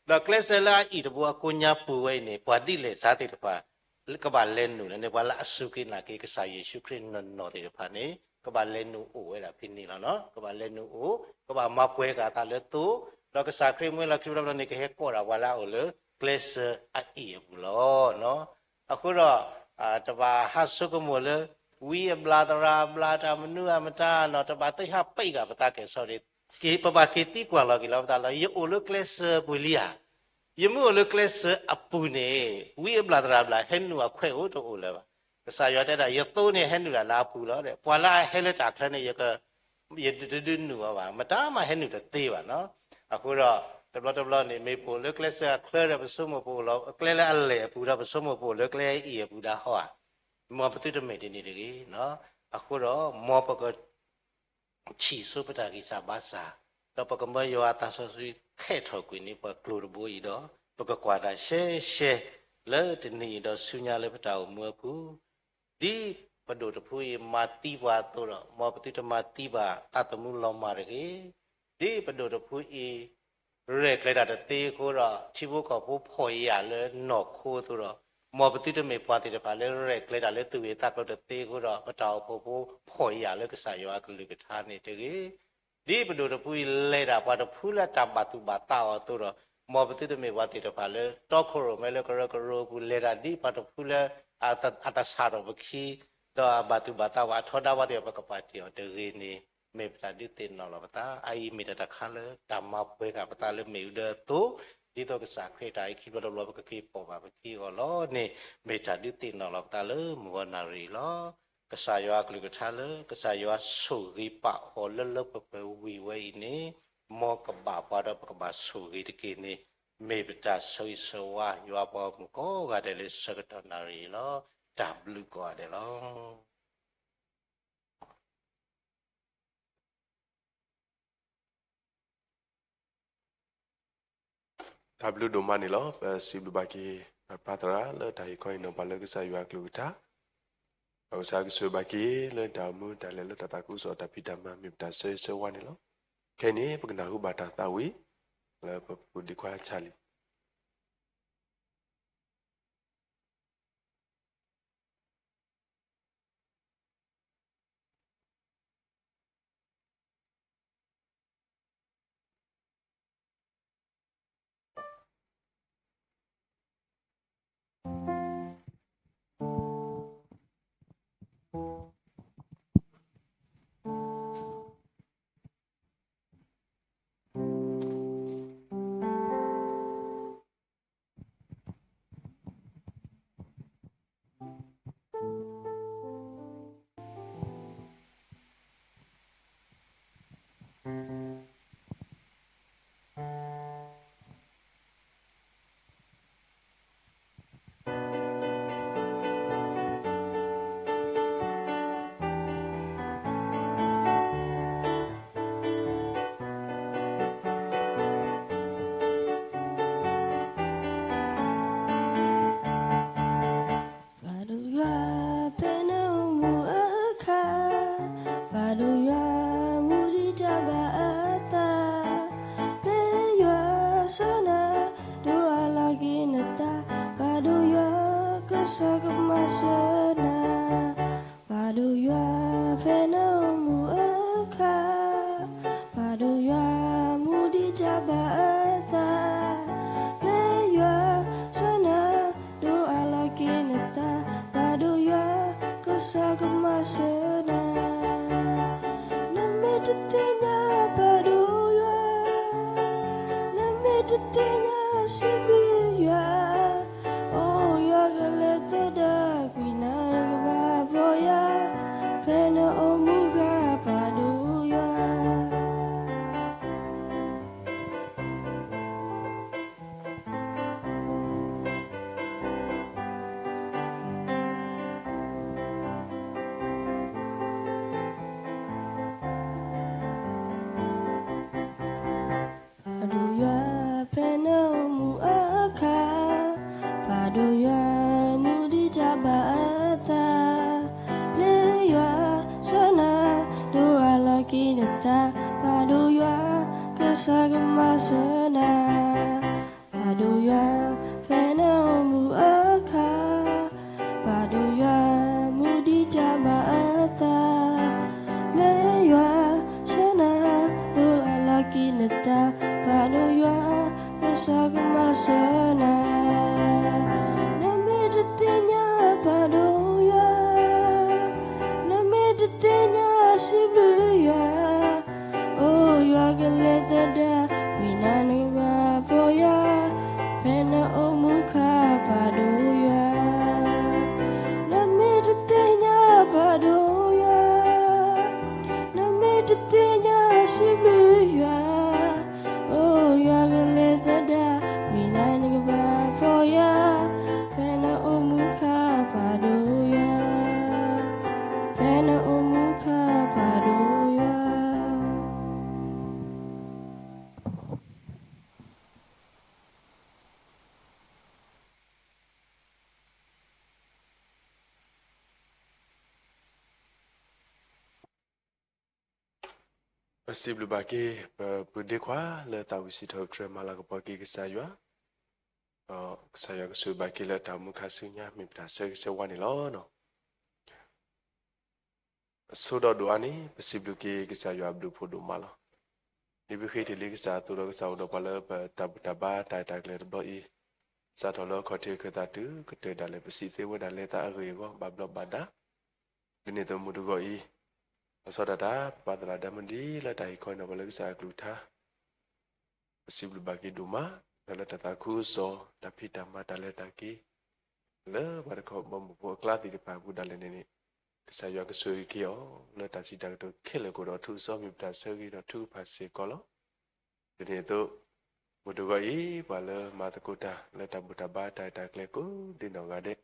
ဒီးကျဲစၢၤလၢအအ့ၣ်တဘိအကိးညါပူၤဝဲအံၤန့ၣ် ပှၤဒ်လဲၣ်စါသ့ၣ်တဖၣ် ကဘၣ်လဲၤနုာ်လၢန့ၣ် ပှၤလၢအစူၢ်က့ၤနာ်က့ၤကစၢ်ယ့ၣ်ၡူးခရံာ်နီၢ်နီၢ်သ့ၣ်တဖၣ်န့ၣ် ကဘၣ်လဲၤနုာ်အိၣ်ဝဲဒၣ်ဖဲန့ၣ်လီၤ. ကဘၣ်လဲၤနုာ်အိၣ်, ကဘၣ်မၤပှဲၤဃာ်သးလၢသိ, ဒီးကစၢ်ခရံာ်မ့ၢ်လီၤခံဘျီဘျီန့ၣ် ကဟဲကိးဒၣ်ပှၤလၢအအိၣ်လၢကျဲစၢၤအအ့ၣ်အပူၤလီၤ. အဃိဒီး တဘၣ်ဟးဆိကမိၣ်လၢ ဝံအဘျၣ်သရၣ်အဘျၣ်တၢ်မနုၤအမတၤနီၤ တဘၣ်သ့ၣ်ဟးပံးဃာ်ပသးကဲၣ်ဆိးဒီး ပဘၣ်က့ၤသံကွၢ်လီၤက့ၤလီၤပသးလီၤ. ယအိၣ်လၢကျဲစၢၤပူၤလံဧါ. ယမ့ၢ်အိၣ်လၢကျဲစၢၤအပူၤန့ၣ် ဝံအဘျၣ်သရၣ်အဘျၣ် ဟဲနုာ်အခွဲးအိၣ်တအိၣ်လၢၤဘၣ်. ကစၢ်ယွၤတဲဒၣ် ယသိန့ၣ်ဟဲနုာ်ဒၣ်လၢအပူၤလီၤ. ပှၤလၢအဟဲလၢတၢ်ချၢန့ၣ် ယတဒုးနုာ်အီၤဘၣ်, မတၤမးဟဲနုာ်တသ့ဘၣ်နီၤ. အဃိဒီး တဘျီတဘျီန့ၣ် မ့ၢ်ပအိၣ်လၢကျဲစၢၤအချၢဒီး ပဆိကမိၣ်ပအိၣ်လီၤ ကျဲလၢအလဲၢ်အပူၤဒီး ပဆိကမိၣ်ပအိၣ်လၢကျဲအအ့ၣ်အပူၤဒၣ်ဟီဧါ. မ်ပသုတမ့ၢ်ဒ်န့ၣ်တဂ့ၤ. အဃိဒီး မ်ပက ထံၣ်ဆိပတၢ်ဂံၢ်စၢ်ဘါစၢ်, ဒီးပကမၢယွၤအသးစီဆှံခဲထီၣ်ကွံာ်န့ၢ်ပှၤကျိၤတဘိအံၤဒီး ပကကွၢ်တၢ်ရှဲရှဲ လၢတနံၤအံၤဒီးဆူညါလၢပတၢ်အိၣ်မူအပူၤ, ဒ်ပဒိၣ်တဖုအံၤမၤသံပှၤအသိးဒီး မ်ပသုတမၤသံဘၣ်အသမူလီၤမၢ်တဂ့ၤ. ဒ်ပဒိၣ်တဖုအံၤ ရဲၣ်ကျဲၤတၢ်တသ့အဃိဒီး ထံဖိကီၢ်ဖိဖှီၣ်ယာ်လၢနီၢ်ခိအသိးဒီး မ်ပသုတမ့ၢ်ပှၤသ့ၣ်တဖၣ်လၢရဲၣ်ကျဲၤတၢ်လၢသူၣ်ဂ့ၤသးကျိၤတသ့အဃိဒီး ပတၢ်အိၣ်ဖှိၣ်ဖိဖှီၣ်ယာ်လၢကစၢ်ယွၤအကလုၢ်ကထါန့ၣ်တဂ့ၤ. ဒ်ပဒိၣ်တဖုအံၤလဲၤတၢ်ပှၤတဖုလၢတၢ်ဘၣ်သူၣ်ဘၣ်သးအီၤအသိးဒီး မ်ပသုတမ့ၢ်ပှၤသ့ၣ်တဖၣ်လၢ တီခိၣ်ရိၣ်မဲလၢကရၢကရိအပူၤ လဲၤတၢ်ဒ်ပှၤတဖုလၢ အတဆၣ်ထီၣ်ပခံ ဒီးအဘၣ်သူၣ်ဘၣ်သးဝဲအထီဒါဝဲသ့ၣ် ပကပာ်တ့ၢ်အီၤတဂ့ၤန့ၣ် မ့ၢ်ပတၢ်ဒုးသ့ၣ်နီၣ်လီၤပသး. အအံၤမ့ၢ်တၢ်တခါလၢတၢ်မၤပှဲၤဃာ်ပသးလၢမ့ၣ်အူဒၢအသိး, ဒ်သိးကစၢ်ခရံာ်တၢ်အံၤခံဘျီတဘျီ ပကက့ၤပိာ်ဘၣ်ပခံအဂီၢ်လီၤန့ၣ် မ့ၢ်တၢ်ဒုးသ့ၣ်နီၣ်လီၤပသးလၢမုၢ်ဂီၤနၣ်ရံၣ်လီၤ. ကစၢ်ယွၤအကလုၢ်ကထါလၢ ကစၢ်ယွၤဆိၣ်ဂ့ၤပာ်အီၤလၢလၢပှဲၤပှဲၤဝံၤဝဲအံၤန့ၣ် မ်ကဘၣ်ပှၤဒီးပကဘၣ်ဆိၣ်ဂ့ၤတက့ၢ်န့ၣ် မ့ၢ်ပတၢ်ဆၢဂ့ၤဆၢဝါ ယွၤပှၤဂီၢ်မုၢ်ကိးဂၤဒဲးလၢဆၢကတီၢ်နၣ်ရံၣ်အံၤလီၤ. တၢ်ဘျုးကိးဂၤဒဲးလီၤ. တၢ်ဘျုးဒိၣ်မးန့ၣ်လီၤ. ပစံးဘျုးဘၣ်က့ၤ ပၢ်သရၣ်လၢတၢ်ဟ့ၣ်ခီဟ့ၣ်နီၤပှၤလၢကစၢ်ယွၤအကလုၢ်ကထါ, ဒီးကစၢ်ကဆိၣ်ဂ့ၤဘၣ်က့ၤလၢတၢ်အိၣ်မူတၢ်လဲၤလၢတၢ်သးခုကစီၣ်တၢ်ဖံးတၢ်မၤ မ့ၢ်ပတၢ်ဆၢဂ့ၤဆၢဝါန့ၣ်လီၤ. ခဲအံၤန့ၣ် ပကနၢ်ဟူဘၣ်တၢ်သးဝံၣ် လၢပပူၤဒံးခွါဆၣ်လံ ပၢ်ဒိၣ်ယွၤဖဲနအိၣ်မူအခါ, ပၢ်ဒိၣ်ယွၤမူဒံးတၢ်ဘၣ်အသး, လၢယွၤဆိၣ်နၤဒိၣ်အါလီၤက့ၤနသး, ပၢ်ဒိၣ်ယွၤကစၢ်ကမၤစၢၤနၤ ပၢ်ဒိၣ်ယွၤဖဲနအိၣ်မူအခါ, ပၢ်ဒိၣ်ယွၤမူဒံးတၢ်ဘၣ်အသး, လၢယွၤဆိၣ်နၤဒိၣ်အါလီၤက့ၤနသး, ပၢ်ဒိၣ်ယွၤကစၢ်ကမၤစၢၤနၤ နမ့ၢ်တသ့ၣ်ညါပၢ်ဒိၣ်ယွၤ, နမ့ၢ်တသ့ၣ်ညါစံးဘျုးယွၤ, အိၣ်ယွၤကလဲၤသဒၢကွံာ်နၤကဘၣ်ဘှီယၤ, ဖဲနအိၣ်မူအခါပၢ်ဒိၣ်ယွၤ ကစၢ်ကမၤစၢၤနၤ, ပၢ်ဒိၣ်ယွၤ, ဖဲနအိၣ်မူအခါ, ပၢ်ဒိၣ်ယွၤ, မူဒံးတၢ်ဘၣ်အသး, လၢယွၤ, ဆၢနၤ, ဒိၣ်အလီၢ်က့ၤနသး, ပၢ်ဒိၣ်ယွၤ, ကစၢ်ကမၤစၢၤနၤ. နမ့ၢ်တသ့ၣ်ညါပၢ်ဒိၣ်ယွၤ, နမ့ၢ်တသ့ၣ်ညါစံးဘျုးယွၤ, အိၣ်ယွၤကလဲၤသဒၣ်, ဝံနၤနကဘၣ်ဖီယၤ, ဖဲနအိၣ်မူခါပၢ်ဒိၣ်ယွၤ, နမ့ၢ်တသ့ၣ်ညါပၢ်ဒိၣ်ယွၤ, နမ့ၢ်တသ့ၣ်ညါစံးဘျုးယွၤ, အိၣ်ယွၤကလဲၤသဒၣ်, ဝံနၤနကဘၣ်ဖီယၤ, ဖဲနအိၣ်မူခါပၢ်ဒိၣ်ယွၤ, ဖဲနအိၣ်မူခါပၢ်ဒိၣ်ယွၤ. ပစံးဘျုးဘၣ်က့ၤ ပပုၢ်ဒ့ခွါလၢသးဝံၣ်စံးထီၣ်ပတြၢၤမၤလၤကပီၤက့ၤကစၢ်ယွၤ, ဒီးကစၢ်ယွၤကဆိၣ်ဂ့ၤဘၣ်က့ၤလၢတၢ်အိၣ်မူခါဆူညါ မ့ၢ်ပတၢ်ဆၢဂ့ၤဆၢဝါန့ၣ်လီၤ. အဆိဒီးဒိၣ်အါန့ၣ် ပစံးဘျုးက့ၤကစၢ်ယွၤအဘျုးဖှိၣ်ဒိၣ်မးလီၤ. ဒ်ပဃ့တ့ၢ်လံကစၢ်အသိးဒီး ကစၢ်အိၣ်ဒီးပှၤလၢပတၢ်ဘူၣ်တၢ်ဘါတၢ်ရဲၣ်တၢ်ကျဲၤတဘျီအံၤ, စးထီၣ်လၢအခီၣ်ထံးအခၢၣ်သးတုၤကတၢၢ်ဒၣ်လဲာ် ပစံးသ့ဝဲဒၣ်လဲၤသးအဂ့ၢ်အဂီၢ် ဘၣ်ဘျီးဘၣ်ဒါ, ဒ်န့ၣ်အသိးမုၢ်တဂီၤအံၤ, လီၤဆီဒၣ်တၢ် ပပၢ်သရၣ်ဒဲမုၢ်ဒံလၢတၢ်ဟ့ၣ်ခီန့ၢ်ပှၤလၢကစၢ်အကလုၢ်ကထါ ပစံးဘျုးဘၣ်က့ၤဒိၣ်မး, ဒီးလၢတၢ်သးခုကစီၣ် တၢ်ဖံးတၢ်မၤတၢ်လဲၤတၢ်က့ၤ, လၢပှၤတခီဘီမုၢ်ဖိအကျါသ့ၣ်တဖၣ်အပူၤဒၣ်လဲာ်န့ၣ်န့ၣ်, ကစၢ်ယွၤကဆိၣ်ဂ့ၤက့ၤအီၤ လၢတၢ်စံးတၢ်ကတိၤခဲလၢာ်ကဒီး ထုကစီမ့ၢ်ပတၢ်ဆၢဂ့ၤဒီးထုကဖၣ်စ့ၢ်ကီးလီၤ. ဒ်န့ၣ်အသိး, မုၢ်တဂီၤအံၤ ပှၤလၢမၤသကိးတၢ်လၢတၢ်ဘူၣ်တၢ်ဘါတၢ်ရဲၣ်တၢ်ကျဲၤကိးဒ်နီၢ်ဂၤဒဲး,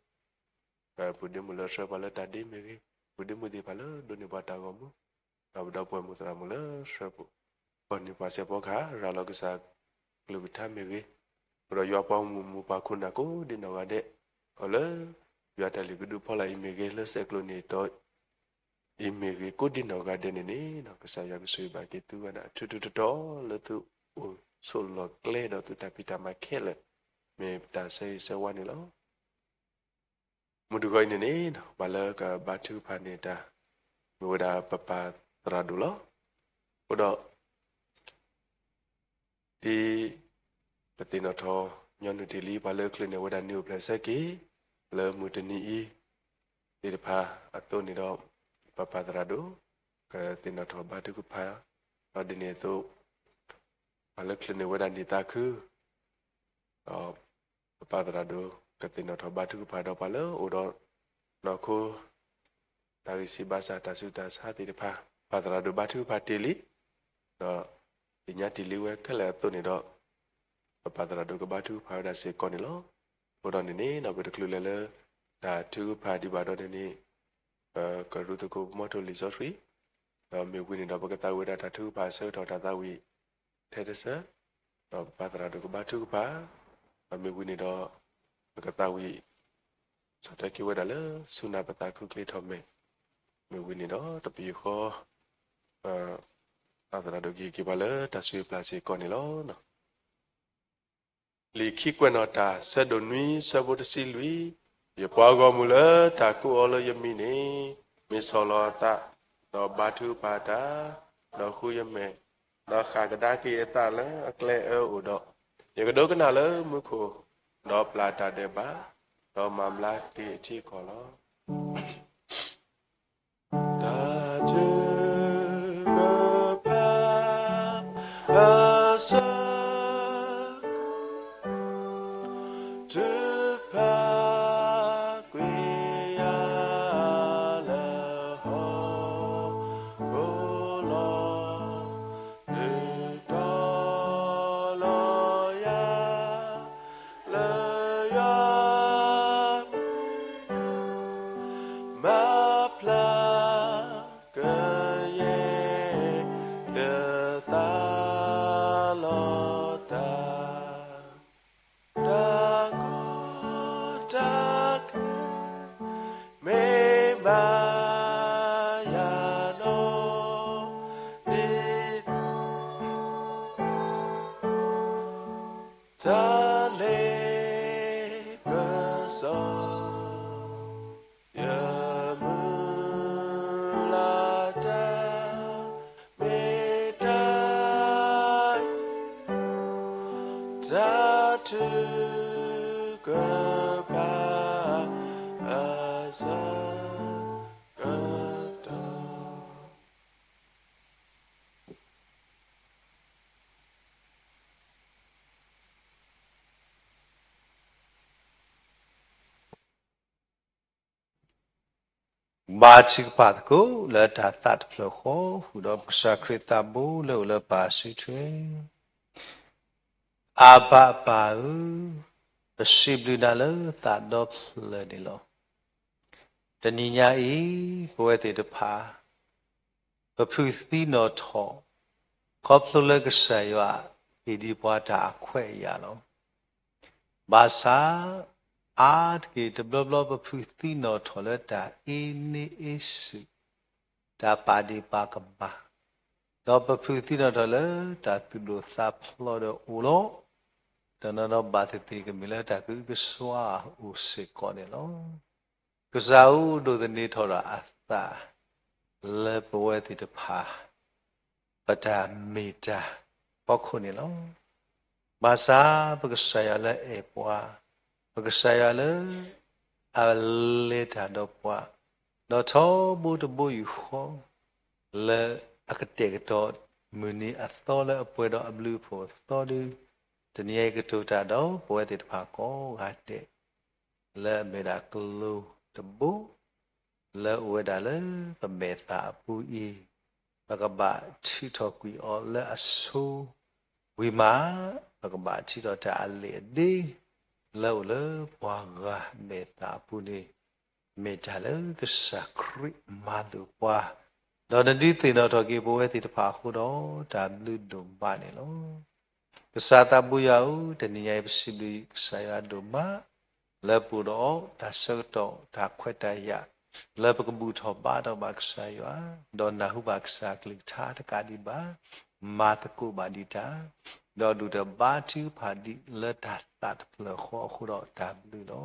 ပုၢ်ဒ့မုၣ်လၢဆှၢပှၤလၢတၢ်ဒ့မ့ၢ်ဂ့ၤ, ပုၢ်ဒ့မုၣ်သ့ၣ်တဖၣ်လၢဒိးန့ၢ်ပှၤတၢ်ဂီၤမူ, ဒီးပဒီပုၢ်ဝဲၢ်မုၣ်သရၣ်မုၣ်လၢဆှၢပှၤန့ၢ်ပှၤစဲးဖီကဟၣ် ရၤလီၤကစၢ်ကလုၢ်ကထါမ့ၢ်ဂ့ၤ, ဒီးယွၤပှၤမုၣ်မူပှၤခိၣ်နၢ်ကိးဒ်နီၢ်ဂၤဒဲး, အီၤလၢ ယွၤတၢ်လုၢ်ကဒုဖီလာ်အံၤမ့ၢ်ဂ့ၤ, လၢဆဲးကျိးန့ၢ်တီ အံၤမ့ၢ်ဂ့ၤ, ကိးဒ်နီၢ်ဂၤဒဲးန့ၣ်န့ၣ်, ကစၢ်ယွၤကဆိၣ်ဂ့ၤဘၣ်က့ၤသုဝဲဒၣ် ထူးထူးတီၤတီၤလၢသုအိၣ်ဆိးလီၢ်ကျဲဒီးသုတၢ်ဖံးတၢ်မၤခဲလၢာ်, မ့ၢ်ပတၢ်ဆၢဂ့ၤဆၢဝါန့ၣ်လီၤ. မုၢ်တဂီၤအံၤန့ၣ်န့ၣ်, ပှၤလၢကဘါထုကဖၣ်န့ၢ်တၢ်, မ့ၢ်ဝဲဒၣ်ပပၢ်သရၣ်ဒိၣ်လီၤ. အဃိဒီး ဒ်ပသ့ၣ်နီၣ်ထီၣ်ညီနုၢ်တ့ၢ်လံ ပှၤလၢချုးန့ၢ်ဝဲဒၣ်နံၣ်အိၣ်ဖျဲၣ်ဆၢက့ၤ လၢမုၢ်တနံၤအံၤသ့ၣ်တဖၣ်အသိးန့ၣ်ဒီး, ပပၢ်သရၣ်ဒိၣ် ကသ့ၣ်နီၣ်ထီၣ်ဘါထုကဖၣ်, ဒီးဒ်န့ၣ်အသိး ပှၤလၢချုးန့ၢ်ဝဲဒၣ်နံၣ်သးခု ဒီးပပၢ်သရၣ်ဒိၣ် ကသ့ၣ်နီၣ်ထီၣ်ဘါထုကဖၣ်ဒီးပှၤလၢအိၣ်ဒီးနီၢ်ခိ တၢ်ဂံၢ်စၢ်ဘါစၢ်တၢ်ဆူးတၢ်ဆါသ့ၣ်တဖၣ် ပၢ်သရၣ်ဒိၣ်ဘါထုကဖၣ်တ့ၢ်လံ, ဒီးသ့ၣ်ညါတ့ၢ်လံဝဲခဲလၢာ်အသိးန့ၣ်ဒီး, ပပၢ်သရၣ်ဒိၣ်ကဘါထုကဖၣ်ဝဲဒၣ်စ့ၢ်ကီးန့ၣ်လီၤ. အဃိဒီးန့ၣ်န့ၣ် ပတချုးလဲၤလၢ တၢ်ထုကဖၣ်ဒံးဘၣ်ဒီးန့ၣ်န့ၣ်, ပကရူၢ်သကိးပမီထိၣ်လံာ်စီဆှံ, ဒီးမ့ၢ်ဝံၤန့ၣ်ဒီး ပကသးဝံၣ်ဝဲဒၣ်တၢ်ထုကဖၣ်အဆၢကတီၢ်တၢ်သးဝံၣ် ထဲတစၢ, ဒီးပပၢ်သရၣ်ဒိၣ်ကဘါထုကဖၣ်, ဒီးမ့ၢ်ဝံၤန့ၣ်ဒီး ပကသးဝံၣ် ဆီၣ်ထွဲက့ၤဝဲဒၣ်လၢဆူနၢ်ပသးခုချ့ထီၣ်မဲာ်, မ့ၢ်ဝံၤန့ၣ်ဒီးတပယူာ်ဃီ ပပၢ်သရၣ်ဒိၣ်ကဟ့ၣ်က့ၤပှၤလၢတၢ်ဆိၣ်ဂ့ၤပျၢ်စ့ၢ်ကီးန့ၣ်လီၤ. လံာ်ခံကွဲးနီၣ်တၢ် ဆၢဒိၣ်နွံ ဆၢဖိတဆံလွံၢ်, ယပှၤဂီၢ်မုၢ်လၢတၢ်ကိးအီၤလၢယမံၤန့ၣ်, မ့ၢ်ဆီၣ်လီၤအသး, ဒီးဘါထုကဖၣ်တၢ်, ဒီးဃုယမဲာ်, ဒီးဃၣ်ကဒါက့ၤအသးလၢအကျဲအၢအိၣ်ဒီး, ယကဒိကနၣ်လၢမူခိၣ်, ဒီးပျၢ်တၢ်ဒဲးဘး, ဒီးမၤဘျါက့ၤအထံအကီၢ်လီၤ. တၢ်ထုကဖၣ်အဆၢ, ထုကဖၣ်ကွံာ်ယၤလၢဟီၣ်ခိၣ်လီၤ. နတီၤလီၤယၤ လၢယွၤ မၤဖျါကယဲၢ်ယသး. တၢ်လ့ပစီ ယမုၢ်လၢ်တၢ် မ့ၢ်တၢ် တၢ်ထုကဖၣ် အဆၢကတီၢ် ဘါထုကဖၣ်သကိးလၢတၢ်သးတဖျၢၣ်ဃီ ဃုာ်ဒီးပကစၢ်ခရံာ်သးဘိလၢအိၣ်လၢပၢ်စုထွဲ, အဘၤပၢ်ဧၢ, ပစံးဘျုးနၤလၢသးဒီဖျၢၣ်န့ၣ်လီၤ. တနံၤညါအံၤ ပဝဲသ့ၣ်တဖၣ် ပဖုးသံနီၣ်ထီၣ် ခီဖျိလၢကစၢ်ယွၤဟ့ၣ်ဒံးပှၤတၢ်အခွဲးအယာ်လီၤ. ဘၣ်ဆၣ် အါတက့ၢ်တဘျီဘျီ ပဖုးသံနီၣ်ထီၣ်လၢတၢ်အ့န့အ့ဆံး, တၢ်ပာ်ဒ့ၣ်ပာ်ကမၣ်, ဒီးပဖုးသံနီၣ်ထီၣ်လၢတၢ်သူၣ်ဒိၣ်သးဖျိးဒီးအိၣ်လီၤ. တနီၤနီၤဘၣ်သ့ၣ်သ့ၣ်ကမ့ၢ်လၢတၢ်ကအုကစွါအိၣ်စ့ၢ်ကီးန့ၣ်လီၤ. ကစၢ်ဧၢ ဒိးသန့ၤထီၣ်ဒီးအသး လၢပဝဲသ့ၣ်တဖၣ် ပတၢ်မ့ၢ်တၢ်ဖီခိၣ်န့ၣ်လီၤ. ဘၣ်ဆၣ်ပကစၢ်ယွၤလၢအဲၣ်ပှၤ, ပကစၢ်ယွၤလၢ အလဲၤတၢ်ဒီးပှၤ, ဒီးထီဘိတဘိယူၢ်ဃီ လၢအကတဲာ်ကတီၤမုၢ်နံၤအသီလၢအပှဲၤဒီးအဘျုးအဖှိၣ်အသီဒီး, တနံၤအံၤကတိၤတၢ်ဒီးပဝဲသ့ၣ်တဖၣ်ကိးဂၤဒဲး လၢအမ့ၢ်ဒၣ်ကျိတဘိ လၢအိၣ်ဝဲဒၣ်လၢပမဲာ်သၣ်အပူၤအံၤ, ပကဘၣ်ထုးထီၣ်ကွံာ်အီၤလၢအဆိဝံၤမး, ပကဘၣ်ထုးထီၣ်တၢ်အလံာ်အဒ့ လၢအိၣ်လၢပှၤဂၤမဲာ်သၣ်အပူၤန့ၣ်, မ့ၢ်တၢ်လၢကစၢ်ခရံာ်မၤလိာ်ပှၤ, ဒီးနဒုးသ့ၣ်နီၣ်ထီၣ်က့ၤပဝဲသ့ၣ်တဖၣ်အဃိဒီး တၢ်ဘျုးဒိၣ်မးန့ၣ်လီၤ. ကစၢ်သးဘိယွၤဧၢ, တနံၤညါအံၤပစံးဘျုးကစၢ်ယွၤဒိၣ်မး လၢပအိၣ်ဒီးတၢ်ဆၢကတီၢ် တၢ်ခွဲးတၢ်ယာ် လၢပကဘူၣ်ထီၣ်ဘါထီၣ်ဘၣ်ကစၢ်ယွၤ, ဒီးနၢ်ဟူဘၣ်ကစၢ်အကလုၢ်ကထါတကးဒံးဘၣ်, မၤသကိးဘၣ်ဒံးတၢ်, ဒီးဒုၣ်တဘါထုကဖၣ်ဒံးလၢတၢ်သးတဖျၢၣ်ဃီအဃိဒီးတၢ်ဘျုးလီၤ.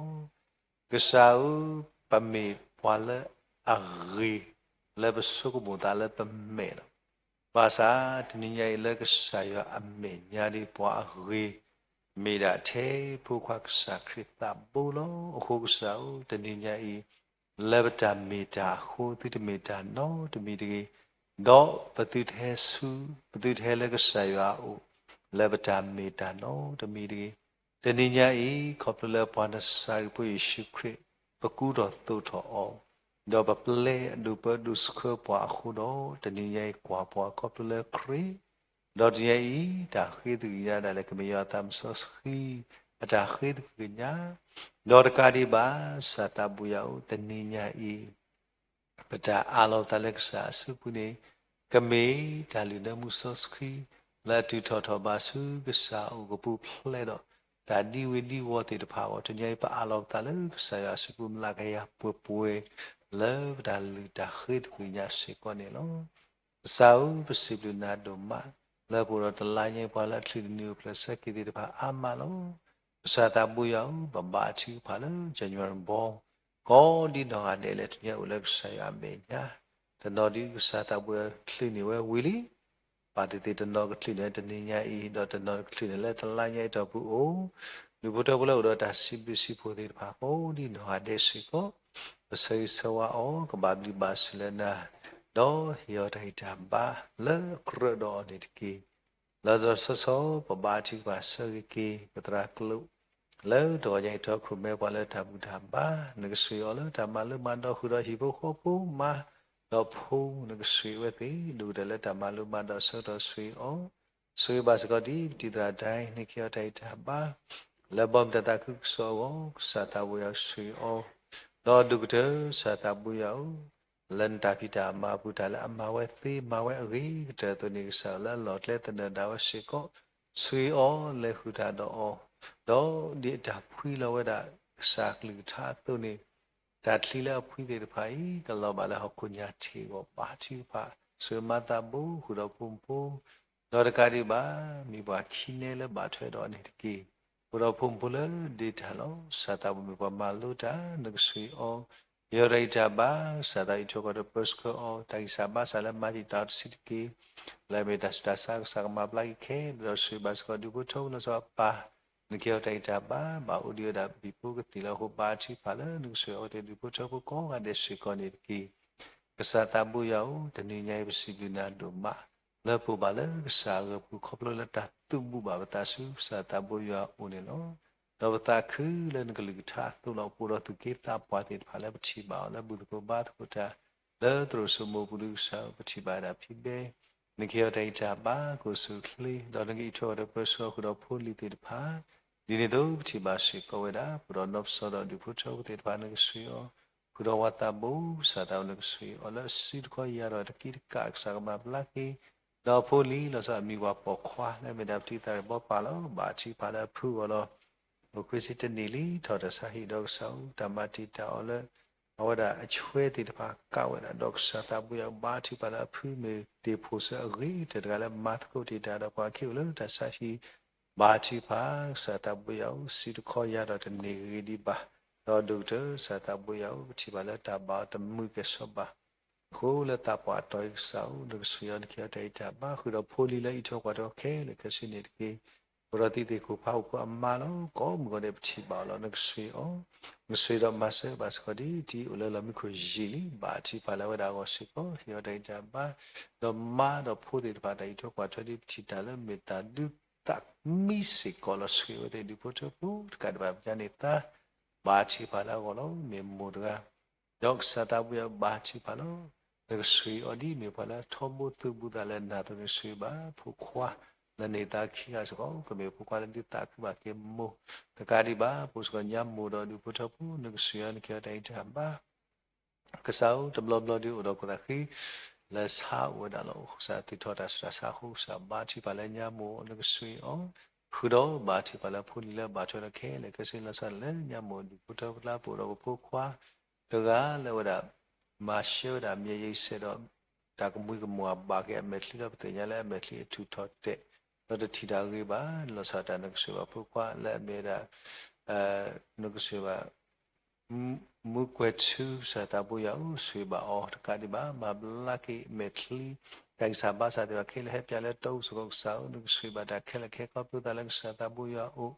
ကစၢ်ဧၢ, ပမ့ၢ်ပှၤလၢအဂ့ၤ လၢပဆိကမိၣ်သးလၢပမဲာ်လီၤ. ဘၣ်ဆၣ်တနံၤညါအံၤလၢကစၢ်ယွၤအမဲာ်ညါဒ်ပှၤအဂ့ၤ, မ့ၢ်ဒၣ်ထဲဖိခွါကစၢ်ခရံာ်သးဘိလီၤ. အဃိကစၢ်ဧၢ, တနံၤညါအံၤ လၢပတၢ်မ့ၢ်တၢ်အဃိ သုတမ့ၢ်တၢ်နီတမံၤတဂ့ၤ, ဒီးပသုတဟဲဆူ ပသုတဟဲလၢကစၢ်ယွၤအအိၣ် လၢပတၢ်မ့ၢ်တၢ်နီတမံၤတဂ့ၤ. တနံၤညါအံၤ ခီဖျိလၢပှၤနစၤရ့းဖိယ့ၣ်ၡူးခရံာ် ပကူထီၣ်သိးထီၣ်အီၤ, ဒီးပပျဲအဒိၣ်ပၢဒိၣ်ဆှၢပှၤအဃိဒီး တနံၤညါအံၤကွၢ်ပှၤခီဖျိလၢခရံာ်, ဒီးတနံၤညါအံၤ တၢ်ဃ့သကွံာ်ညါဒၣ်လဲာ် ကမ့ၢ်ယွၤအသးမုၢ်စီဆှံ အတၢ်ဃ့သကွံာ်ညါ, ဒီးတကးဒံးဘၣ် ကစၢ်သးဘိယွၤဧၢ, တနံၤညါအံၤ ပတၢ်အးလီၤပသးလၢကစၢ်အစုပူၤန့ၣ် ကမ့ၢ်တၢ်လုၢ်နၢမူစီဆှံ လၢအတုၤထီၣ်ထီၣ်ဘးဆူကစၢ်အအိၣ်ကပူၤဖျဲးဒီး တၢ်ဒံဝ့ၤဒံဝီၤသ့ၣ်တဖၣ်အဂီၢ်, တနံၤအံၤပအးလီၤပသးလၢကစၢ်ယွၤအစုပူၤ မလးကယၤပှဲၤပှဲၤ လၢပတၢ်လုၢ်တၢ်ဃ့သကွံာ်ညါစ့ၢ်ကီးန့ၣ်လီၤ. ကစၢ်ဧၢ, ပစံးဘျုးနၤဒိၣ်မး လၢပအိၣ်ဒီးတလါညါပှၤလၢအချုးတနံၤအိၣ်ဖျဲၣ်ဆၢက့ၤသ့ၣ်တဖၣ်အါမးလီၤ. ကစၢ်သးဘိယွၤဧၢ, ပဘါထုကဖၣ်လၢ January ဘီ ကိးဒံနီၢ်ဂၤဒဲးလၢတနံၤအံၤအိၣ်လၢကစၢ်ယွၤအမဲာ်ညါ, တနီၤဒ်ကစၢ်သးဘိယွၤချုးန့ၢ်ဝဲဝံၤလံ, ဘၣ်သ့ၣ်သ့ၣ်တနီၤကချုးန့ၢ်တနံၤညါအံၤ, ဒီးတနီၤကချုးန့ၢ်လၢတလါညါအံၤအတီၢ်ပူၤအိၣ်, ဒူၣ်ဖိထၢဖိလၢအိၣ်ဒီးတၢ်စံးဘျုးစံးဖှိၣ်သ့ၣ်တဖၣ်ကိးဒံနီၢ်ဂၤဒဲးစ့ၢ်ကီး, ပဆၢဂ့ၤဆၢဝါအီၤ, ကဘၣ်ဘျုးဘၣ်ဆိၣ်လၢနၤ, ဒီးဟ့ၣ်အီၤတၢ်ဂံၢ်တၢ်ဘါလၢအကြၢးဒီးအီၤန့ၣ်တက့ၢ်. လီၤတံၢ်လီၤဆဲး ပဘါထုကဖၣ်ဆၢဂ့ၤက့ၤ ပသရၣ်ကျိာ် လၢတဂီၤညါအံၤ တီခိၣ်ရိၣ်မဲပှၤလၢတၢ်ဘူၣ်တၢ်ဘါ, နကဆိၣ်ဂ့ၤအီၤလၢတၢ်မၤလိမၤဒိးဃုာ်ဒီးဟံၣ်ဖိဃီဖိမါ, ဒီးဖိနကဆိၣ်ဂ့ၤဝဲသ့ၣ် ဒိၣ်ကတၢၢ်လၢတၢ်မၤလိမၤဒိးဆၢကတီၢ်ဆိၣ်ဂ့ၤအီၤ, ဆိၣ်ဂ့ၤဘၣ်စ့ၢ်ကီးဒ်ပတံၤသရၣ်ဒဲး နကဟ့ၣ်အီၤတၢ်ဂံၢ်တၢ်ဘါ လၢအဘီမုၢ်တၢ်သးခုကစီၣ်အဂီၢ်, ကစၢ်သးဘိယွၤဆိၣ်ဂ့ၤအီၤ, ဒီးဒိၣ်ကတၢၢ်ကစၢ်သးဘိယွၤဧၢ, လၢနတၢ်ဖံးတၢ်မၤအပူၤတၢ်လၢအမၤဝဲသ့မၤဝဲအဂ့ၤကတၢၢ်အသိးန့ၣ် ကစၢ်လၢအလီၢ်ကျဲသနၢၣ်ဒၣ်ဝဲစ့ၢ်ကီး, ဆိၣ်ဂ့ၤအီၤလဲၤဃုာ်တၢ်ဒီးအီၤ, ဒီးဒ်အတၢ်ဖှံလီၤဝဲဒၣ်ကစၢ်အကလုၢ်ကထါအသိးန့ၣ်, တၢ်ချံလၢအဖှံသ့ၣ်တဖၣ်အံၤ ကလီၤဘၣ်လၢဟီၣ်ခိၣ်ညါထံးအဂီၢ်, ဘါထုကဖၣ်ဆိၣ်ဂ့ၤမၤသးဘိဃုာ်ဒီးဖိမုၣ်ဖိ, ဒီးတကးဒံးဘၣ် မ့ၢ်ပှၤခံနဲလၢဘၣ်ထွဲဒီးအီၤန့ၣ်တက့ၢ်. ဃုာ်ဒီးဖိမုၣ်ဖိလၢဒ့တၢ်လီၤ. ကစၢ်သးဘိယွၤမ့ၢ်ပှၤမၤလိတၢ် နကဆှၢအီၤ, ဟ့ၣ်အီၤတၢ်ဂံၢ်တၢ်ဘါ, ကစၢ်သးဘိယွၤအံးထွဲကွၢ်ထွဲပၢဆှၢအီၤ, တၢ်ဂံၢ်စၢ်ဘါစၢ်လၢမၤတံာ်တာ်အီၤတဆံးတက့ၢ်, လၢအမ့ၢ်တၢ်ဆူးတၢ်ဆါ ကစၢ်ကမၤဘျါက့ၤခဲလၢာ်, ဒီးဆှၢဘၣ်စ့ၢ်ကီးဒူၣ်ဖိထၢဖိလီၤဆီအပၢ်, နကဟ့ၣ်အီၤတၢ်ဂံၢ်တၢ်ဘါ, ဘၣ်အိၣ်ဒံးဝဲဒၣ်ဘံၣ်ဖိကသ့ၣ်လၢအဃိ ဘါထုကဖၣ်လၢ နကဆှၢအဝဲသ့ၣ်ဒူၣ်ဖိထၢဖိကိးဂၤဒဲးစ့ၢ်ကီးန့ၣ်တက့ၢ်. ကစၢ်သးဘိယွၤဧၢ, တနံၤညါအံၤပစံးဘျုးနၤဒိၣ်မး လၢပအိၣ်ဘၣ်လၢကစၢ်အဂီၢ်ပူၤ ခီဖျိလၢတၢ်သူၣ်ဘူၣ်ဘၣ်ပသးဆူကစၢ်သးဘိယွၤအအိၣ်န့ၣ်လီၤ. ဒီးပသးခုလၢနကလုၢ်ကထါအသိးလီၤ. အိၣ်ဒီးသူၣ်က့သးပှၢ်သ့ၣ်တဖၣ်လၢပထံၣ်ဘၣ်အီၤလၢဘူၣ်သကိးဘါသကိးတၢ် လၢသရိာ်စိမိးပူၤဒုးကစၢ်ဧၢ, ပထံၣ်ဘၣ်ဝဲဒၣ်ဖံဘဲ, နကဟ့ၣ်အီၤတၢ်ဂံၢ်တၢ်ဘါ ကအိၣ်ဆူၣ်အိၣ်ချ့, ဒီးနကအံးထွဲကွၢ်ထွဲပၢဆှၢအီၤဃုာ်ဒီးဖိလံၤသ့ၣ်တဖၣ်, ဒ်န့ၣ်အသိးပထံၣ်ဘၣ်စ့ၢ်ကီးဝဲဒၣ် ပဒီးနီၢ်ပစီဒီးဒူၣ်ဖိထၢဖိသ့ၣ်တဖၣ် နကဆှၢအီၤ ဃုာ်ဒီးဝၤသးဘိ, ကစၢ်သးဘိနကဆှၢအီၤလၢအစုတခီယၤဒီးတကံတကး ကစၢ်ကမၤဘျါက့ၤ, ဒီးဖိလံၤလီၤဆီအမံၤပှၤပိာ်ခွါ လၢအမ့ၢ်ဒၣ်ပတံၤသးရ့ၣ်ဘီပၢ်လီၤ. ဘါထုကဖၣ်လၢအဖုအဂီၢ်လီၤ. အိၣ်ခွံဆံတနံၣ်လံ ထီၣ်တၢ်ဆါဟံၣ်ဒီးကစၢ်ဧၢ, တၢ်မၤတံာ်တာ်အီၤလၢ အဝဲဒၣ်အဆွဲသ့ၣ်တဖၣ်ကးဝဲဒၣ် ဒီးကစၢ်သးဘိယွၤဧၢ ဘါထုကဖၣ်လၢအဖုမ့ၢ်တ့ၢ်ဖိးဆၢအဂ့ၤ တၢ်တဂၤလၢမၤသကိးတံာ်တာ်ဒီးပှၤခံအိၣ်လၢတၢ်ဆါဟံၣ် ဘါထုကဖၣ် ကစၢ်သးဘိယွၤဧၢ စုတခီယၤဒီးတန့ၢ်ဂ့ၤဒံးဘၣ်, ဒီးဒိၣ်ကတၢၢ် ကစၢ်သးဘိယွၤဧၢ ပထံၣ်ဘၣ်လၢတၢ်ဘၣ်အီၤတမုာ်ကဲၣ်ဆိးဘၣ် အဃိလၢသးပှၢ်အတီၤအံၤကစၢ်ဧၢ နကဆှၢအီၤ နကဟ့ၣ်အီၤတၢ်ဂံၢ်တၢ်ဘါ ဃုာ်ဒီးဖိလံၤလၢအံးထွဲကွၢ်ထွဲခဲလၢာ်ခဲဆ့န့ၣ်တက့ၢ်. ပဒီးသံသ့ၣ်ခိၣ်ဖးအိၣ်ဖိအမါလီၤ. ကိးမုၢ်ဂီၤဒဲးပထံၣ်ဘၣ်အီၤလီၤ. နကဆှၢအီၤ, နကဆှၢဒီးမၤစၢၤဘၣ်စ့ၢ်ကီးဒ်တံၤအိၣ်လၢလီၢ်မံခိၣ်ယံာ်လံ. ဘါထုကဖၣ်လၢအဝဲဒၣ်အဂီၢ်စ့ၢ်ကီး ဟ့ၣ်အီၤတၢ်ဂံၢ်တၢ်ဘါ, ဒီးမါဒီးဖိသ့ၣ်တဖၣ်တၢ်အံးထွဲကွၢ်ထွဲဒ်ပထံၣ်တၢ်လၢမ့ၢ်တၢ်ဒုးသးမံစ့ၢ်ကီးလီၤ. ဆှၢအဝဲသ့ၣ်ဒူၣ်ဖိထၢဖိတကးဒံးဘၣ် ပညါန့ၣ်သါ ဘါထုကဖၣ်လၢအဂီၢ်လီၤ. မ့ၢ်မိၢ်တဂၤ ဒီးကစၢ်သးဘိယွၤဧၢ ဘါထုကဖၣ်လီၤ. နကဆှၢအီၤဒ်မ့ၢ်ပှၤလၢထီဘိသူၣ်ဘိသးလၢနၤအသိး နကဆှၢဘၣ်ဖိခွါ လၢန့ၢ်သါခံဂၤစ့ၢ်ကီး ကမ့ၢ်ဖိခွါလၢဒုးသးခုဘၣ်က့ၤမိၢ် တကးဒံးဘၣ် ပအိၣ်စ့ၢ်ကီးညါမိၢ်ဒီးဒူၣ်ဖိထၢဖိ နကဆှၢအီၤ နကဟ့ၣ်အီၤတၢ်ဂံၢ်တၢ်ဘါ ကစၢ်ဧၢ တဘျီဘျီဒုးအိၣ်ဒီးခိၣ်သးဃံ လၢဆါအိၣ်ဝဲဒၣ်လီၤ. ကစၢ်သူၣ်ထီၣ်တၢ်ဆူးတၢ်ဆါအဃိ ကစၢ်ဘါထုကဖၣ်လၢညါမိၢ် နကဆှၢအီၤ ဃုာ်ဒီးဘါထုကဖၣ်လၢဖိလံၤလၢဘၣ်ထွဲဒီးခဲလၢာ်ခဲဆ့ လီၤဆီဒၣ်တၢ်လၢညါမိၢ်ဒူၣ်ဖိထၢဖိလၢပအိၣ်ဒီးပဖိခွါ တဂၤလၢအဝဲဒၣ် မၤရှဲဝဲဒၣ်မ့ၢ်ယံစဲးဒီး တၢ်ကမှံကမီၤဘၣ်က့ၤအမဲာ်ချံဒီး ပသ့ၣ်ညါလၢအမဲာ်ချံအထူၣ်ထီၣ်တဲာ် ဒီးတထံၣ်တၢ်ဂ့ၤဘၣ် လီၤဆီဒၣ်တၢ်နကဆှၢဘၣ်ဖိခွါလၢအမ့ၢ်ဝဲဒၣ် နကဆှၢဘၣ် မူကွဲၤထူ ကစၢ်သးဘိယွၤဧၢ ဆှၢဘၣ်အီၤတကးဒံးဘၣ် မၤဘျါက့ၤမဲာ်ချံ တၢ်ဂံၢ်စၢ်ဘါစၢ်သ့ၣ်တဖၣ်ခဲလၢာ်ဟဲပၠးလၢတၢ်အိၣ်စ့ၢ်ကီးကစၢ်ဧၢ နကဆှၢဘၣ်တၢ်ခဲလၢာ်ခဲဆ့ခီဖျိသးလၢကစၢ်သးဘိယွၤအအိၣ်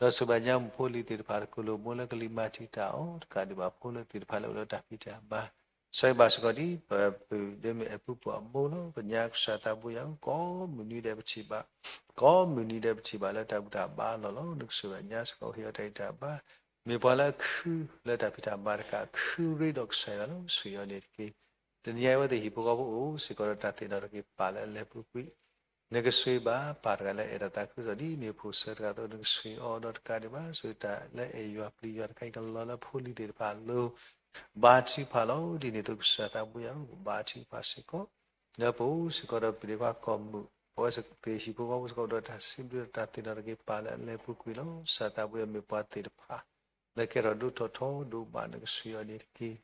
ဒီးဆှၢဘၣ်ညါမိၢ်ဖိလံၤသ့ၣ်တဖၣ်တကလုာ်မိၢ်လၢကလံၤမၤတံာ်တာ်အီၤ တကးဒံးဘၣ်ဖိလံၤသ့ၣ်တဖၣ်လၢအိၣ်လၢတၢ်ဖံးတၢ်မၤ ဆှၢဘၣ်စ့ၢ်ကီးဒ် ပဒဲမ့ၢ်အဲၤပူၤပှၤအဘိလီၤ. ပညါကစၢ်သးဘိယွၤဧၢ ကိးမုၢ်နံၤဒဲးပထံၣ်ဘၣ် ကိးမုၢ်နံၤဒဲးပထံၣ်ဘၣ်လၢတၢ်ဘူၣ်တၢ်ဘါလီၢ်လီၤ. နကဆှၢဘၣ်ညါစ့ၢ်ကီး ဟ့ၣ်အီၤတၢ်ဂံၢ်တၢ်ဘါ မ့ၢ်ပှၤလၢအခုလၢတၢ်ဖံးတၢ်မၤတကး ခုရ့ဒီးကစၢ်ယွၤလီၤ. ဆှၢအီၤန့ၣ်တက့ၢ်. တနံၤအံၤအဝဲသ့ၣ်ဟံၣ်ဖိဃီဖိအိၣ်စ့ၢ်ကီးဒီးတၢ်သ့ၣ်နီၣ်ထီၣ်က့ၤပၢ်လၢအလဲၤပူၤကွံာ် နကဆှၢဘၣ်ပၢ်တဂၤလၢအဲၣ်တၢ်သးခုကစီၣ်ဒ်မ့ၢ်ဖိးဆၢတဂၤအသိး နကဆှၢအီၤဒီးတကးဒံးဘၣ် ဆှၢတၢ်လၢအဲၣ်ယွၤပျံၤယွၤတခါအံၤကလီလၢဖိလံၤသ့ၣ်တဖၣ်အလိၤ ဘါထုကဖၣ်လီၤ. ဒ်န့ၣ်အသိးကစၢ်သးဘိယွၤဧၢ ပဘါထုကဖၣ်စ့ၢ်ကီး လၢပအိၣ်စ့ၢ်ကီးဒီးပဒ့ခွါကီၢ်မုၢ် ပဝဲသ့ၣ်ဟံၣ်ဖိဃီဖိစ့ၢ်ကီးဒီးတၢ်စံးဘျုးတၢ်သ့ၣ်နီၣ်ထီၣ်က့ၤပၢ်လၢအလဲၤပူၤကွံာ်လီၤ. ကစၢ်သးဘိယွၤမ့ၢ်ပှၤသ့ၣ်တဖၣ် လၢကဲထီၣ်ဒိၣ်ထီၣ်ထီဒိၣ်ဘၣ် နကဆှၢအီၤန့ၣ်တက့ၢ်.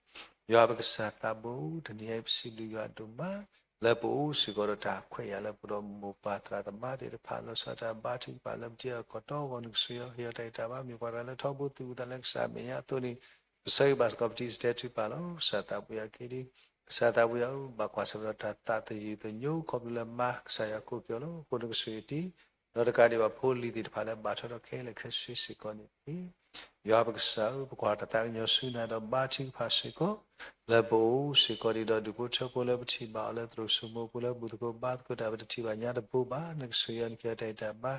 ယွၤပကစၢ်သးဘိ တနံၤအံၤပစံးဘျုးယွၤဒိၣ်မး လၢပအိၣ်စ့ၢ်ကီးဒီးတၢ်ခွဲးယာ်လၢပဒီးမိၢ်ပၢ်သရၣ်သမါသ့ၣ်တဖၣ် လီၤဆီဒၣ်တၢ်ဘါထုကဖၣ်လၢပထံအကီၢ်တီအဂီၢ် နကဆှၢအီၤ ဟ့ၣ်အီၤတၢ်ဂံၢ်တၢ်ဘါ မ့ၢ်ပှၤတဂၤလၢထီဘိသူၣ်ဘိသးလၢကစၢ်အမဲာ်ညါအသိးန့ၣ် ပဆၢဂ့ၤဘၣ်စ့ၢ်ကီးပတံၤစတဲထုကဖၣ်လီၤ. ကစၢ်သးဘိယွၤက့ၤဒံး ကစၢ်သးဘိယွၤဧၢ ဘၣ်ကွၢ်ဆၢၣ်မဲာ်ဒီးတၢ်သးသယုၢ်သညိ ခီဖျိလၢမါကစၢ်ယွၤကိးက့ၤအီၤလီၤ. အဃိနကဆှၢအီၤတက့ၢ် ဒီးတကးဒံးဘၣ်ဖိလံၤသ့ၣ်တဖၣ်လၢဘၣ်ထွဲဒီးခဲလၢာ်ခဲဆ့စ့ၢ်ကီးန့ၣ်တက့ၢ်. ယွၤပကစၢ်ဧၢ ပကွၢ်တၢ်သးကညီၤဆူနၤဒီးဘါထုကဖၣ်စ့ၢ်ကီး လၢပအိၣ်စ့ၢ်ကီးဒံးဒီးဒူၣ်ဖိထၢဖိလၢပထံၣ်ဘၣ်အီၤလၢသရိာ်စိမိးပူၤလၢ ဘူၣ်သကိးဘါသကိးတၢ် ပတထံၣ်ဘၣ်ညါတဘိဘၣ် နကဆှၢအီၤ နကဟ့ၣ်အီၤတၢ်ဂံၢ်တၢ်ဘါ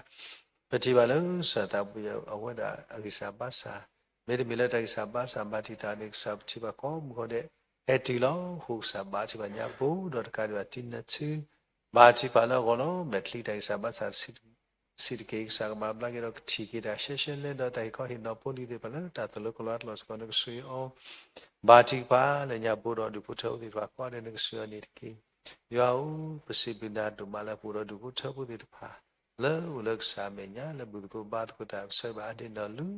ပထံၣ်ဘၣ်လၢကစၢ်သးဘိယွၤအဝဲဒၣ်အဂံၢ်စၢ်ဘါစၢ် မ့တမ့ၢ်လၢတၢ်ဂံၢ်စၢ်ဘါစၢ်မၤတံာ်တာ်န့ၣ် ကစၢ်ပထံၣ်ဘၣ်ကိးမုၢ်ဂီၤဒဲး ဟဲတုၤလီၤ. အဃိကစၢ်ဘါထုကဖၣ်ညါဘိ ဒီးတကးဒံးဘၣ်တံၤနၢၤဆူ ဘါထုကဖၣ်လၢအဂီၢ်လီၤ. မဲာ်ချံတၢ်ဂံၢ်စၢ်ဘါစၢ် ဆံးတက့ၢ် ကစၢ်ကမၤဘျါက့ၤဒီးကထံၣ်က့ၤတၢ်ရှဲရှဲလဲၣ် ဒီးတၢ်ဟ့ၣ်ခီဟ့ၣ်နီၤဖိလံၤသ့ၣ်တဖၣ်လၢတၢ်သိၣ်လိကလီတၢ်လီၢ်စ့ၢ်ကီး နကဆှၢအီၤ ဘါထုကဖၣ်လၢညါဘိဒီးဒူၣ်ဖိထၢဖိသ့ၣ်တဖၣ်ကိးဂၤဒဲး နကဆှၢအီၤန့ၣ်တက့ၢ်. ယွၤဧၢ ပစံးဘျုးနၤဒိၣ်မးလၢပအိၣ်ဒီးဒူၣ်ဖိထၢဖိသ့ၣ်တဖၣ် လၢအိၣ်လၢကစၢ်အမဲာ်ညါ လၢဘူၣ်သကိးဘါသကိးတၢ် ပဆၢဂ့ၤဘၣ်အါဒ့ၣ်နီၢ်လူၤ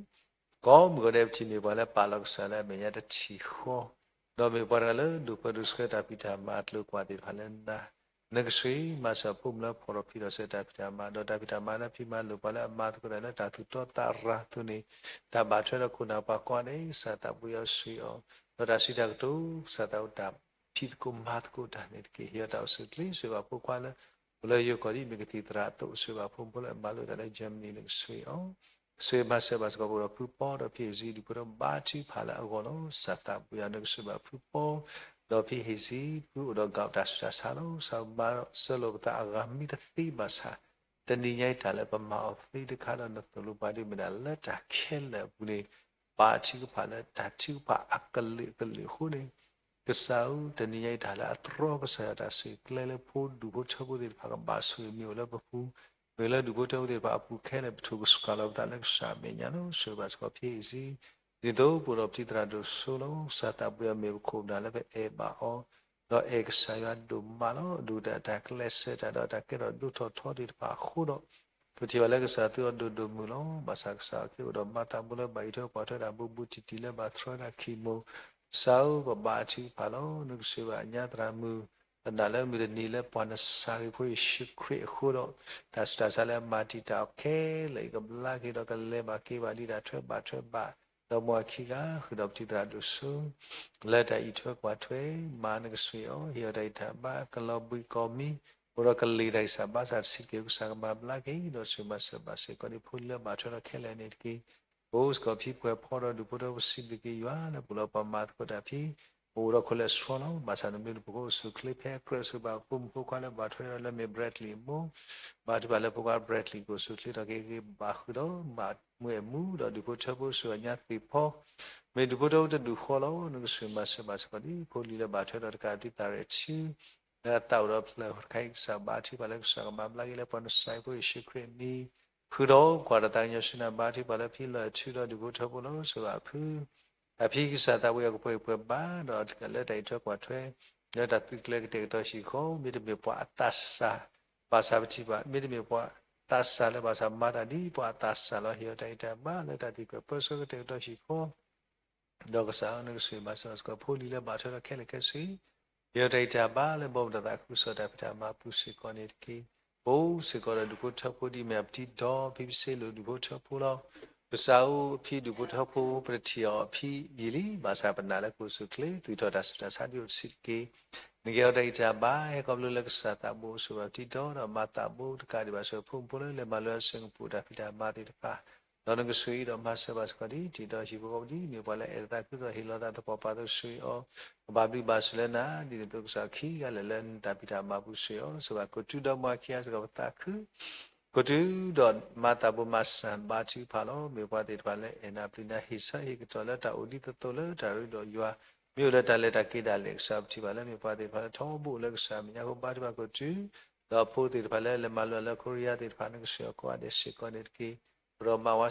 ကိးမုၢ်ဂီၤဒဲး ပထံၣ်န့ၢ်ပှၤလၢပာ်လီၤကစၢ်လၢအမဲာ်ညါတထံၣ်ဃီ, ဒီးမ့ၢ်ပှၤတဂၤလၢဒိၣ်ပၢဒိၣ်ဆှၢတၢ်ဖံးတၢ်မၤအကျိၤအကွာ်သ့ၣ်တဖၣ်လၢနၤ နကဆှၢမၤစၢၤအဖိမုၣ်လၢဖီၣ်ထီၣ်ဖံးထီၣ်စၢၤတၢ်ဖံးတၢ်မၤ ဒီးတၢ်ဖံးတၢ်မၤလၢဖံးမၤလိာ်ပှၤလၢအမၤသကိးတၢ်လၢတၢ်သူၣ်တီသးရၤအသိးန့ၣ်, တၢ်ဘၣ်ထွဲဒီးခိၣ်နၢ်ပှၤကိးဂၤဒဲး ကစၢ်သးဘိယွၤဆှၢအီၤ, ဒီးတၢ်စံးတၢ်ကတိၤ ကစၢ်သးအိၣ်တၢ်ဖံးသကိးမၤသကိးတၢ်န့ၣ်တက့ၢ်. ဟ့ၣ်အီၤတၢ်အိၣ်ဆူၣ်အိၣ်ချ့ ဆှၢဘၣ်ဖိခွါလၢ အိၣ်လၢယိၤကီၢ်ဒ်အမ့ၢ်ကသံၣ်သရၣ်အသိး ဆှၢဘၣ်ဖိမုၣ်ဖိလၢအမၤလိတၢ်လၢ Germany နကဆှၢအီၤ ဆှၢမၤစၢၤဘၣ်စ့ၢ်ကီး ပအိၣ်ဒီးဖုပီဒီးဖံဟ့ၣ်စံ ဒူၣ်ဖိထၣ်ဖိဘါထုကဖၣ်လၢအဂီၢ်လီၤ. ကစၢ်သးဘိယွၤ နကဆှၢဘၣ်ဖုပီ ဒီးဖံဟ့ၣ်စံ ဖုအိၣ်ဒီး ကီၣ် တၢ်ဆူးတၢ်ဆါလီၤ. ကစၢ်မၤစၢၤလိာ်ပသးအဂၤမ့ၢ်တသ့ဘၣ်ဆၣ် တနံၤညါအံၤတၢ်လၢပမၤအီၤသ့တခါဒီး နသိၣ်လိပှၤဒ်မ့ၢ်ဒၣ်လၢတၢ်ခဲလၢာ်အပူၤန့ၣ် ဘါထုကဖၣ်လၢတၢ်ထုကဖၣ်အကလုာ်ကလုာ်အဃိန့ၣ် ကစၢ်ဧၢ တနံၤညါအံၤတၢ်လၢအတြီကစၢ်ယွၤတၢ်ဆှၢကျဲလၢဖိဒူၣ်ဖိထၢဖိသ့ၣ်တဖၣ်ကဘၣ်ဆိၣ်ဂ့ၤမ့ၢ်အိၣ်လၢပပူၤ, မ့ၢ်လၢဒူၣ်ဖိထၢဖိသ့ၣ်တဖၣ်အပူၤခဲလၢာ် ပထိၣ်ကစှၤလီၤပသးလၢကစၢ်အမဲာ်ညါလီၤ. ဆှၢဘၣ်စ့ၢ်ကီးဖံဟ့ၣ်စံ ဒ်သိးပအိၣ်ဒီးပတံၤသရၣ်ဒိၣ်စိလီၤ. ကစၢ်သးဘိယွၤမ့ၢ်ပခိၣ်ပနၢ်လၢပအဲၣ်ဘၣ်အီၤ ဒီးအဲၣ်ကစၢ်ယွၤဒိၣ်မးလီၤ. ဒိၣ်တၢ်တၢ်ကျဲးစၢးတၢ်ဒီးတၢ်ကဲထီၣ်ဒိၣ်ထီၣ်ထီသ့ၣ်တဖၣ်အဃိဒီး ပထံၣ်ဘၣ်လၢကစၢ်သုအီၤဒိၣ်ဒိၣ်မုၢ်လီၤ. ဘၣ်ဆၣ်ကစၢ်အီၤက့ၤအိၣ်ဒီးမၤသးဘိလၢဘၣ်အံးထွဲကွၢ်ထွဲတၢ် ဘူးဘူးတံၢ်တံၢ်လၢဘၣ်တြီတၢ်ခံမိၢ်, ကစၢ်ဧၢ ပဘါထုကဖၣ်လီၤ. နကဆှၢဘၣ်အညါသရၣ်မုၣ် ပနာ်လၢမုၢ်တနံၤလၢပှၤနစၤရ့းဖိယ့ၣ်ၡူးခရံာ်အဃိဒီး တၢ်ဆူးတၢ်ဆါလၢအမၤတံာ်တာ်အီၤခဲလၢာ်အံၤ ကဘျါက့ၤဒီးကလဲၤဘၣ်က့ၤဘၣ်ဒ်တၢ်ထွဲဘၣ်ထွဲဘၣ် ဒီးမ်အခံဂၤ ဃုာ်ဒီးပတံၤသရၣ်ဒိၣ်စိ လၢတၢ်အံးထွဲကွၢ်ထွဲ မၤနကဆှၢအီၤ ဟ့ၣ်အီၤတၢ်အံးတၢ်ဘါ ကလီၤဘှံးကီၤမံၤ အိၣ်ဒီးကလံၤတၢ်ဂံၢ်စၢ်ဘါစၢ်တဆံးတက့ၢ်. ကစၢ်ကမၤဘျါက့ၤ ဒီးဆှၢမၤစၢၤဘၣ်စ့ၢ်ကီးဒ်ဖိလံၤလၢဘၣ်ထွဲဒီးခဲလၢာ်န့ၣ်တက့ၢ်. ပအိၣ်စ့ၢ်ကီးဖံပှဲၤဖီဒီးဒူၣ်ဖိထၢဖိ စံးဘျုးက့ၤယွၤလၢပအိၣ်လီၤပှၤမၤသကိးတၢ်ဖံ ပအိၣ်ဒီး cholesterol လီၤ. ဘၣ်ဆၣ်နမ့ၢ်ဒုးပခိၣ်အိၣ်ဆူၣ်အိၣ်ချ့ ဖဲကြၢးဆှၢဘၣ်အဖိမုၣ်ဖိခွါလၢဘၣ်ထွဲဒီးလၢမ့ၢ် Bradley အမိၢ်, ဘါထုကဖၣ်လၢဖိခွါ Bradley ကအိၣ်ဆူၣ်အိၣ်ချ့ထီၣ်က့ၤက့ၤဘၣ်ဃုာ်ဒီး မၤမုာ်အဲၣ်မူဒီးဒူၣ်ဖိထၢဖိ ဆှၢအညါသ့ၣ်ဖီ မ့ၢ်ဒူၣ်ဖိထၢဖိတဒူၣ်ဃီလီၤ. နကဆှၢမၤစၢၤဘၣ်စ့ၢ်ကီးဒ်ဖိလံၤလၢဘၣ်ထွဲဒီးတကးဒ်သးရဲၣ်ထံ လၢအသးအိၣ်ဒီးဖျၢၣ်တခါအံၤ ကစၢ်ဘါထုကဖၣ်လၢကစၢ်ကမၤဘျါက့ၤလၢပှၤနစၤရ့းဖိယ့ၣ်ၡူးခရံာ်အမံၤ ဃုာ်ဒီးကွၢ်ဒီးသးကညီၤဆူနၤ ဘါထုကဖၣ်လၢဖံလီၤအဲၣ်ထုဒီးဒူၣ်ဖိထၢဖိလီၤ. ဆှၢဘၣ်ဖု အဖံကစၢ်သးဘိယွၤကပှဲၤပှဲၤဘၣ်ဒီးလၢတၢ်အံးထွဲကွၢ်ထွဲ လၢတၢ်သုးကျဲၤကတဲာ်ကတီၤဟံၣ်ဃီ မ့တမ့ၢ်ပှၤအသးစၢ် ဘၣ်ဆၣ်ပထံၣ်ဘၣ် မ့တမ့ၢ်ပှၤသးစၢ်လၢဘၣ်ဆၣ်မၤတၢ်ဒ်ပှၤအသးစၢ်လီၤ. ဟ့ၣ်အီၤတၢ်အံးတၢ်ဘါလၢတၢ်သံကွဲးပၢဆှၢကတဲာ်ကတီၤဟံၣ်ဃီ ဒီးကစၢ်ဧၢ နကဆှၢမၤစၢၤဘၣ်စ့ၢ်ကီးဖိလံၤလၢဘၣ်ထွဲဒီးခဲလၢာ်ခဲဆ့ ဟ့ၣ်အီၤတၢ်အံးတၢ်ဘါလၢ ဘီမုၢ်ဒီးသးခုကစီၣ်တၢ်ဖံးတၢ်မၤအပူၤစ့ၢ်ကီးန့ၣ်တက့ၢ်. ပအိၣ်စ့ၢ်ကီးဒီးဒူၣ်ဖိထၢဖိဒ်အမ့ၢ်အပတံၤဒီး ဖံပစ့လိာ်ဒူၣ်ဖိထၢဖိလီၤ. ကစၢ်ဧၢ ဖံဒူၣ်ဖိထၢဖိ ပတထံၣ်အီၤအဖံယံာ်လံ ဘၣ်ဆၣ်ပနာ်လၢကအိၣ်ဆူၣ်အိၣ်ချ့ သူၣ်ထီၣ်တၢ်ဆူးတၢ်ဆါဒ်အိၣ်တဆံးတက့ၢ်. နကဟ့ၣ်အီၤတၢ်အံးတၢ်ဘါ ဟဲခီဖျိလၢကစၢ်သးဘိအိၣ်ဆိးဘၣ်ပတံၤဒီး ဒီးမၤသးဘိတကးဒံးဘၣ်ဆၢဖိမုၣ်ဖိလၢ လဲၤမၤလိအစဲၣ်ကပူၤ တၢ်ဖံးတၢ်မၤသ့ၣ်တဖၣ် ဒီးနကဆှၢအံၤဒီးမၤစၢၤဘၣ်စ့ၢ်ကီးဒ်တံၤဒီးဟံၣ်ဖိဃီဖိဒ်မ့ၢ်ပှၤလၢအဲၣ်လီၤသးခုကစီၣ် ဟ့ၣ်လီၤသးသပှၢ်ပှၢ်အသိးဆှၢအီၤ ကဘၣ်ဘျုးဘၣ်ဆိၣ်လၢနၤ ဒ်န့ၣ်အသိးကစၢ်ခံဂၤလၢာ်လၢနတၢ်ဖံးတၢ်မၤပူၤဆှၢအီၤ စ့ၢ်ဘၣ်ကီးတုၤဒီးမ်အခံဂၤစ့ၢ်ကီးပသးခု ကီးတုၤဒီးမၤသးဘိမၤစၢၤဘါထုကဖၣ်လီၤ. မ့ၢ်ပှၤသ့ၣ်တဖၣ်လၢအဲၣ်နၤပျံၤနၤ ဟ့ၣ်ဆၢဟ့ၣ်ကတီၢ်လၢတၢ်ရ့ဒီးယွၤ မ့ၢ်အိၣ်လၢတၢ်လဲၤတၢ်က့ၤဒၣ်လဲာ် ကစၢ်ပထံၣ်ဘၣ်လၢမ့ၢ်ပှၤသ့ၣ်တဖၣ်လၢထီဘိလၢကစၢ်အမဲာ်ညါအဃိ ဘါထုကဖၣ်ကီးတုၤ ဒီးဖိသ့ၣ်တဖၣ်လၢလဲၤမၤလိလၢ Korea သ့ၣ်တဖၣ် နကဆှၢအီၤကိးဂၤဒဲးစ့ၢ်ကီးန့ၣ်တက့ၢ်. ပဒီးမၤဝါ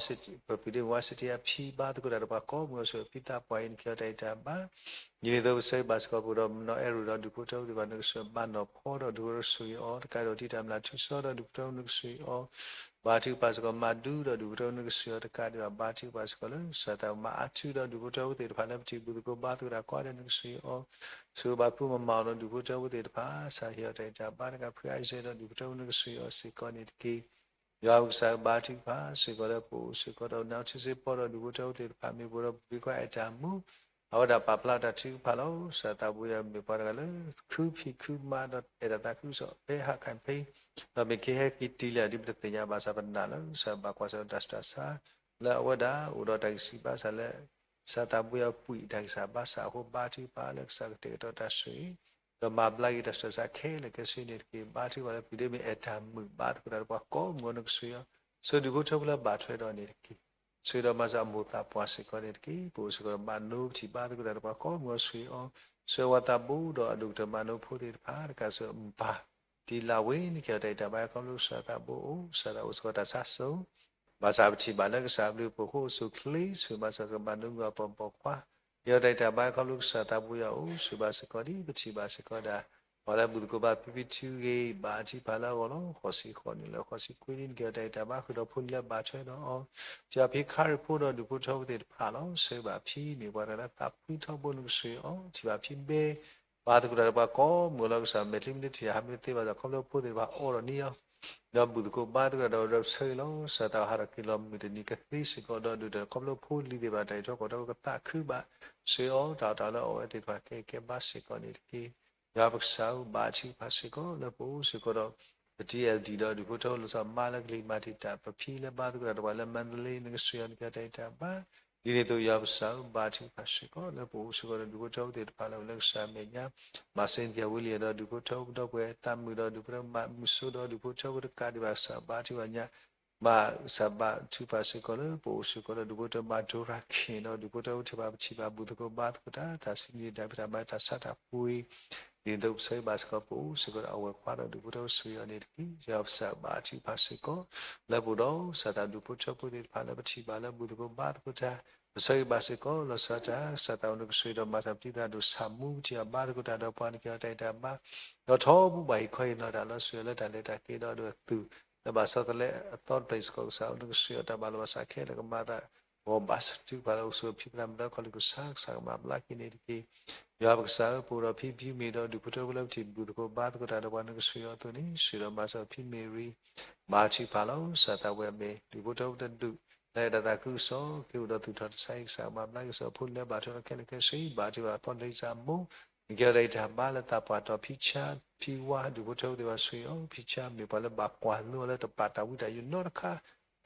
ပပျံၤဒ့မုၢ်ဝါ City အဖံဘါသကိးတၢ်ဒီးပှၤကိးမုၢ်အီၤ ဆှၢဖံသးပှၢ်အံၤ နကဟ့ၣ်အီၤတၢ်အံးတၢ်ဘါ ဒ်န့ၣ်အသိးပဆၢဂ့ၤဘၣ်စ့ၢ်ကီးပအိၣ်ဒီးနီၢ်အဲၣ်ရူးဒီးဒူၣ်ဖိထၢဖိသ့ၣ်တဖၣ် နကဆှၢဘၣ်နီၢ်ဖီဒီးဒူၣ်ဖိထၢဖိဆှၢဂ့ၤအီၤ တကးဒီးတံၤတၢ်မျၢ်ထူစီဒီးဒူၣ်ဖိထၢဖိနကဆှၢအီၤ ဘါထုကဖၣ်စ့ၢ်ကီးမၤဒူဒီးဒူၣ်ဖိထၢဖိနကဆှၢအီၤတကးဒံးဘၣ် ဘါထုကဖၣ်စ့ၢ်ကီးလၢ ကစၢ်သးမၤအါထုဒီးဒူၣ်ဖိထၢဖိသ့ၣ်တဖၣ်လၢပထံၣ်ဘူၣ်သကိးဘါသကိးတၢ်ကိးဂၤဒဲးနကဆှၢအီၤ ဆှၢဘၣ်ဖုမၤမၤအီၤဒီးဒူၣ်ဖိထၢဖိသ့ၣ်တဖၣ် ကစၢ်ဟ့ၣ်အီၤတၢ်အံးတၢ်ဘါတကးဖုအါစဲဒီးဒူၣ်ဖိထၢဖိနကဆှၢအီၤစ့ၢ်ကီးန့ၣ်တက့ၢ်. ယွၤပကစၢ်ဘါထုကဖၣ်စ့ၢ်ကီးလၢပအိၣ်စ့ၢ်ကီးဒီးနၤထူစ့ၢ်ပီဒီးဒူၣ်ဖိထၢဖိသ့ၣ်တဖၣ် မ့ၢ်ပအိၣ်ဒီးပပှၤအဲၣ်တၢ်မူ အဝဲဒၣ်ပာ်ဖျါတၢ်ထုကဖၣ်လီၤ. ကစၢ်သးဘိယွၤမ့ၢ်ပှၤတဂၤလၢ ခုဖံးခုမၤဒီးအဲၣ်တၢ်သးခုကစီၣ်ဖဲဟးခၢၣ်ဖံး ဒီးမ့ၢ်က့ၤဟဲက့ၤတုၤလၢဒ်ပတသ့ၣ်ညါဘၣ်ဆၣ်ပနာ်လၢ ကစၢ်ဘၣ်ကွၢ်ဆၢၣ်တၢ်ဆူးတၢ်ဆါ လၢအဝဲဒၣ်အိၣ်ဒီးတၢ်ဂံၢ်ဆံးဘါစၢ်လၢ ကစၢ်သးဘိယွၤပှံၢ်တၢ်ဂံၢ်စၢ်ဘါစၢ်အဃိ ဘါထုကဖၣ်လၢကစၢ်ကတဲာ်ကတီၤတၢ်ဆိၣ်ဂ့ၤ ဒီးမၤဘျါက့ၤတၢ်ဆူးတၢ်ဆါခဲလၢာ်ခဲဆ့န့ၣ်တက့ၢ်. ဘါထုကဖၣ်လၢပျံၤဒ့မုၢ်အဲၣ်တၢ်မုာ်ဘါသကိးတၢ်ဒီးပှၤကိးမုၢ်အီၤနကဆှၢအီၤ ဆှၢဒူၣ်ဖိထၢဖိလၢဘၣ်ထွဲဒီးန့ၣ်တက့ၢ်. ဆှၢဒီးမၤစၢၤအမိၢ်သးပှၢ်စ့ၢ်ကီးန့ၣ်တက့ၢ်. ပအိၣ်စ့ၢ်ကီးဒီးမၤနိပထံၣ်ဘါသကိးတၢ်ဒီးပှၤကိးမုၢ်အီၤဆှၢအီၤ ဆှၢဝဲသးဘိဒီးအဒိၣ်ကတၢၢ်မၤနိဖိသ့ၣ်တဖၣ် တကးဆှၢမုၢ်ပၢ် တံၤလၢဝ့ၢ်န့ၣ် ကဟ့ၣ်အီၤတၢ်အံးတၢ်ဘါဟဲခီဖျိကစၢ်သးဘိအိၣ် ကစၢ်သးအိၣ်စ့ၢ်ကီးတၢ်ဆါစိၤ ဘၣ်ဆၣ်ပထံၣ်ဘၣ်လၢကစၢ်အဘျုးအဖှိၣ်အဃိအိၣ်ဆူၣ်အိၣ်ချ့ ဆှၢမၤစၢၤကမၤနိမုၢ်အပိာ်မုၣ်အပိာ်ခွါ ကဟ့ၣ်အီၤတၢ်အံးတၢ်ဘါဟဲခီဖျိကစၢ်သးဘိယွၤအိၣ် ဆှၢဘၣ်စ့ၢ်ကီးဒ်ပထံၣ်ဘၣ်စ့ၢ်ကီးဒၣ် ပှၤလၢဘူၣ်သကိးဘါဖံဖံထုဂ့ၤ ဘါထုကဖၣ်လၢအဂီၢ်လီၤ. ဃိးဆံဃိးနံၣ်လၢဃိးဆံခွံနံၣ် နကဟ့ၣ်အီၤတၢ်အံးတၢ်ဘါဃုာ်ဒီးဖိလံၤလၢဘၣ်ထွဲဒီးအီၤ ထံၣ်ဘၣ်ဖံခါရံၣ်ဖိဒီးဒူၣ်ဖိထၢဖိသ့ၣ်တဖၣ်လီၤ. ဆှၢဘၣ်ဖံမ့ၢ်ပှၤတဂၤလၢသးဖှံထီဘိနကဆှၢအီၤ ထံၣ်ဘၣ်ဖံဘဲ ဘါသကိးတၢ်ဒီးပှၤကိးမုၢ်လီၤ. ကစၢ်မဲာ်ချံမ့ၢ်တထံၣ် ဟးမ့ၢ်တသ့ဘၣ်ဒီး ခီဖျိဖိသ့ၣ်တဖၣ်အိးထီၣ်န့ၢ်အီၤ ဒီးဘူၣ်သကိးဘါသကိးတၢ်ဒီး ဒီးဆၢဂ့ၤလီၤ. ကစၢ်သးဟးထီၣ်က့ၤလီၤမုၢ်တနံၤကသ့စ့ၢ်ကီး ဒီးဒုၣ်ဒါခီဖျိဖိလံၤသ့ၣ်တဖၣ် တၢ်အံးထွဲကွၢ်ထွဲကသးခုဘၣ် ဆှၢအီၤတၢ်အီၣ်တၢ်အီလၢအအိၣ်ဝဲသ့ၣ်တဖၣ် ကဲကဲဘၣ်စ့ၢ်ကီးန့ၣ်တက့ၢ်. ယွၤပကစၢ်ဧၢ, ဘါထုကဖၣ်စ့ၢ်ကီးလၢပအိၣ်စ့ၢ်ကီးဒီး ပ T L D ဒီးဒုးဖိထၢဖိလီၤဆီ မါလၢကလံၤမၤတံာ်တာ် ပဖံလၢဘါသကိးတၢ်ဒီးပှၤလၢ Mandalay နကစၢ်ယွၤနကဲတၢ်အံၤတၢ်ဘါ ဒ်န့ၣ်အသိး ယွၤပကစၢ်ဧၢ, ဘါထုကဖၣ်စ့ၢ်ကီးလၢပအိၣ်စ့ၢ်ကီးဒီး ဒုးဖိထၢဖိသ့ၣ်တဖၣ်လၢအိၣ်လၢကစၢ်မဲာ်ညါ မၤစ့ၣ်ထံဝံလံဒီး ဒုးဖိထၢဖိဒီပုၢ်ဝဲၢ်သးမုာ်ဒီး ဒုးဖိထၢဖိမၤမုာ်စိဒီး ဒုးဖိထၢဖိတကးဒံးဘၣ် ကစၢ်ဘါထုကဖၣ်ညါ မၤကစၢ်ဘါထုကဖၣ်စ့ၢ်ကီးလၢပအိၣ်စ့ၢ်ကီးဒီး ဒုးဖိထၢဖိမၤဒိရၤခ့ၣ်ဒီး ဒုးဖိထၢဖိထံၣ်ဘၣ်ပထံၣ်ဘၣ်ဘူၣ်သကိးဘါသကိးတၢ် တၢ်ဆူၣ်န့ၣ် တၢ်ဖံးတၢ်မၤတၢ်ဆါတၢ်ပှ့ၤ ဒ်သိးပဆၢဂ့ၤဘၣ်စ့ၢ်ကီး ပအိၣ်စ့ၢ်ကီးဒီးအဝဲၢ်ခွါဒီး ဒုးဖိထၢဖိဆှၢအီၤန့ၣ်တက့ၢ်. ယွၤပကစၢ်ဘါထုကဖၣ်စ့ၢ်ကီး လၢပအိၣ်ဒီး ကစၢ်သးဒုးဖိထၢဖိသ့ၣ်တဖၣ်လၢပထံၣ်ဘၣ်လၢဘူၣ်သကိးဘါသကိးတၢ် ပဆၢဂ့ၤဘၣ်စ့ၢ်ကီး လီၤဆီဒၣ်တၢ် ကစၢ်သးအိၣ်နကစၢ်ဒီးမၤစၢၤပတံၤသရၣ်ဒိၣ်ဆၣ်မူ ပထံၣ်ဘၣ်ဘါသကိးတၢ်ဒီးပှၤနကဲအီၤတၢ်အံၤတၢ်ဘါ ဒီးထီဘိဘၣ်ဟ့ၣ်ခီဟ့ၣ်နီၤတၢ်လီၤဆှၢလၢတၢ်လဲၤတၢ်က့ၤဒီးဒိးသူၣ် လၢဘၣ်ဆီတလဲအသီတဖျၢၣ်အံၤစ့ၢ်ကီး ကစၢ်အိၣ်နကစၢ်အီၤတၢ်ဘၣ်လီၤဘၣ်စးခဲလၢာ်ကမၤသး ဂီၤဘၣ်စၢၤထုကဖၣ်လၢအိၣ်ဆူၣ်အိၣ်ချ့ပသးမုာ်ဒီးခီလ့ၣ်ကစၢ် ကစၢ်ကမၤဘျါက့ၤန့ၣ်တက့ၢ်. ယွၤပကစၢ်ဧၢ, ပအိၣ်ဒီးဖံဖံမ့ၢ်ဒီး ဒုးဖိထၢဖိလၢပထံၣ်ဘူၣ်သကိးဘါသကိးတၢ်ဒီးပှၤနကစၢ်အီၤအသိးန့ၣ် ဆှၢဒီးမၤစၢၤဖံမ့ၢ်ရံ ဘါထုကဖၣ်လီၤ. ကစၢ်သးဝံၣ်အမ့ၢ် ဒုးဖိထၢဖိတဒူၣ် လၢအဲၣ်တၢ်သးခုကစီၣ် က့ၤအိၣ်ဒီးသူၣ်ထီၣ်တၢ်ဆါအံၤ ကစၢ်ကမၤဘျါက့ၤ ကစၢ်ဖိလၢဘၣ်ထွဲဒီးခဲလၢာ်ခဲဆ့ ဘါထုကဖၣ်ဖီၣ်လၢကစၢ်အမိၢ် နကဲအီၤတၢ်အံၤတၢ်ဘါလၢသးပှၢ်တီၤ ဖံဆါ ဖံဝါ ဒုးဖိထၢဖိသ့ၣ်တဖၣ်ဆှၢအီၤ ဖံဆါမ့ၢ်ပှၤလၢဘၣ်ကွၢ်လိအီၤလၢတပာ်တၢ်ဝံတၢ်ယိးနီတခါ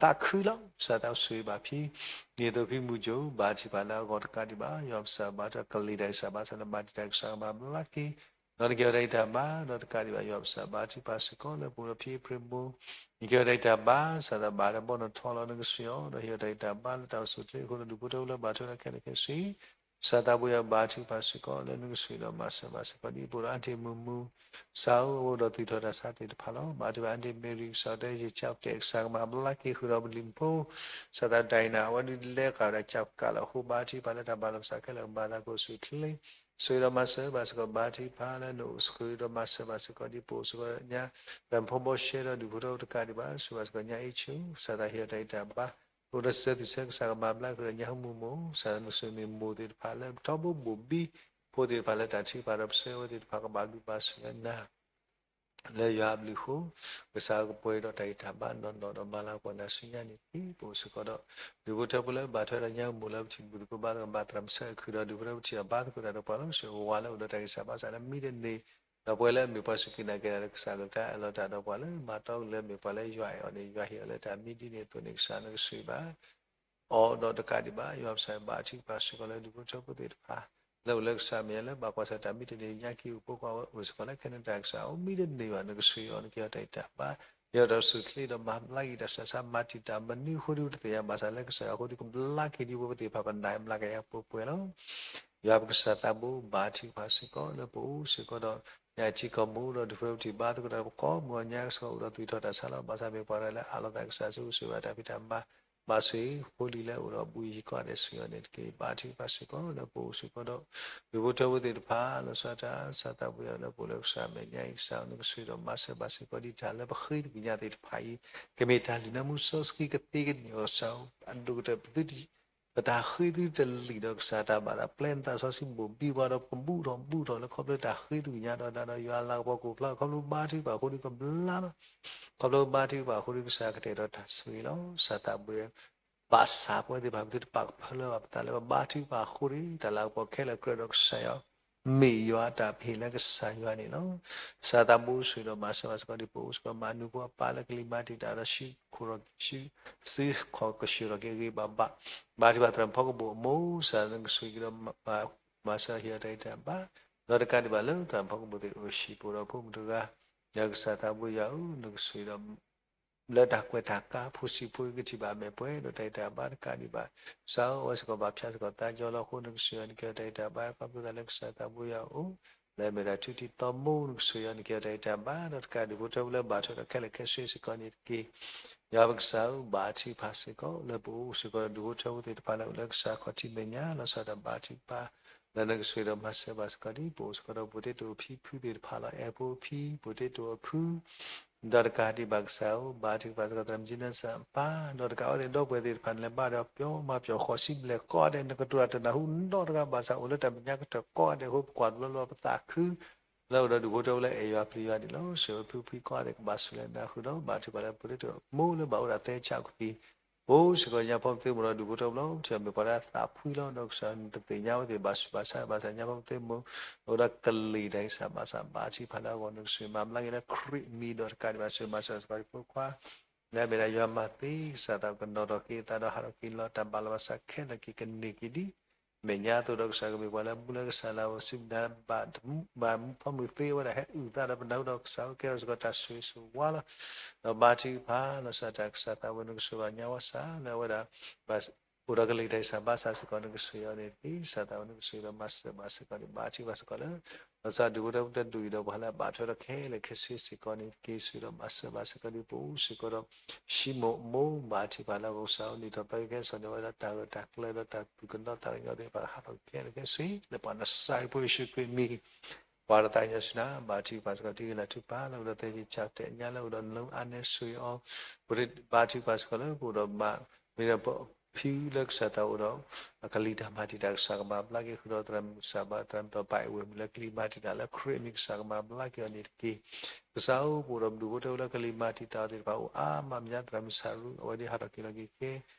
သးခုလီၤ. ကစၢ်သးဆှၢဘၣ်ဖံ ဒ်သိးဖံမုၢ်ကိၣ် ဘါထုကဖၣ်လၢအဂီၢ်တကးဒံးဘၣ် ယွၤပကစၢ်ဘါထုကဖၣ်ကလံၤတၢ်ကစၢ်ဘါစၢ်လၢမၤတံာ်တာ်ကစၢ်ကမၤဘျါက့ၤ ဒီးနကဲအီၤတၢ်အံၤတၢ်ဘါ ဒီးတကးဒံးဘၣ် ယွၤပကစၢ်ဘါထုကဖၣ်စ့ၢ်ကီးလၢပအိၣ်ဒီးဖံအ့ဖြ့ၣ် နကဲအီၤတၢ်အံၤတၢ်ဘါ ကစၢ်သးဘၣ်ဒီးဘီၣ်နီၣ်ထီလီၤနကစၢ်အီၤ ဒီးဟ့ၣ်အီၤတၢ်အံၤတၢ်ဘါလၢတၢ်အိၣ်ဆူၣ်အိၣ်ချ့အဃိဒီး ဒုးဖိထၢဖိလၢဘၣ်ထွဲဒီးခဲလၢာ်ခဲဆ့ ကစၢ်သးဘိယွၤဘါထုကဖၣ်စ့ၢ်ကီးလၢနကစၢ်ဒီး မၤစၢၤဘၣ်စ့ၢ်ကီးဒ်ပအိၣ်ဒီးအါတ့ၢ်မုာ်မုာ် ကစၢ်ဧၢ အအိၣ်ဒီးသူၣ်ထီၣ်တၢ်ဆါသ့ၣ်တဖၣ်လီၤ. ဘါထုကဖၣ်အါတ့ၢ်မ့ၢ်ရံ ကစၢ်တဲယကၠီကဲး ကစၢ်ကမၤဘျါက့ၤဃုာ်ဒီးပလံၤဖိ ကစၢ်သးတၢ်အံၤန့ၣ် အဝဲဒ်လဲၤဃာ်ဝဲဒၣ်ကၠီကးလၢအဃိ ဘါထုကဖၣ်လၢတၢ်ဘၣ်လီၤပသးခဲလၢာ်ကမၤသးကအိၣ်ဆူၣ်အိၣ်ချ့ ဆှၢဒီးမၤစၢၤဘၣ်စ့ၢ်ကီး ဘါထုကဖၣ်လၢနအိၣ်ဃုာ်ဒီးမၤစၢၤဘၣ်စ့ၢ်ကီးဒ်ပအိၣ်စ့ၢ်ကီးညါ သရၣ်မုၣ်ဖိဘီရှဲဒီး ဒုးဖိထၢဖိတကးဒံးဘၣ် ဆှၢဘၣ်စ့ၢ်ကီးညါအ့ၣ်ဆူၣ် ကစၢ်သးဟ့ၣ်အီၤတၢ်အံၤတၢ်ဘါ အိၣ်ဒီးစၢၤသူၣ်စၢၤကစၢ်ကမၤဘျါဃုာ်ဒီးညါဟီမုၢ်မိၢ် ကစၢ်နကစၢ်မ့ၢ်မိၢ်သ့ၣ်တဖၣ်လၢထီဘိဘိၣ်ဘံ ဖိသ့ၣ်တဖၣ်လၢတၢ်ထုကဖၣ်ဒီးပဆၢဝဲသ့ၣ်တဖၣ်ကဘၣ်ဘျုးဘၣ်ဆိၣ်ဂ့ၤနၤ လၢယွၤအဘျုးအဃိ ကစၢ်ကပှဲၤဒီးတၢ်ဂံၢ်တၢ်ဘါနီၢ်နီၢ်ဒီးမၤလၤကပီၤနၤဆူညါန့ၣ်တက့ၢ်. ပအိၣ်စ့ၢ်ကီးဒီး ဒုးဖိထၢဖိလၢဘၣ်ထွဲဒီးညါမိၢ်လၢပထံၣ်ဘူၣ်သကိးဘါသကိးဘၣ်သရၣ်မုၣ်ဆၢခုၣ်ဒီး ဒုးဖိထၢဖိထံၣ်အီၤဘါသကိးတၢ်ဒီးပှၤလၢအိၣ်ဆိးဝါလၢအိၣ်ဒီးတၢ်ဂံၢ်စၢ်ဘါစၢ်လၢမံတန့ၢ် ဒီးပဝဲလၢအမ့ၢ်ပှၤစူၢ်က့ၤနာ်က့ၤတၢ်ဒီးကစၢ်အကလုၢ်ကထါအၢၣ်လီၤတၢ်ဒီးပှၤလၢ မၤတီကလၢမ့ၢ်ပှၤလၢယွၤအဲၣ်အီၤန့ၣ် ယွၤဟ့ၣ်အီၤလၢတၢ်မံဒ်န့ၣ်အသိးန့ၣ် ကစၢ်နကစၢ်ဘၣ် အီၤဒီးတကးဒံးဘၣ် ယွၤပကစၢ်ဘါထုကဖၣ်စ့ၢ်ကီးလၢဒုးဖိထၢဖိသ့ၣ်တဖၣ် လၢအိၣ်လၢကစၢ်မဲာ်ညါလၢဘၣ်ကွၢ်ဆၢတၢ်မံတန့ၢ်ညါက့ၤအိၣ်ဖိခွါဝဲအိၣ်စ့ၢ်ကီးလၢ Canada ကစၢ်အိၣ်မံတန့ၢ်ဘၣ် နကစၢ်အီၤ နကဲအီၤတၢ်အံၤတၢ်ဘါ ယွၤတၢ်အိၣ်ဆူၣ်အိၣ်ချ့ဒီးမၤဘျါက့ၤတၢ်ဆူးတၢ်ဆါ မၤတံာ်တာ်မနုၤအဃိဒ်ပတသ့ၣ်ညါဘၣ်ဆၣ်လၢကစၢ်ယွၤအဃိဒ် ကဘျါက့ၤဒ်ဝဲပသ့ၣ်တဖၣ်ပနၢ်ဘျါက့ၤအပှဲၤပှဲၤလီၤ. ယွၤပကစၢ်သးဘိဘါထုကဖၣ်စ့ၢ်ကီးလၢပအိၣ်စ့ၢ်ကီးဒီး ညါထံကီၢ်မူဒီးဒုးဖိထၢဖိထံၣ်ဘါသကိးတၢ်ဒီးပကိးမုၢ်အီၤညါ ကစၢ်အိၣ်ဒီးသူၣ်ထီၣ်တၢ်ဆါလီၤ. ဘၣ်ဆၣ်မ့ၢ်ပှၤတဂၤလၢအးလီၤသးကစၢ်ဆူကစၢ်ဘၣ်တၢ်ဖံးတၢ်မၤ ဘၣ်ဆိၣ်ဂ့ၤဖိလံၤလၢအိၣ်ဒီးဘူၣ်ယံၤကီၢ်ဒဲးဆူအီၤန့ၣ်တက့ၢ်. ဘါထုကဖၣ်စ့ၢ်ကီးလၢပအိၣ်စ့ၢ်ကီးဒီး ဒုးဖိထၢဖိသ့ၣ်တဖၣ် လီၤဆီဒၣ်တၢ် ကစၢ်သးဘိယွၤလၢပအိၣ်လၢကစၢ်မဲာ်ညါအံၤ ကစၢ်နကစၢ်ဒီးမၤစၢၤဘၣ်စ့ၢ်ကီးဒ်တၢ်လၢပဃ့တကယၤသ့ၣ်တဖၣ်အံၤ ကမ့ၢ်တၢ်လုၢ်နၢမူစီဆှံကသ့ကန့ၢ်အီၤ ကစၢ်အဒိၣ်ကတၢၢ် ပသု ပတၢ်ဃ့သုတလံာ်ဒီးကစၢ်တၢ်ဘၣ်သး ပျဲနသးစီဆှံဘိၣ်ဘံပှၤဒီးပဘူၣ်ထီၣ်ဘူၣ်ထီၣ်လၢခီဖျိတၢ်ဃ့သုကညါဒီးနၤဒီးယွၤအလၤကပီၤကအိၣ်ဖျါ ခီဖျိဘါထုကဖၣ်အဃိဒ်ကဘျါလီၤ. ခီဖျိဘါထုကဖၣ်အဃိဒ်ကစၢ်ကတဲာ်ဒီးတၢ်ဆိၣ်ဂ့ၤလီၤ. ကစၢ်သးဘိယွၤ ဘၣ်ဆၣ်ပဝဲသ့ၣ်တဖၣ်ပသုတပာ်ကဖၢလၢၤဘၣ်ပသးလၢပဘါထုကဖၣ်အဃိန့ၣ် တၢ်လၤကပီၤခဲလၢာ်ကြၢးဒီးကစၢ်ယွၤ မ့ၢ်ယွၤအတၢ်ပဟ့ၣ်လၢကစၢ်ယွၤန့ၣ်လီၤ. ကစၢ်သးဘိဆိၣ်ဂ့ၤဒီးမၤစၢၤဘၣ်စ့ၢ်ကီးဒ်ပအိၣ်စ့ၢ်ကီး မၤနၢၤဖိအပၢ်လၢကလံၤမၤတံာ်တာ်ဒီး ဆူခိၣ်ဒီးဆူ ဆူခီၣ်ကဆူၣ်ထီၣ်က့ၤဂ့ၤဂ့ၤဘၣ်ဘၣ် ဘါထုကဖၣ်သရၣ်မုၣ်ဖီကဘိၣ်အမိၢ် ကစၢ်နကဆိၣ်ဂ့ၤက့ၤဒီး မၤစၢၤဟ့ၣ်အီၤတၢ်ဂံၢ်တၢ်ဘါ ဒီးတကးဒံးဘၣ်လၢသရၣ်မုၣ်ဖီကဘိၣ်သ့ၣ်အိၣ်ဟံၣ်ပအိၣ်ဒီးဖိမုၣ်တဂၤ ဒီးကစၢ်သးဘိယွၤဧၢ နကဆိၣ်ဂ့ၤဒီး လၢတၢ်ကွဲးတၢ်ကါ ဖိဆံးဖိကထံၣ်ဘၣ်အမဲာ်ပှဲၤ ဒီးတၢ်ဂံၢ်တၢ်ဘါတကးဒံးဘၣ် ကစၢ်ဧၢ အဝဲစ့ၢ်ကီးဘၣ်ဖၠါစ့ၢ်ကီးသးကၠီလီၤအဃိ နကဆိၣ်ဂ့ၤအီၤ နကဲအီၤတၢ်ဂံၢ်တၢ်ဘါ ခီဖျိသးလၢကစၢ်သးဘိယွၤအိၣ် လၢအမ့ၢ်တၢ်ထူတံၤသီမိၢ် နကဆိၣ်ဂ့ၤအီၤ နကဲအီၤတၢ်ဂံၢ်တၢ်ဘါ ဒီးတကးဒံးဒုးဖိထၢဖိလၢဘၣ်ထွဲဒီးခဲလၢာ်ခဲဆ့စ့ၢ်ကီးန့ၣ်တက့ၢ်. ယွၤပကစၢ်ဧၢ ဘါထုကဖၣ်စ့ၢ်ကီး လၢပအိၣ်စ့ၢ်ကီးဒီးဒုးဖိထၢဖိသ့ၣ်တဖၣ်လၢအိၣ်လၢကစၢ်ခီၣ်ထံးမဲာ်ညါ လီၤဆီဒၣ်တၢ်ဘါထုကဖၣ် လၢနကဆိၣ်ဂ့ၤဒီးမၤစၢၤဘၣ်စ့ၢ်ကီးဒ် ပအိၣ်စ့ၢ်ကီးဒီး ပှၤတ့တိာ်အဖံဖုသ့ၣ်တဖၣ်လီၤ. အဲၣ်ဖိအဖံ ပှၤတ့တိာ်အဖု ဒီးတကးဒံးဘၣ်ကစၢ်ဧၢ, ဘါထုကဖၣ်စ့ၢ်ကီးသရၣ်မုၣ်ကၠံနၢစၢ်အပၢ်, ဒီးတကးအဝဲသ့ၣ်ဒီပုၢ်ဝဲၢ်သ့ၣ်တဖၣ်န့ၣ် လဲၤဘါဒီးပျီမၤပျီ ဃိးဆံဘျဲၣ်ကိးဂၤဒဲး နကတိၤတၢ်တနၢ်ဟူနီတဂၤဘၣ်ဆၣ် အိၣ်လၢတၢ်မဲာ်ညါကတၢၢ်ကိးဂၤဒဲးအဃိ ပကွၢ်တဘျီလၢပသးခု လၢအိၣ်ဒီးဒူၣ်ဖိထၢဖိလၢအဲၣ်ယွၤပျံၤယွၤန့ၣ်လီၤ. စံးဝဲဖုဖုကိးဂၤဒဲးကဘၣ်ဆိၣ်လၢနၢ်ဟူဒီး ဘါထုကဖၣ်လၢပှၤလၢတၢ်အိၣ်မူလၢဘၣ်အိၣ်ဒီးသဲဆးကသံၣ် အိၣ်စ့ၢ်ကီးညါဖိပသ့မိၢ်ဒီးဒူၣ်ဖိထၢဖိလီၤ. ပထံၣ်ဘၣ်မ့ၢ်ပှၤလၢအသးဖှံလီၤ ဒီးကစၢ်နတသ့ၣ်ညါဝဲသ့ၣ်ဘၣ်ဆူးဘၣ်ဆါ ဘၣ်ဆၣ်ညါဖိပသ့မိၢ် အိၣ်ဒီးကလံၤတၢ်ကစၢ်ဘၣ်ဆၣ် ဘါထုကဖၣ်လၢအဂီၢ် နကစၢ်မၤဘျါက့ၤလၢခရံာ်မံၤဒီးတကးဒံးဘၣ် စံးဘၣ်စၢၤစ့ၢ်ကီးဖိခွါ လၢအမ့ၢ်ဒၣ်ယွၤမၤသ့ ကစၢ်သးကနီၤထီၣ်က့ၤသးဒီးဟးထီၣ်က့ၤလီၤတၢ်ဘၣ်လီၤဘၣ်ဆၣ်ခဲလၢာ်က့ၤကန့ၢ်က့ၤဒ် မဲာ်ညါအသိးဒီးကစၢ်ကမ့ၢ်ပှၤလၢအမူလၢကစၢ်လၢအဝဲစံးမနၤဘၣ် ဘၣ်မူဖီမုၢ်သ့ဝဲဒၣ် ဟဲအုၣ်သးဒီးပနၢ်ဟူဒီးကစၢ်ကဲထီၣ်စ့ၢ်ကီးတၢ်ဆိၣ်ဂ့ၤဆိၣ်ဝါလီၤ. ဒီးဘါထုကဖၣ်လီၤစၢ်တၢ်ကစၢ်သးဝဲ နကစၢ်ဘၣ်ညါဝဲစၢ်လၢအဝဲဒၣ် အိၣ်ဒီးကလံၤတၢ်ကစၢ်ဘၣ်ဆၣ်စ့ၢ်ကီး နကစၢ်အံၤန့ၣ်တက့ၢ် ကစၢ်သးဝဲ နကစၢ်ဒီးမၤစၢၤဘၣ်စ့ၢ်ကီးန့ၣ် ဘါထုကဖၣ်စ့ၢ်ကီးလၢ လီၤစၢ်ဒူၣ်ဖိထၢဖိတဒူၣ်အံၤဒီးပှၤလၢအဘၣ်ထွဲဒီးခဲလၢာ်ခဲဆ့စ့ၢ်ကီးန့ၣ်တက့ၢ် စံးဒီးမၤစၢၤဘၣ်စ့ၢ်ကီးဒ်ပအိၣ်စ့ၢ်ကီးဒီး ဟံးမိၢ်မိၢ်ဘါထုကဖၣ်လၢအဂီၢ် ကစၢ်အိၣ်န့ၣ်ထီၣ်ပၢကဲခဲစၢ်န့ၣ် အဝဲဒၣ်တၢ်ဂၢၢ်တၢ်ကျၢၤဒီးတၢ်သူၣ်ကနီၤသးကညီၤသ့ၣ်တဖၣ် ဟးထီၣ်က့ၤခဲလၢာ်ခဲဆ့ လၢပှၤနစၢ်ဖိယ့ၣ်ၡူးခရံာ်မံၤ ပှၤတသးကညီၤဆူနၤ ဘါထုကဖၣ်စ့ၢ်ကီး တ့ဂ့ၤလၢထုကဖၣ်လၢအိၣ်ဒီးသဲက့ၤဆၢကတဲာ်ညါလၢအိၣ်ဒီးနလၢအါနဲဆိၣ်ဂ့ၤအီၤ ပဘါထုကဖၣ်စ့ၢ်ကီးလၢပအိၣ်ဒီးမး မ့ၢ်ဒီးဖံလၢကစၢ်သးအိၣ်ဒီး အကလံၤတၢ်မၤတံာ်တာ် ကစၢ်ကမၤဘျါက့ၤဃုာ်ဒီးသရၣ်မုၣ်ကစၢ်ဘၣ် သရၣ်မုၣ်ဒီးပၢ်အဲၣ်ဝဲၢ်မုၣ်လၢကလံၤမၤတံာ်တာ်လၢခရံာ်အမံၤ ကစၢ်ကမၤဘျါက့ၤအီၤန့ၣ်တက့ၢ်. ကစၢ်ဧၢ ပအိၣ်ဒီးဒူၣ်ဖိထၢဖိလၢကလံၤမၤတံာ်တာ်အီၤသ့ၣ်တဖၣ် အိၣ်အါမးမး သရၣ်မုၣ်စၤရူး အဝဲဒၣ်ဟးထီၣ်က့ၤလီၤက့ၤကဲ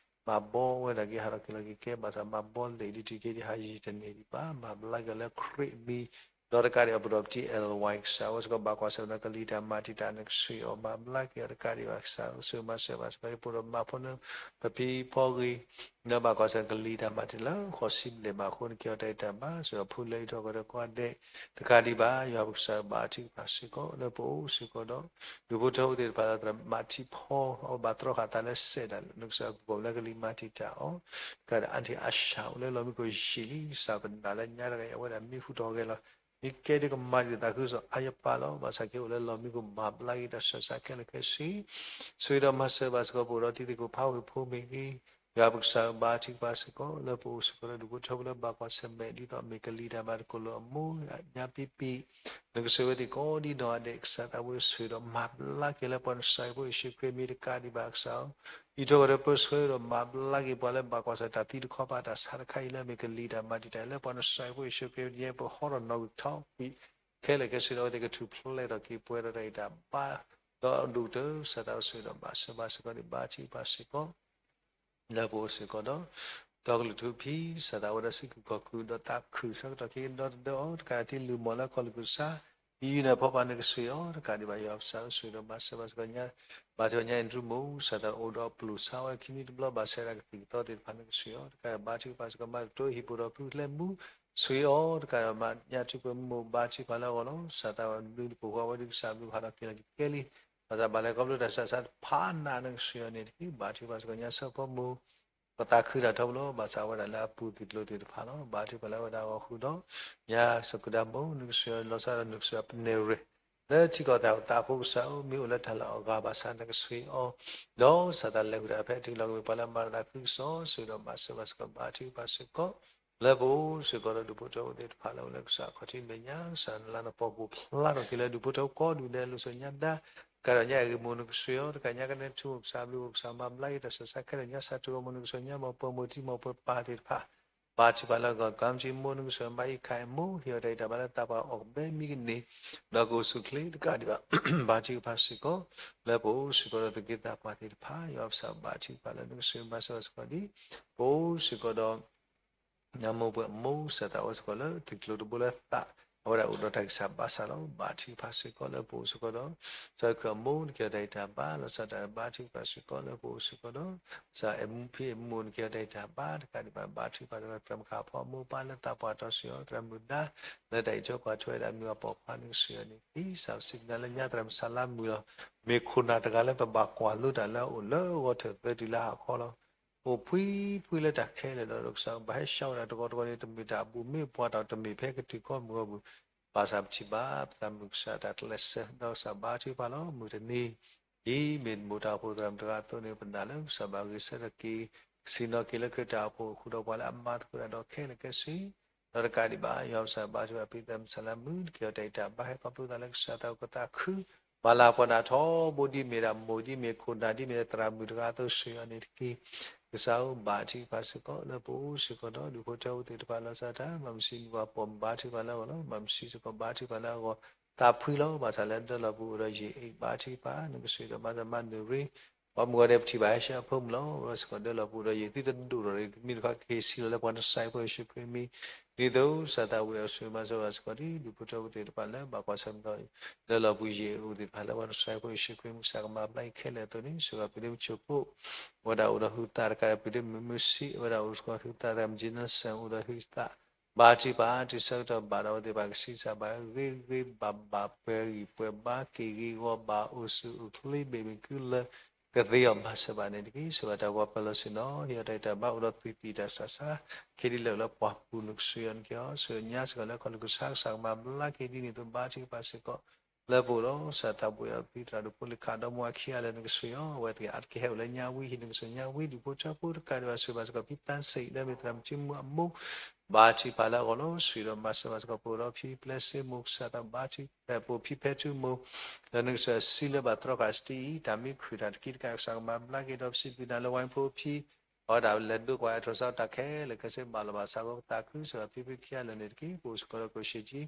မၤဘီဝဲဒၣ်က့ၤ ဟးထီၣ်က့ၤလီၤက့ၤကဲ ဘၣ်ဆၣ်မၤဘီလဲၣ်ဒ်တက့ၢ် ဒ်ဟးယံာ်တန့ၢ်ဒံးဘၣ် မၤဘျါက့ၤအီၤလၢခရံာ်အမံၤ ဒီးတကးဒံးဘၣ် ပအိၣ်ဒီးပတံၤ Ellen White ကစၢ်ဝဲစ့ၢ်ကီး ဘၣ်ကွၢ်ဆၢၣ်မဲာ်ဒီးကလံၤတၢ်မၤတံာ်တာ် နကစၢ်အံၤအီၤ မၤဘျါက့ၤအီၤတကးဒံးဘၣ် ကစၢ်ဧၢ စံးမၤစၢၤဘၣ်စ့ၢ်ကီး ပအိၣ်ဒီးမၤဖိနၢ ပဖံဖီဂ့ၤ လၢဘၣ်ကွၢ်ဆၢၣ်မဲာ်ကလံၤတၢ်မၤတံာ်တာ်လၢဃိးဆံဘျဲၣ်ဘၣ်အဃိ နကဲအီၤတၢ်အံၤတၢ်ဘါ စံးဒီးဖုလၢအံၤထီၣ်ကဒီးကိးဂၤဒဲး တကးဒံးဘၣ် ယွၤပကစၢ်ဘါထုကဖၣ်စ့ၢ်ကီး လၢပအိၣ်စ့ၢ်ကီးဒီး ဒူၣ်ဖိထၢဖိသ့ၣ်တဖၣ်လၢသရၣ်မၤထံဖီ အဝဲဘၣ်တြီဃာ်သးလၢစဲးဒၣ် နကစၢ်ပူၤဖီၣ်လၢကလံၤမၤတံာ်တာ်အီၤ တကးဒံး အါန့ၢ်အါစှၤအိၣ်လၢလီၢ်မံခိၣ်ယံာ်လံ ကစၢ်ပနာ်လၢညါတဂၤအံၤ အဝဲဒၣ်မံဃုာ်ထီၣ်ဂဲၤလီၤ မ့ၢ်ကဲဒ်ကမၤဒံးသးခုကစီၣ်အါယပၢ်လီၤ ဘၣ်ဆၣ်က့အိၣ်လၢလီၢ်မံခိၣ်မၤဘျါက့ၤတၢ်ဆၢကဆါခဲလၢာ်ခဲဆ့ ဆိၣ်ဂ့ၤဒီးမၤစၢၤဘၣ်စ့ၢ်ကီး ပအိၣ်ဒီးတံၤသကိးဖးဝ့ၢ်ဖိမ့ၢ်ဂ့ၤ ယွၤပကစၢ်ဘါထုကဖၣ်စ့ၢ်ကီး လၢပအိၣ်စ့ၢ်ကီးလၢဒူၣ်ဖိထၢဖိလၢဘၣ်ကွၢ်ဆၢၣ်မဲာ် ဒ်သိးမ့ၢ်ကလံၤတၢ်မၤသကိးလိာ်အမိၢ်ညါပံပံ နကစၢ်ဝဲသ့ၣ်ကိးဒံနီၢ်ဂၤဒဲး ကစၢ်သးဝဲဆိၣ်ဂ့ၤဒီးမၤဘျါက့ၤလၢပှၤနစၢ်ဖိယ့ၣ်ၡူးခရံာ်မံၤတကးဒံးဘၣ်ကစၢ်ဧၢ အံးထီၣ်ကဒီးပၢဆှၢဒီးမၤဘျါက့ၤပှၤလၢဘၣ်ကွၢ်ဆၢၣ်တၢ်သံတခီပၤတၢ်ဆါတခါအံၤလၢအမ့ၢ်ကလံၤတၢ်မၤတံာ်တာ် လၢပှၤနစၢ်ဖိယ့ၣ်ၡူးခရံာ်ယဲပဟီထီၣ်နီၣ်ဝံၤထီၣ်ကွံာ် ခဲလၢာ်ခဲဆ့ဒီးအဝဲသ့ၣ်ကထူၣ်ဖျဲးထီၣ်က့ၤပှဲၤဒီးတၢ်အံၤတၢ်ဘါ ဒီးဒိၣ်ကတၢၢ် ကစၢ်သးဝဲဆိၣ်ဂ့ၤဒီးမၤစၢၤဘၣ်စ့ၢ်ကီးန့ၣ် ဘါထုကဖၣ်စ့ၢ်ကီး လၢပအိၣ်စ့ၢ်ကီးဒီး ဒီကလုာ်ထူဖံ ကစၢ်သးဝဲဒၣ်စံးကီၢ်ကီၢ်ကုၢ်ဒီးသးခုကစီၣ်ကတီၢ်ခဲအံၤဒီတဒၢအီၤ တကးဒံးတံၤလုၢ်မီၢ်လၢကီၢ်လုၢ်ကစၢ် ယုၢ်နၢ်ဖီပာ်နကစၢ်အံၤအီၤ တကးဒံးဘၣ် ယွၤပကစၢ်ဆိၣ်ဂ့ၤဒီးမၤစၢၤဘၣ်စ့ၢ်ကီးညါ ဘါထုကဖၣ်ညါအ့ၣ်ဒရူၣ်မိၢ် ကစၢ်သးအိၣ်ဒီးပျိာ်ဆါဝဲခံမံၤတဘျီ ဘၣ်ဆၣ်ဒၣ်ကသံၣ်ကသီသ့ၣ်တဖၣ်နကစၢ်အံၤအီၤ တကးဒံးဘၣ်ထုကဖၣ်စ့ၢ်ကီး မၤကတိၤဟံၣ်ပူၤဒီးဖုကျဲမူ ဆိၣ်ဂ့ၤအီၤတကးဒံးဘၣ် ညါထုကဖၣ်မိၢ်ဘါထုကဖၣ်လၢအဂီၢ်လီၤ ကစၢ်သးဝဲဘျုးနပူၤဃီဝဲဒၣ်ကစၢ်ဘျုးဟးထီၣ်က့ၤလီၤက့ၤကဲလံ ဘၣ်ဆၣ်ဘၣ်လဲၤခီဖျိတၢ်ဆူးတၢ်ဆါတဖၣ်နးနကစၢ်အံၤန့ၣ်တက့ၢ် ဘါထုကဖၣ်စ့ၢ်ကီးညါဆၢဖိမိၢ် ပသးခုတၢ်ထီဘိလီၤ ဘၣ်ဆၣ်ဝဲဒၣ်လၢအပူၤသံၣ်ကျိၤသ့ၣ်တဖၣ်လီၤ ဘါထုကဖၣ်လၢဝဲဒၣ်အဂီၢ်ဃုာ်ဒီး ညါစကူၤဒါမိၢ် နကစၢ်အံၤလီၤဆီဒၣ်နကစၢ်အံၤပနဲၣ်ရွဲၣ် လၢထံကီၢ်တၢ်သးအဖိကစၢ်ဧၢ မ့ၢ်အိၣ်လၢတၢ်လီၢ်အဂၤဘၣ်ဆၣ်နကဆိၣ်ဂ့ၤအီၤ ဒီးကစၢ်သးလဲၤဃုာ်တၢ်ဖဲအထံလီၤကမ့ၢ်ပှၤလၢအမၤတၢ်သးခုကစီၣ် ဆိၣ်ဂ့ၤဒီးမၤစၢၤဘၣ်စ့ၢ်ကီး ဘါထုကဖၣ်စ့ၢ်ကီး လၢပအိၣ်စ့ၢ်ကီးဒီးဒူၣ်ဖိထၢဖိသ့ၣ်တဖၣ်လၢအိၣ်လၢကစၢ်အခီၣ်ထံးမဲာ်ညါ ကစၢ်နလၤနပီၢ်ပူၤဖျါထီၣ်က့ၤလၢဒူၣ်ဖိထၢဖိကိးဒူၣ်ဒဲး လၢစိၤညါဒါ ကဒီးညါအဲၣ်ဂ့ၤမိၢ်နကစၢ်အံၤအီၤ တကးညါကနဲထူမိၢ်ကစၢ်ဘျုးမိၢ်ကစၢ်မၤဘျါက့ၤတၢ်ဆူးတၢ်ဆါခဲလၢာ် ညါစၢ်ထူးဂီၤမိၢ်နကစၢ်ညါ မိၢ်ပၢ်မိၢ်ထံမိၢ်ပၢ်ပၢ်သ့ၣ်တဖၣ် ဘါထုကဖၣ်လၢအဂီၢ် ကီမ့ၢ်မိၢ်နကစၢ်မၤအံၤခါအံၤမိၢ် ဟ့ၣ်အီၤတၢ်ဂံၢ်တၢ်ဘါလၢသးပှၢ်အီၣ်ကဘဲမံကန့ၢ် ဒီးကအိၣ်ဆူၣ်အိၣ်ချ့တကးဒံးဘၣ် ဘါထုကဖၣ်စ့ၢ်ကီး လၢပအိၣ်စ့ၢ်ကီးဒီးသူၣ်က့သးပှၢ်သ့ၣ်တဖၣ် ယွၤပကစၢ်ဘါထုကဖၣ်လၢနကစၢ်မၤစၢၤဘၣ်စ့ၢ်ကီးဒ် ပအိၣ်စ့ၢ်ကီးဒီး နမိၢ်ပှၢ်မိၢ် ကစၢ်သးဝဲစ့ၢ်ကီးလၢသံၣ်ကျိၤတဘိလၢသး အဝဲဒၣ်အိၣ်ဒီးတၢ်ဂံၢ်စၢ်ဘါစၢ်လီၤ. ဘါထုကဖၣ်စ့ၢ်ကီးလၢပအိၣ်စ့ၢ်ကီးဒီး ကစၢ်ခရံာ်အမိၢ် နကဟ့ၣ်အီၤတၢ်ဂံၢ်တၢ်ဘါ လီၤဆီဒၣ်တၢ်ဘါထုကဖၣ်စ့ၢ်ကီးလၢပအိၣ်စ့ၢ်ကီးဒီး ကစၢ်အဲၣ်မူဖံအဲၣ်မူ နကဟ့ၣ်အီၤတၢ်ဂံၢ်တၢ်ဘါ တကးဒံးဘၣ် ဘါထုကဖၣ်စ့ၢ်ကီး သရၣ်မုၣ်ခးဖီအမိၢ်အပၢ်လၢသးပှၢ်တီဆှၢအီၤ သရၣ်မုၣ်ဒါ လၢတၢ်အံးထွဲကွၢ်ထွဲဝဲဒၣ်မုၢ်အပိာ်ခွါနကစၢ်အံၤန့ၣ် ကစၢ်စံးဘျုးနၤလၢညါသရၣ်မုၣ်ဆါလါမုၢ်လီၤ. မ့ၢ်ခိၣ်နၢ်တဂၤလၢပဘၣ်ကွၢ်လိတၢ်လၢအအိၣ်လၢဂီၤထၢၣ်သၢတုၤလၢဟါခီလီၤ. အိၣ်ဖှံဖှံလၢတၢ်ခဲလၢာ်ဒီး ကစၢ်ဘၣ်ဟဲဆှၢဝဲဒၣ်တဂီၤတဂီၤန့ၣ် တမ့ၢ်တၢ်အဘူးမ့ၢ်ပှၤတၢ်တမ့ၢ်ဖဲကတုၤခီမုၢ်ဂီၤပူၤ ဘၣ်ဆၣ်ပထံၣ်ဘၣ် ပသရၣ်မုၣ်ကစၢ်တၢ်ကျဲးစၢး ဒီးကစၢ်ဘါထုကဖၣ်လီၤ. မုၢ်တနံၤ ဒ်မ့ၢ်မိၢ်တၢ်အိၣ်ဖှိၣ်သရၣ်မုၣ်တဂၤအသိးန့ၣ် ပနာ်လၢကစၢ်ဘၣ်ဂ့ၤဆၢထၢၣ်က့ၤ ဆ့ၣ်နီၤက့ၤလၢခရံာ်တၢ်အိၣ်ဖှိၣ် ဃုာ်ဒီးပှၤလၢအမၤသကိးတၢ်ဒီးခဲလၢာ်ခဲဆ့ ဒီးတကးဒံးဘၣ် ယွၤကစၢ်ဘါထုကဖၣ်ဖံသရၣ်မုၣ်ဆါလါမုၢ် နကဟ့ၣ်အီၤတၢ်ဂံၢ်တၢ်ဘါ ဟဲခီဖျိသးလၢကစၢ်သးကသးခု မၤလၤပှၤနးထီဘိ ဒ်မ့ၢ်ဒၣ်မိၢ်ဒ်မ့ၢ်ခိၣ်နၢ်ဒ်မ့ၢ်သရၣ်မုၣ်တဂၤအသိး ဆှၢအီၤန့ၣ်တက့ၢ်. ကစၢ်ဧၢ, ဘါထုကဖၣ်စ့ၢ်ကီး လၢပအိၣ်စ့ၢ်ကီးဒီး ဒူၣ်ဖိထၢဖိသ့ၣ်တဖၣ်လီၤဆီဒၣ်တၢ်, မၤမုၢ်ဆံးနံၤပှၤပိာ်မုၣ် ဘါထုကဖၣ်လၢအဂီၢ်လီၤ. မၤမုၢ်ဆံးစ့ၢ်ကီး ဘါထုကဖၣ်လၢအဂီၢ်, သးဖှံလီၤ. ဘၣ်ဆၣ်လၢဒၢလီၤပူၤအိၣ်ဒီးယ့ၢ်အ့ၣ် ဘါထုကဖၣ်, နကစၢ်ဒီးမၤစၢၤမၤနၢၤရ့ ပှၤမုၢ်ဂီၤဒဲး ပထံၣ်ဘၣ်ဟဲဆှၢအဖိမုၣ်လီၤ. စ့ၢ်ကီးဒၢလီၤပူၤဒီး ယ့ၢ်သုတဒိၣ်ထီၣ်ရ့ မ့ၢ်တခီကဟ့ၣ်ဆံးလီၤလၢပှၤနစဲးဖိယ့ၣ်ၡူးခရံာ်မံၤ, ဒ်သိးကစၢ်သးဝံၣ်အီၤ ဆှၢမၤစၢၤဘၣ်စ့ၢ်ကီး ဒူၣ်ဖိထၢဖိသ့ၣ်တဖၣ်လၢ ဘၣ်ကွၢ်ဆၢၣ်မဲာ်ဒီး ဒၢလီၤပူၤယ့ၢ်အ့ၣ်သ့ၣ်တဖၣ်လၢ ပှၤနစဲးဖိယ့ၣ်ၡူးခရံာ်မံၤ ကစၢ်ကမၤဘျါအံၤခဲလၢာ်အသိးန့ၣ်, စ့ၢ်ကီးပဒ့မုၣ်ကၠိၣ်ဖိ ဝဲဒၣ်အိၣ်ဒီးဟုးသးတကးဒီး ပဒ့မုၣ်မုၢ်ဆံး ဝဲဒၣ်အိၣ်စ့ၢ်ကီးဟုးသးတကး မုၢ်ကၠံနၢ်စၢၣ် အိၣ်ဒီးဟုးသး ဘါထုကဖၣ် တုၤဆၢကတီၢ်ဘၣ်ဒီး အဝဲသ့ၣ်တဖၣ်ကဆံးစၢ်ဘၣ်ဂ့ၤဂ့ၤဘၣ်ဘၣ် ပှဲၤဂံၢ်ပှဲၤဘါ က့ၢ်ဂ့ၢ်ဂီၢ်ဘၣ် အိၣ်ဆူၣ်အိၣ်ချ့ ဘ့ၣ်မ့ၢ်ကုလၢ ကသ့အီၤမၤစၢၤဘၣ်န့ၣ်တက့ၢ်. စ့ၢ်ကီးတၢ်ဂီၤပၢလီၤဆ့ၣ်နီၤ ဟ့ၣ်အီၤတၢ်ဂံၢ်တၢ်ဘါ အိၣ်ဒီးသုးသံၣ်တၢ်ဆးဆါ ခဲဒ်လဲၣ်လၢပှၤပူၤ နကစၢ်ယွၤနက့ၤအီၤ ဆူညါစ့ၢ်ကီးလၢခီၣ်လ့ၣ်ကစၢ် ကစၢ်ကမၤဘျါက့ၤဒ်န့ၣ်အသိး ဘါထုကဖၣ်စ့ၢ်ကီး လၢပအိၣ်ဒီး ကစၢ်သးဘိယွၤ ဖံသရၣ်ဒိၣ်ဖိလံၤခးဒီမါဝၤခံဂၤလၢနကစၢ်အံၤ အဝဲတဂၤအါတက့ၢ်ဟဲအိၣ်လၢညါဝံၤ ဟံးနကစၢ်ညါဝံၤ ဒူၣ်ဖိထၢဖိတကးဒံးဘၣ် ဆှၢဘၣ်စ့ၢ်ကီး ဖံသၣ်စံး လၢမ့ၢ်သရၣ်မုၣ်ကၠံမုၣ်အမိၢ် ဘါထုကဖၣ်လၢအဂီၢ်လီၤ. ဆှၢဒီးမၤစၢၤဘၣ်စ့ၢ်ကီး ပအိၣ်ဒီးဖံပျဲစ့မိၢ် ကစၢ်သးဘါထုကဖၣ် ပအိၣ်ဖံဖဲထုမိၢ် လၢနကစၢ်စံးလၢဘၣ်တြီဃာ်စတံအံၤ တၢ်မံခရံာ်တၢ်တက့ၢ်တကး ကစၢ်ကမၤဘျါက့ၤဒီး ပစံးဘျုးနၤလၢဝဲဖိဖံ အဝဲဒၣ်လဲၤဒိကွၢ်အထီၣ်စးတၢ်ခဲလၢာ်ခဲဆ့ ဘၣ်လီၤဘၣ်စးဖိပသးခု စ့ၢ်ကီးဖံဖုခံဂၤလၢာ်န့ၣ်တက့ၢ်. ပအိၣ်စ့ၢ်ကီးဒီးကိၣ်ၡ့ၣ်ကၠံ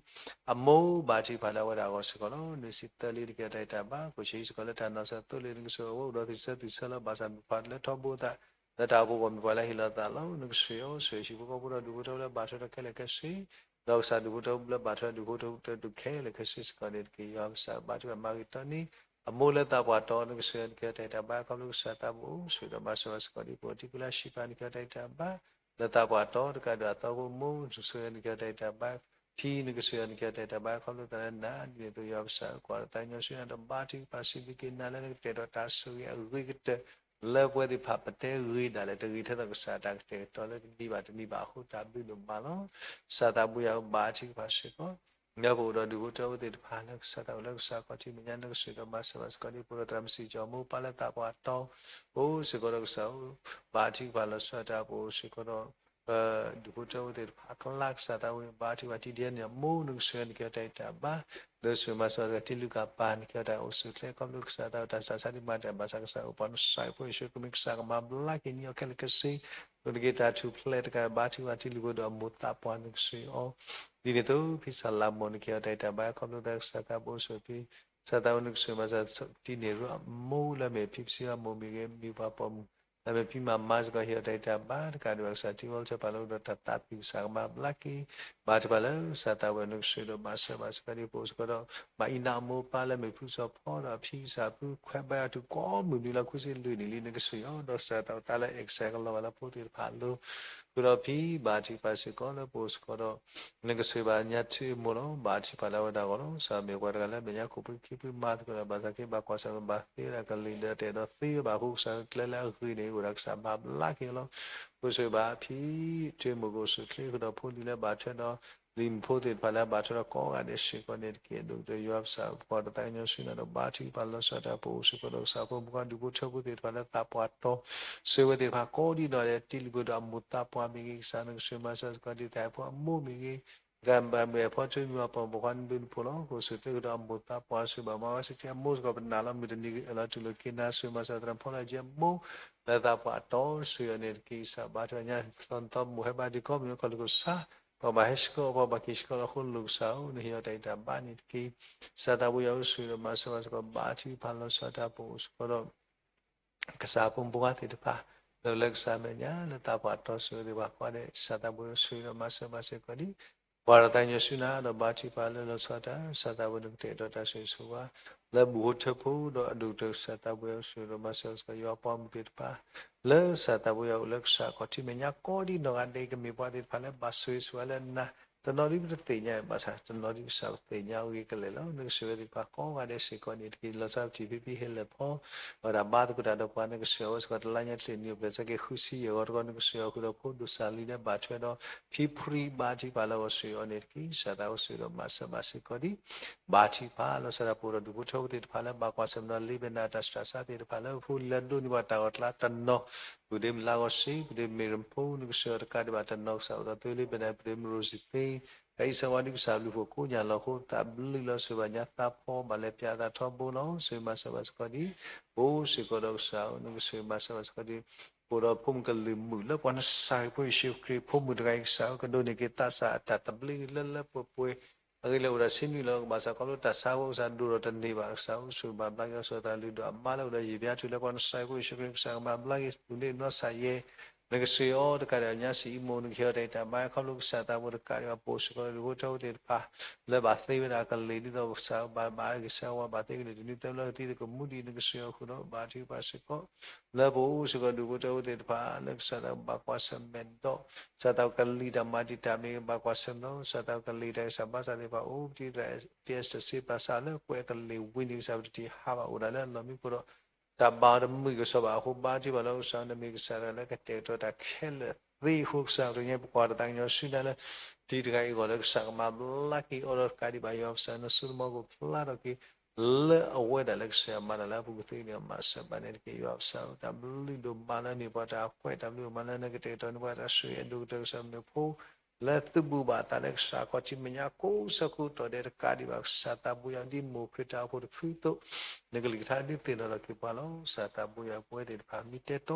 အမိၢ် ဘါထုကဖၣ်လၢအဝဲဒၣ်အဂီၢ်စ့ၢ်ကီးလီၤ. နစံးသၢလံနက့ၤအီၤတၢ်ဂံၢ်တၢ်ဘါ ကိၣ်ၡ့ၣ်ကၠံစ့ၢ်ကီးလၢတၢ်နီၢ်ဆၢသိလ့ၣ် နကစၢ်အဝဲအိၣ်ဒီးသံၣ်ဆၢသုးဆၢလီၤ ဘၣ်ဆၣ်မ့ၢ်ပှၤလၢထီဘိသး လၢတၢ်အိၣ်ဖှိၣ်မ့ၢ်ပှၤလၢဟ့ၣ်လီၤသးလီၤ. နကစၢ်အံၤ ဆှၢဟံၣ်ဖိဃီဖိဒီးဒူၣ်ဖိထၢဖိလၢဘၣ်ထွဲဒီးခဲလၢာ်ခဲဆ့ ဒီးကစၢ်ဒူၣ်ဖိထၢဖိလၢဘၣ်ထွဲဒူၣ်ဖိထၢဖိတဒူၣ်ခဲလၢာ်ခဲဆ့စ့ၢ်ကီးန့ၣ်တက့ၢ်. ယွၤကစၢ်ဘါထုကဖၣ်မၤဂ့ၤထီၣ်န့ၢ် အမိၢ်လၢသးပှၢ်တီ နကစၢ်ယွၤနက့ၤအီၤတၢ်ဂံၢ်တၢ်ဘါ ခီဖျိကစၢ်သးဘိအိၣ် ဆှၢဒီးမၤစၢၤဘၣ်စ့ၢ်ကီး ဒ်ပအိၣ်ထံကီၢ်လၢအဆံးပၢ် နက့ၤအီၤတၢ်ဂံၢ်တၢ်ဘါ လၢသးပှၢ်တီတကးဒီးအသီဖိမိၢ် နကစၢ်ယွၤနက့ၤအီၤတၢ်ဂံၢ်တၢ်ဘါ ဖံ နကစၢ်ယွၤနက့ၤအီၤတၢ်ဂံၢ်တၢ်ဘါ ခီဖျိသးလၢနၤ ဒ်န့ၣ်အသိး ယွၤကစၢ် ကွၢ်ဒီးသးကညီၤဆူနၤဒီး ဘါထုကဖၣ်စံးဘျုးက့ၤနၤလၢနကတဲာ်ဒီးတၢ်ဆိၣ်ဂ့ၤအဂ့ၤကတၢၢ် လၢပဝဲသ့ၣ်တဖၣ်ပတဲဂ့ၤဒၣ်လဲာ် တဂ့ၤထဲသိးကစၢ်တၢ်ကတဲာ်ကတီၤလၢတနံၤဘၣ်တနံၤဘၣ်အဃိ တၢ်ဘျုးဒိၣ်မးလီၤ. ကစၢ်သးဘိယွၤဧၢ ဘါထုကဖၣ်စ့ၢ်ကီး လၢပအိၣ်ဒီးဒူၣ်ဖိထၢဖိသ့ၣ်တဖၣ်လၢကစၢ်သးဝံၣ်လၢကစၢ်ခီၣ်ထံးမဲာ်ညါ နကစၢ်ဒီးမၤစၢၤဘၣ်စ့ၢ်ကီး ဒ်ပအိၣ်ဒီးသရၣ်မုၣ်စံးကၠီၣ်မိၢ်ပၢ်လၢသးပှၢ်တီ အိၣ်စ့ၢ်ကီးဒီးကစၢ်ဧၢ ဘါထုကဖၣ်လီၤဆီဒၣ်တၢ် ပအိၣ်စ့ၢ်ကီးဒီး ဒူၣ်ဖိထၢဖိသ့ၣ်တဖၣ်အကျါ ကစၢ်သးဝံၣ် ဘါထုကဖၣ် ထံဒ်န့ၣ်အမိၢ် နကစၢ်ယွၤနက့ၤအီၤတၢ်ဂံၢ်တၢ်ဘါ လၢဆှၢမၤစၢၤက့ၤ ထံလုၢ်ကၢ်ပၤ နက့ၤအီၤတၢ်အိၣ်ဆူၣ်အိၣ်ချ့ ခီဖျိကစၢ်သးဝံၣ်တၢ်ဆူးတၢ်ဆါဒံးမးတၢ်ဘၣ်ဆၣ် ကစၢ်အိၣ်ပှၤနစဲးဖိယ့ၣ်ၡူးခရံာ်မံၤ ကစၢ်ကမၤဘျါက့ၤန့ၢ်အီၤခဲလၢာ်ခဲဆ့ ဒိးန့ၢ်က့ၤတၢ်ထူၣ်ဖျဲးတကး ဘါထုကဖၣ် ထံလုၢ်ဖိဒီးအမိၢ်သးပှၢ် နကစၢ်အံၤ ဒ်န့ၣ်အသိး ဖံစၢ်လၤမိၢ် နက့ၤအီၤတၢ်ဂံၢ်တၢ်ဘါ ခီဖျိသးကစၢ်သးဘိအိၣ်ဆူၣ်အိၣ်ချ့ ကစၢ်သးဝံၣ် နကစၢ်မၤစၢၤ ထံန့ၣ်ရူအမိၢ် လၢမ့ၢ်ဖံပစံးအမိၢ်မ့ၢ်ဂ့ၤ မ့ၢ်ပှၤပိာ်မုၣ် လၢမ့ၢ်ဖံမၤမၤစ့ၢ်ကီး ဟ့ၣ်အီၤတၢ်ဂံၢ်တၢ်ဘါတကးဒံးဘၣ် ကစၢ်ထံဝဲလီၤဆီဖးလီၤဒီးတၢ်သးပ့ၤ ကစၢ်ကမၤဘျါက့ၤ ဘါထုကဖၣ်လၢကစၢ်သးဝံၣ် နကစၢ်ဒီးမၤစၢၤဘၣ်စ့ၢ်ကီး ဒ်ပအိၣ်စ့ၢ်ကီးဒီး ဘၣ်အံၤနၤအမိၢ်အပၢ် လၢမ့ၢ်ဖုစီၤဖီဒီးအဖံကစၢ်ဖုခွဲးဘါအီၤတုၤကိးမုၢ်နံၤလၢ ခွံဆံလွံၢ်နံၣ်လံ နကစၢ်အံၤ ဒီးကစၢ်သးဝံၣ်တၢ်လၢအဲၣ်ကစၢ်ကလီၤဘၣ်လၢဖိသ့ၣ်တဖၣ်အလိၤ ဃုာ်ဒီးဖံ ဘါထုကဖၣ်စ့ၢ်ကီး လၢပအိၣ်စ့ၢ်ကီးဒီး နကစၢ်ဘၣ်ညါထံမိၢ်လီၤ ဘါထုကဖၣ်လၢအဝဲဒၣ်အဂီၢ်လီၤ. ကစၢ်မ့ၢ်ပှၤတဂၤလၢမဲာ်ညါခိၣ်ဖှံခံဖှံမၤသကိးဒီး ဘၣ်သးက့ၤဘၣ်ကွၢ်ဆၢၣ်မဲာ်ဘၣ်သ့ဝဲဒၣ်ကလံၤဒီးတအဲၣ်ဒိးသ့ဝဲဘၣ်အဃိ ကစၢ်ကျဲလၢအဂ့ၤန့ၣ် အိၣ်ဒီးကစၢ်မၤဘျါက့ၤအီၤလီၤ. ပကစၢ်ဘၣ်ဖံ ထံမိၢ်ကအိၣ်ဆူၣ်အိၣ်ချ့ဃုာ်ဒီးဖိလံၤလၢဘၣ်ထွဲဒီး လံၤမုၢ်ဖိသ့ၣ်တဖၣ်လၢအဘၣ်ထွဲဒီးကိးဂၤဒဲးစ့ၢ်ကီးန့ၣ်တက့ၢ်. ဒိၣ်ကတၢၢ်ယွၤကစၢ်န့ၣ်ဒီး ဘါထုကဖၣ်လီၤဆီဒၣ်တၢ် ပအိၣ်စ့ၢ်ကီးဒီးကစၢ်ဖိမုၣ်ဖိဒူၣ်ဖိထၢဖိသ့ၣ်တဖၣ်လၢသးပှၢ်တီ ဆှၢဝဲသ့ၣ်တဖၣ်ကိးဒံးနီၢ်ဒဲး ထံလုၢ်ဖိဒီးအမိၢ်သးပှၢ်မ့ၢ်ဂ့ၤ ကစၢ်နကစၢ်မၤစၢၤစ့ၢ်ကီး ဒ်သးအဲၣ်ဖိအမိၢ်မ့ၢ်ဂ့ၤ ကဘၣ်မုၢ်အဲၣ်ဖီထူမံၤပှၤပိာ်မုၣ်ပိာ်ခွါနဘျုးနဖှိၣ်လီၤ. ကအိၣ်ဆူၣ်အိၣ်ချ့ဃုာ်ဒီးအမိၢ်သးပှၢ် ဆှၢဘၣ်မၤဝဲစ့ၢ်ကီးအမိၢ်စ့ၢ်ကီး ပနာ်လီၤမုၢ်တနံၤအလီၤတူၢ်လိာ်က့ၤနၤ ဆှၢမၤစၢၤသရၣ်ဖီလၢအက့အမိၢ် လၢသးပှၢ်တီ ဆှၢအီၤန့ၣ်တက့ၢ်. ကစၢ်ဘါထုကဖၣ်ညါ သီသီမိၢ်ဟဲဘါထုကဖၣ် ခီဖျိကစၢ် ပှၤဘၣ်ဟဲဆှၢအီၤ ပှၤဘၣ်က့ၤဆှၢအီၤလီၤ အဃိလိာ်ကစၢ်ဧၢ နဟ့ၣ်အီၤတၢ်ဂံၢ်တၢ်ဘါန့ၣ်တက့ၢ်. ကစၢ်သးဘိယွၤဧၢ ဆှၢဒီးမၤစၢၤဘၣ်စ့ၢ်ကီး ဘါထုကဖၣ်လီၤဆီဒၣ်တၢ် ပအိၣ်စ့ၢ်ကီးဒီး ကစၢ်ဖိမုၣ်ဖိခွါသ့ၣ်တဖၣ် လၢလၢကစၢ်မဲာ်ညါ လၢသးပှၢ်တီဆှၢသ့ၣ်တဖၣ်ကိးဂၤဒဲး ကစၢ်သးဘိယွၤ ဆှၢဒီးမၤစၢၤဘၣ်စ့ၢ်ကီးဒ် ကွၢ်ဒီးသးကညီၤဆူနၤ ဒီးဘါထုကဖၣ်လၢလီၤဆီဒၣ်တၢ် ကစၢ်သးဘိယွၤ နကတဲာ်ကတီၤတၢ်ဆိၣ်ဂ့ၤဆိၣ်ဝါ လၢဘူၣ်ဖိထၢဖိဒီးအဒိၣ်ကတၢၢ် ကစၢ်သးဘိယွၤ ဆှၢဒီးမၤစၢၤဘၣ်စ့ၢ်ကီး ယွၤပှၤမုၣ်သ့ၣ်တဖၣ် လၢကစၢ်သးဘိယွၤအိၣ်လၢကစၢ်ခီၣ်ထံးမဲာ်ညါကိးဒံးနီၢ်ဂၤဒဲး ကမ့ၢ်ပှၤသ့ၣ်တဖၣ်လၢဘၣ်ဆိၣ်ဂ့ၤဆိၣ်ဝါလၢနၤ တနီၤဒ်ပတသ့ၣ်ညါဘၣ်ဆၣ် တနီၤဒ်ကစၢ်ပသ့ၣ်ညါအဂ့ၢ်ကလဲာ်လီၤ. နကစၢ်ဝဲသ့ၣ်တဖၣ်ကိးဂၤဒဲးစ့ၢ်ကီးန့ၣ်တက့ၢ် လီၤဆီဒၣ်ပထံၣ်ဖံဖံဟဲလၢာ်ဖီ ဝဲဒၣ်ဘါသကိးတၢ်ဒီးပှၤ နကစၢ်ဝဲစ့ၢ်ကီး တလါညါတလ့ၣ်နံၣ်အိၣ်ဖျဲၣ်ဆၢက့ၤဃုဆံယဲၢ်ဂီၤတဂီၤ နကစၢ်ဃုာ်ဒီးဖိဒိၣ်စၢ်လံၤလၢဘၣ်ထွဲဒီး ဖံဖှံဘါထုကဖၣ်လၢအဂီၢ် ဆှၢအီၤန့ၣ်တက့ၢ်. ကစၢ်သးဘိယွၤ ဆှၢဒီးမၤစၢၤဘၣ်စ့ၢ်ကီးဒ် ဘါထုကဖၣ်လီၤဆီဒၣ်တၢ် ပအိၣ်ဒီးဒူၣ်ဖိထၢဖိသ့ၣ်တဖၣ်လၢဘၣ်ကွၢ်ဆၢၣ်မဲာ်ဒီးလ့ဘဲနၤတၢ်ဆူးတၢ်ဆါသ့ၣ်တဖၣ်လၢ ဖိလံၤလၢဒိးန့ၢ်ဘၣ်တၢ်ဂီၤကျါတနီၤ ပဒ့မုၣ်လါဂီၤစ့ ပဒ့မုၣ်မ့ၢ်ရဖိ နကစၢ်အီၤတကးဒံးဘၣ်တနီၤ ကစၢ်အိၣ်ဒီးသုလ့ဘဲနၤ ပဒ့မုၣ်ရိၤစံသ့ တၢ်အံၤစၢၤဝါဒ်ကစၢ်ဘျုးဖှိၣ်ကိးညါလီၤအဃိ သးဘျုးလီၤ ဆိၣ်ဂ့ၤဘၣ်ညါသးဖီ ဘၣ်လဲၤပၠးသးထီဘိလီၤ. ဆိၣ်ဂ့ၤမၤစၢၤဘၣ်စ့ၢ်ကီးဒ် ပအိၣ်စ့ၢ်ကီးဒီးကစၢ်ဧၢ နကဆိၣ်ဂ့ၤမၤစၢၤဘၣ်စ့ၢ်ကီးဒ် ပအိၣ်ဒီးဖိမုၣ်ကလုာ်မုာ်လၢပှၤနစၤရ့းဖိယ့ၣ်ၡူးခရံာ် ဖိမုၣ်တဂၤအံၤကစၢ်ဧၢ ကဒိးန့ၢ်က့ၤသးစၢ်အတၢ်သဘျ့လၢလၢပှဲၤပှဲၤ အဂ့ၢ်လၢအိၣ်ဒီးဆ့နွံလီၤ ကဘၣ်စးခီဖျိတၢ်ဆါအဃိ ကစၢ်ဒိၣ်ထီၣ်တန့ၢ်ဘၣ် ကစၢ်ဧၢ ဆိၣ်ဂ့ၤမၤဘျါက့ၤအီၤ ဆိၣ်ဂ့ၤသးလုၢ်ဒိၣ်အမါလၢအိၣ်ဒီးယံာ်ဘျါထူၣ်လၢပှၤနစၤရ့းဖိယ့ၣ်ၡူးခရံာ် ကစၢ်ကမၤဘျါက့ၤ ပုၢ်ဒ့ၣ်နီၢ်ဆၣ်ယဲ နကဆိၣ်ဂ့ၤအီၤတကးဒံး ညါစံးအံၤမိၢ် နကဟ့ၣ်အီၤတၢ်အံၤတၢ်မၤ ခီဖျိကစၢ်သးဖိတကးဒံးဘၣ် ပအိၣ်စ့ၢ်ကီးဒီးဒူၣ်ဖိထၢဖိသ့ၣ်တဖၣ် လၢဘၣ်သ့ဝဲဒၣ်ကလံၤ ဒ်သိးကစၢ်ဘၣ်ဘၣ်ဂ့ၤဆၢဝါ ဘၣ်သ့ကလံၤတနွံသၢဘျီကသံ နကမူဒံး နကဆိၣ်ဂ့ၤအီၤဃုာ်ဒီး ဘါထုကဖၣ်စ့ၢ်ကီး လၢပအိၣ်စ့ၢ်ကီးဒူၣ်ဖိထၢဖိသ့ၣ်တဖၣ် လၢကစၢ်သးဘၣ်ကွၢ်ဆၢၣ်မဲာ်ဒီး ကစၢ်သးကလံၤတၢ်မၤတံာ်တာ်မ့ၢ်ဂ့ၤ ဘၣ်ကွၢ်ဆၢၣ်မဲာ်ဒီး ကစၢ်သးကလံၤတၢ်ကစၢ်ဘါစၢ်သ့ၣ်တဖၣ် အိၣ်ပတံၤတၢ် တံၢ်စ့ပာ်စၢ်လၢပှဲၤကလံၤဝံၤန့ၣ် ကစၢ်ပတတံၢ်ဟးဘၣ်အိၣ်ဒၣ်လၢအလီၢ်မံခိၣ်ဒီး တၢ်ဘၣ်အီၤတမုာ်ကစီၣ်ဘၣ်အဃိ ဘါထုကဖၣ်လီၤ ကစၢ်နမ့ၢ်ကစၢ်တဂၤလၢကတဲာ်ကတီၤတၢ်ခဲလၢာ်သ့အဃိ ကစၢ်တနံၤညါ ပကွၢ်တၢ်သးကညီၤဆူညါလၢ တံၤတဂၤအံၤအဂီၢ်လၢကစၢ်ကမၤဘျါက့ၤအီၤဒီးတကးဒံးဘၣ် ယွၤကစၢ်နဆိကမိၣ်ကဖျါထီၣ်က့ၤ လၢအဝဲဒၣ်လၢကစၢ်ယွၤမၤတၢ်လၢအပူၤကသ့န့ၣ် မၤစၢၤဘၣ်န့ၣ်တက့ၢ် ယွၤကစၢ်ဧၢ တၢ်ဘျုးဒိၣ်မးလၢန့ၢ်ပှၤတၢ်ခွဲး တၢ်ဘျုးဒိၣ်မးလၢနကတဲာ်ကတီၤန့ၢ်ပှၤတၢ်ဆိၣ်ဂ့ၤအဒိၣ်ကတၢၢ် ကစၢ်မ့ၢ်ဖိ လၢသုးဘူးဘၣ်အသးလၢကစၢ်ခီၣ်ထံးမဲာ်ညါကိးဆၢကိးတီၢ်ဒဲးတကးဒံးဘၣ် ကစၢ်သးဘိယွၤဒ်မိၢ်ခရံာ်တၢ်အိၣ်ဖှိၣ်တဖုအသိး နကလုၢ်ကထါဒုးသ့ၣ်နီၣ်ထီၣ်က့ၤပှၤလီၤ ကစၢ်သးဘိယွၤပဝဲသ့ၣ်တဖၣ် မ့ၢ်တဲတီတီ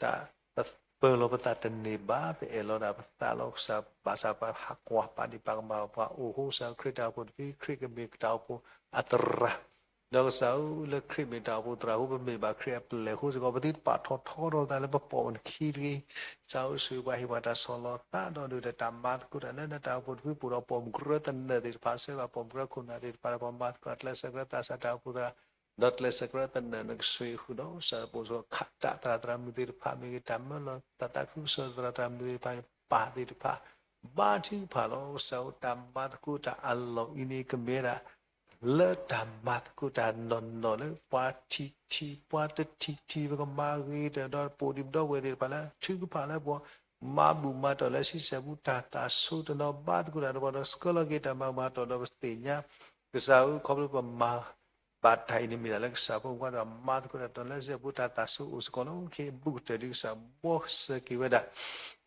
တၢ်ပၢၢ်လီၤပသးတန့ၢ်ဘၣ် ပအဲၣ်လီၤဒၣ်ပသးလီၤ ကစၢ်ဘၣ်ဆၣ်ပှၤဟးကွၢ်ပာ်ဒံးပာ်ကမၣ်ပှၤအိၣ်အဃိ ကစၢ်ခရံာ်တၢ်အိၣ်ဖှိၣ်တဖု ခရံာ်ကမ့ၢ်တၢ်အိၣ်ဖှိၣ်အသရၣ် ဒီးကစၢ်ဧၢ လၢခရံာ်မ့ၢ်တၢ်အိၣ်ဖှိၣ်သရၣ်အဃိ ပမ့ၢ်ဘၣ်ခရံာ်အပျဲၢ်အဃိစ့ၢ်ကီး ပသုတပာ်ထီၣ်ထီထီၣ်သးလၢပပိာ်နခံတဂ့ၤ ကစၢ်ဧၢ ဆိၣ်ဂ့ၤပှၤဟ့ၣ်ပှၤတၢ်ဆီၣ်လီၤသးဒီးဒုၣ်ဒါတၢ်မၤသကိးတၢ်လၢနတၢ်အိၣ်ဖှိၣ်တဖု ပအိၣ်ဒီးပိာ်မုၣ်ကရၢသနၢၣ်သ့ၣ်တဖၣ် ဆှၢဘၣ်ပိာ်မုၣ်ကရၢခိၣ်နၢ်သ့ၣ်တဖၣ် ပှၤမၤသကိးတၢ်ကျဲးစၢးကရၢသးစၢ်တၢ်အိၣ်ဖှိၣ်သရၣ် ဒီးကျဲးစၢးကရၢသနၢၣ် နကဆိၣ်ဂ့ၤဃုာ်ဒီး ကစၢ်ပအိၣ်စ့ၢ်ကီးခးတၢ်သရၣ်သရၣ်မုၣ်သ့ၣ်တဖၣ်မ့ၢ်ဂ့ၤ တၢ်မၢလီၤသးသးခုကစီၣ်သရၣ်သရၣ်မုၣ်သ့ၣ်တဖၣ် ပၢ်သ့ၣ်တဖၣ် ဘါထုကဖၣ်လီၤ ကစၢ်ဧၢ တၢ်မၤသကိးတၢ်အလီၢ်အံၤန့ၣ် ကမ့ၢ်ဝဲဒၣ် လၢတၢ်မၤသကိးတၢ်နီၢ်နီၢ်လၢ ပှၤထံၣ်ထံၣ် ပှၤတထံၣ်ထံၣ် ပကမၤဂ့ၤတၢ်ဒီး ပအိၣ်ဒံးပဒီပုၢ်ဝဲၢ်သ့ၣ်တဖၣ်လၢ ထုကဖၣ်လၢပှၤ မၤဘူၣ်မၤတီၢ်လၢဆံဆဲၣ်ပူၤ တၢ်သးဆိတနီၤ ဘါသကိးတၢ်ဒီးပှၤဒီး ဆှၢလီၤက့ၤတၢ်မၤဘူၣ်မၤတီၢ်ဒီးပသ့ၣ်ညါ ကစၢ်ဧၢ ခီဖျိပမၤဘၣ်တၢ်အံၤန့ၣ်မ့ၢ်ဒၣ်လၢကစၢ်ဖိမုၣ်ဖိသ့ၣ်တဖၣ် မၤသကိးတၢ်ဒီးလၢဆံဆဲၣ်ပူၤ တၢ်သးဆိအိၣ်စ့ၢ်ကီးလီၤ ခဲအံၤအဘူးကတၢၢ်ဒ်ကစၢ်ဘှီစၢၤက့ၤဝဲဒၣ်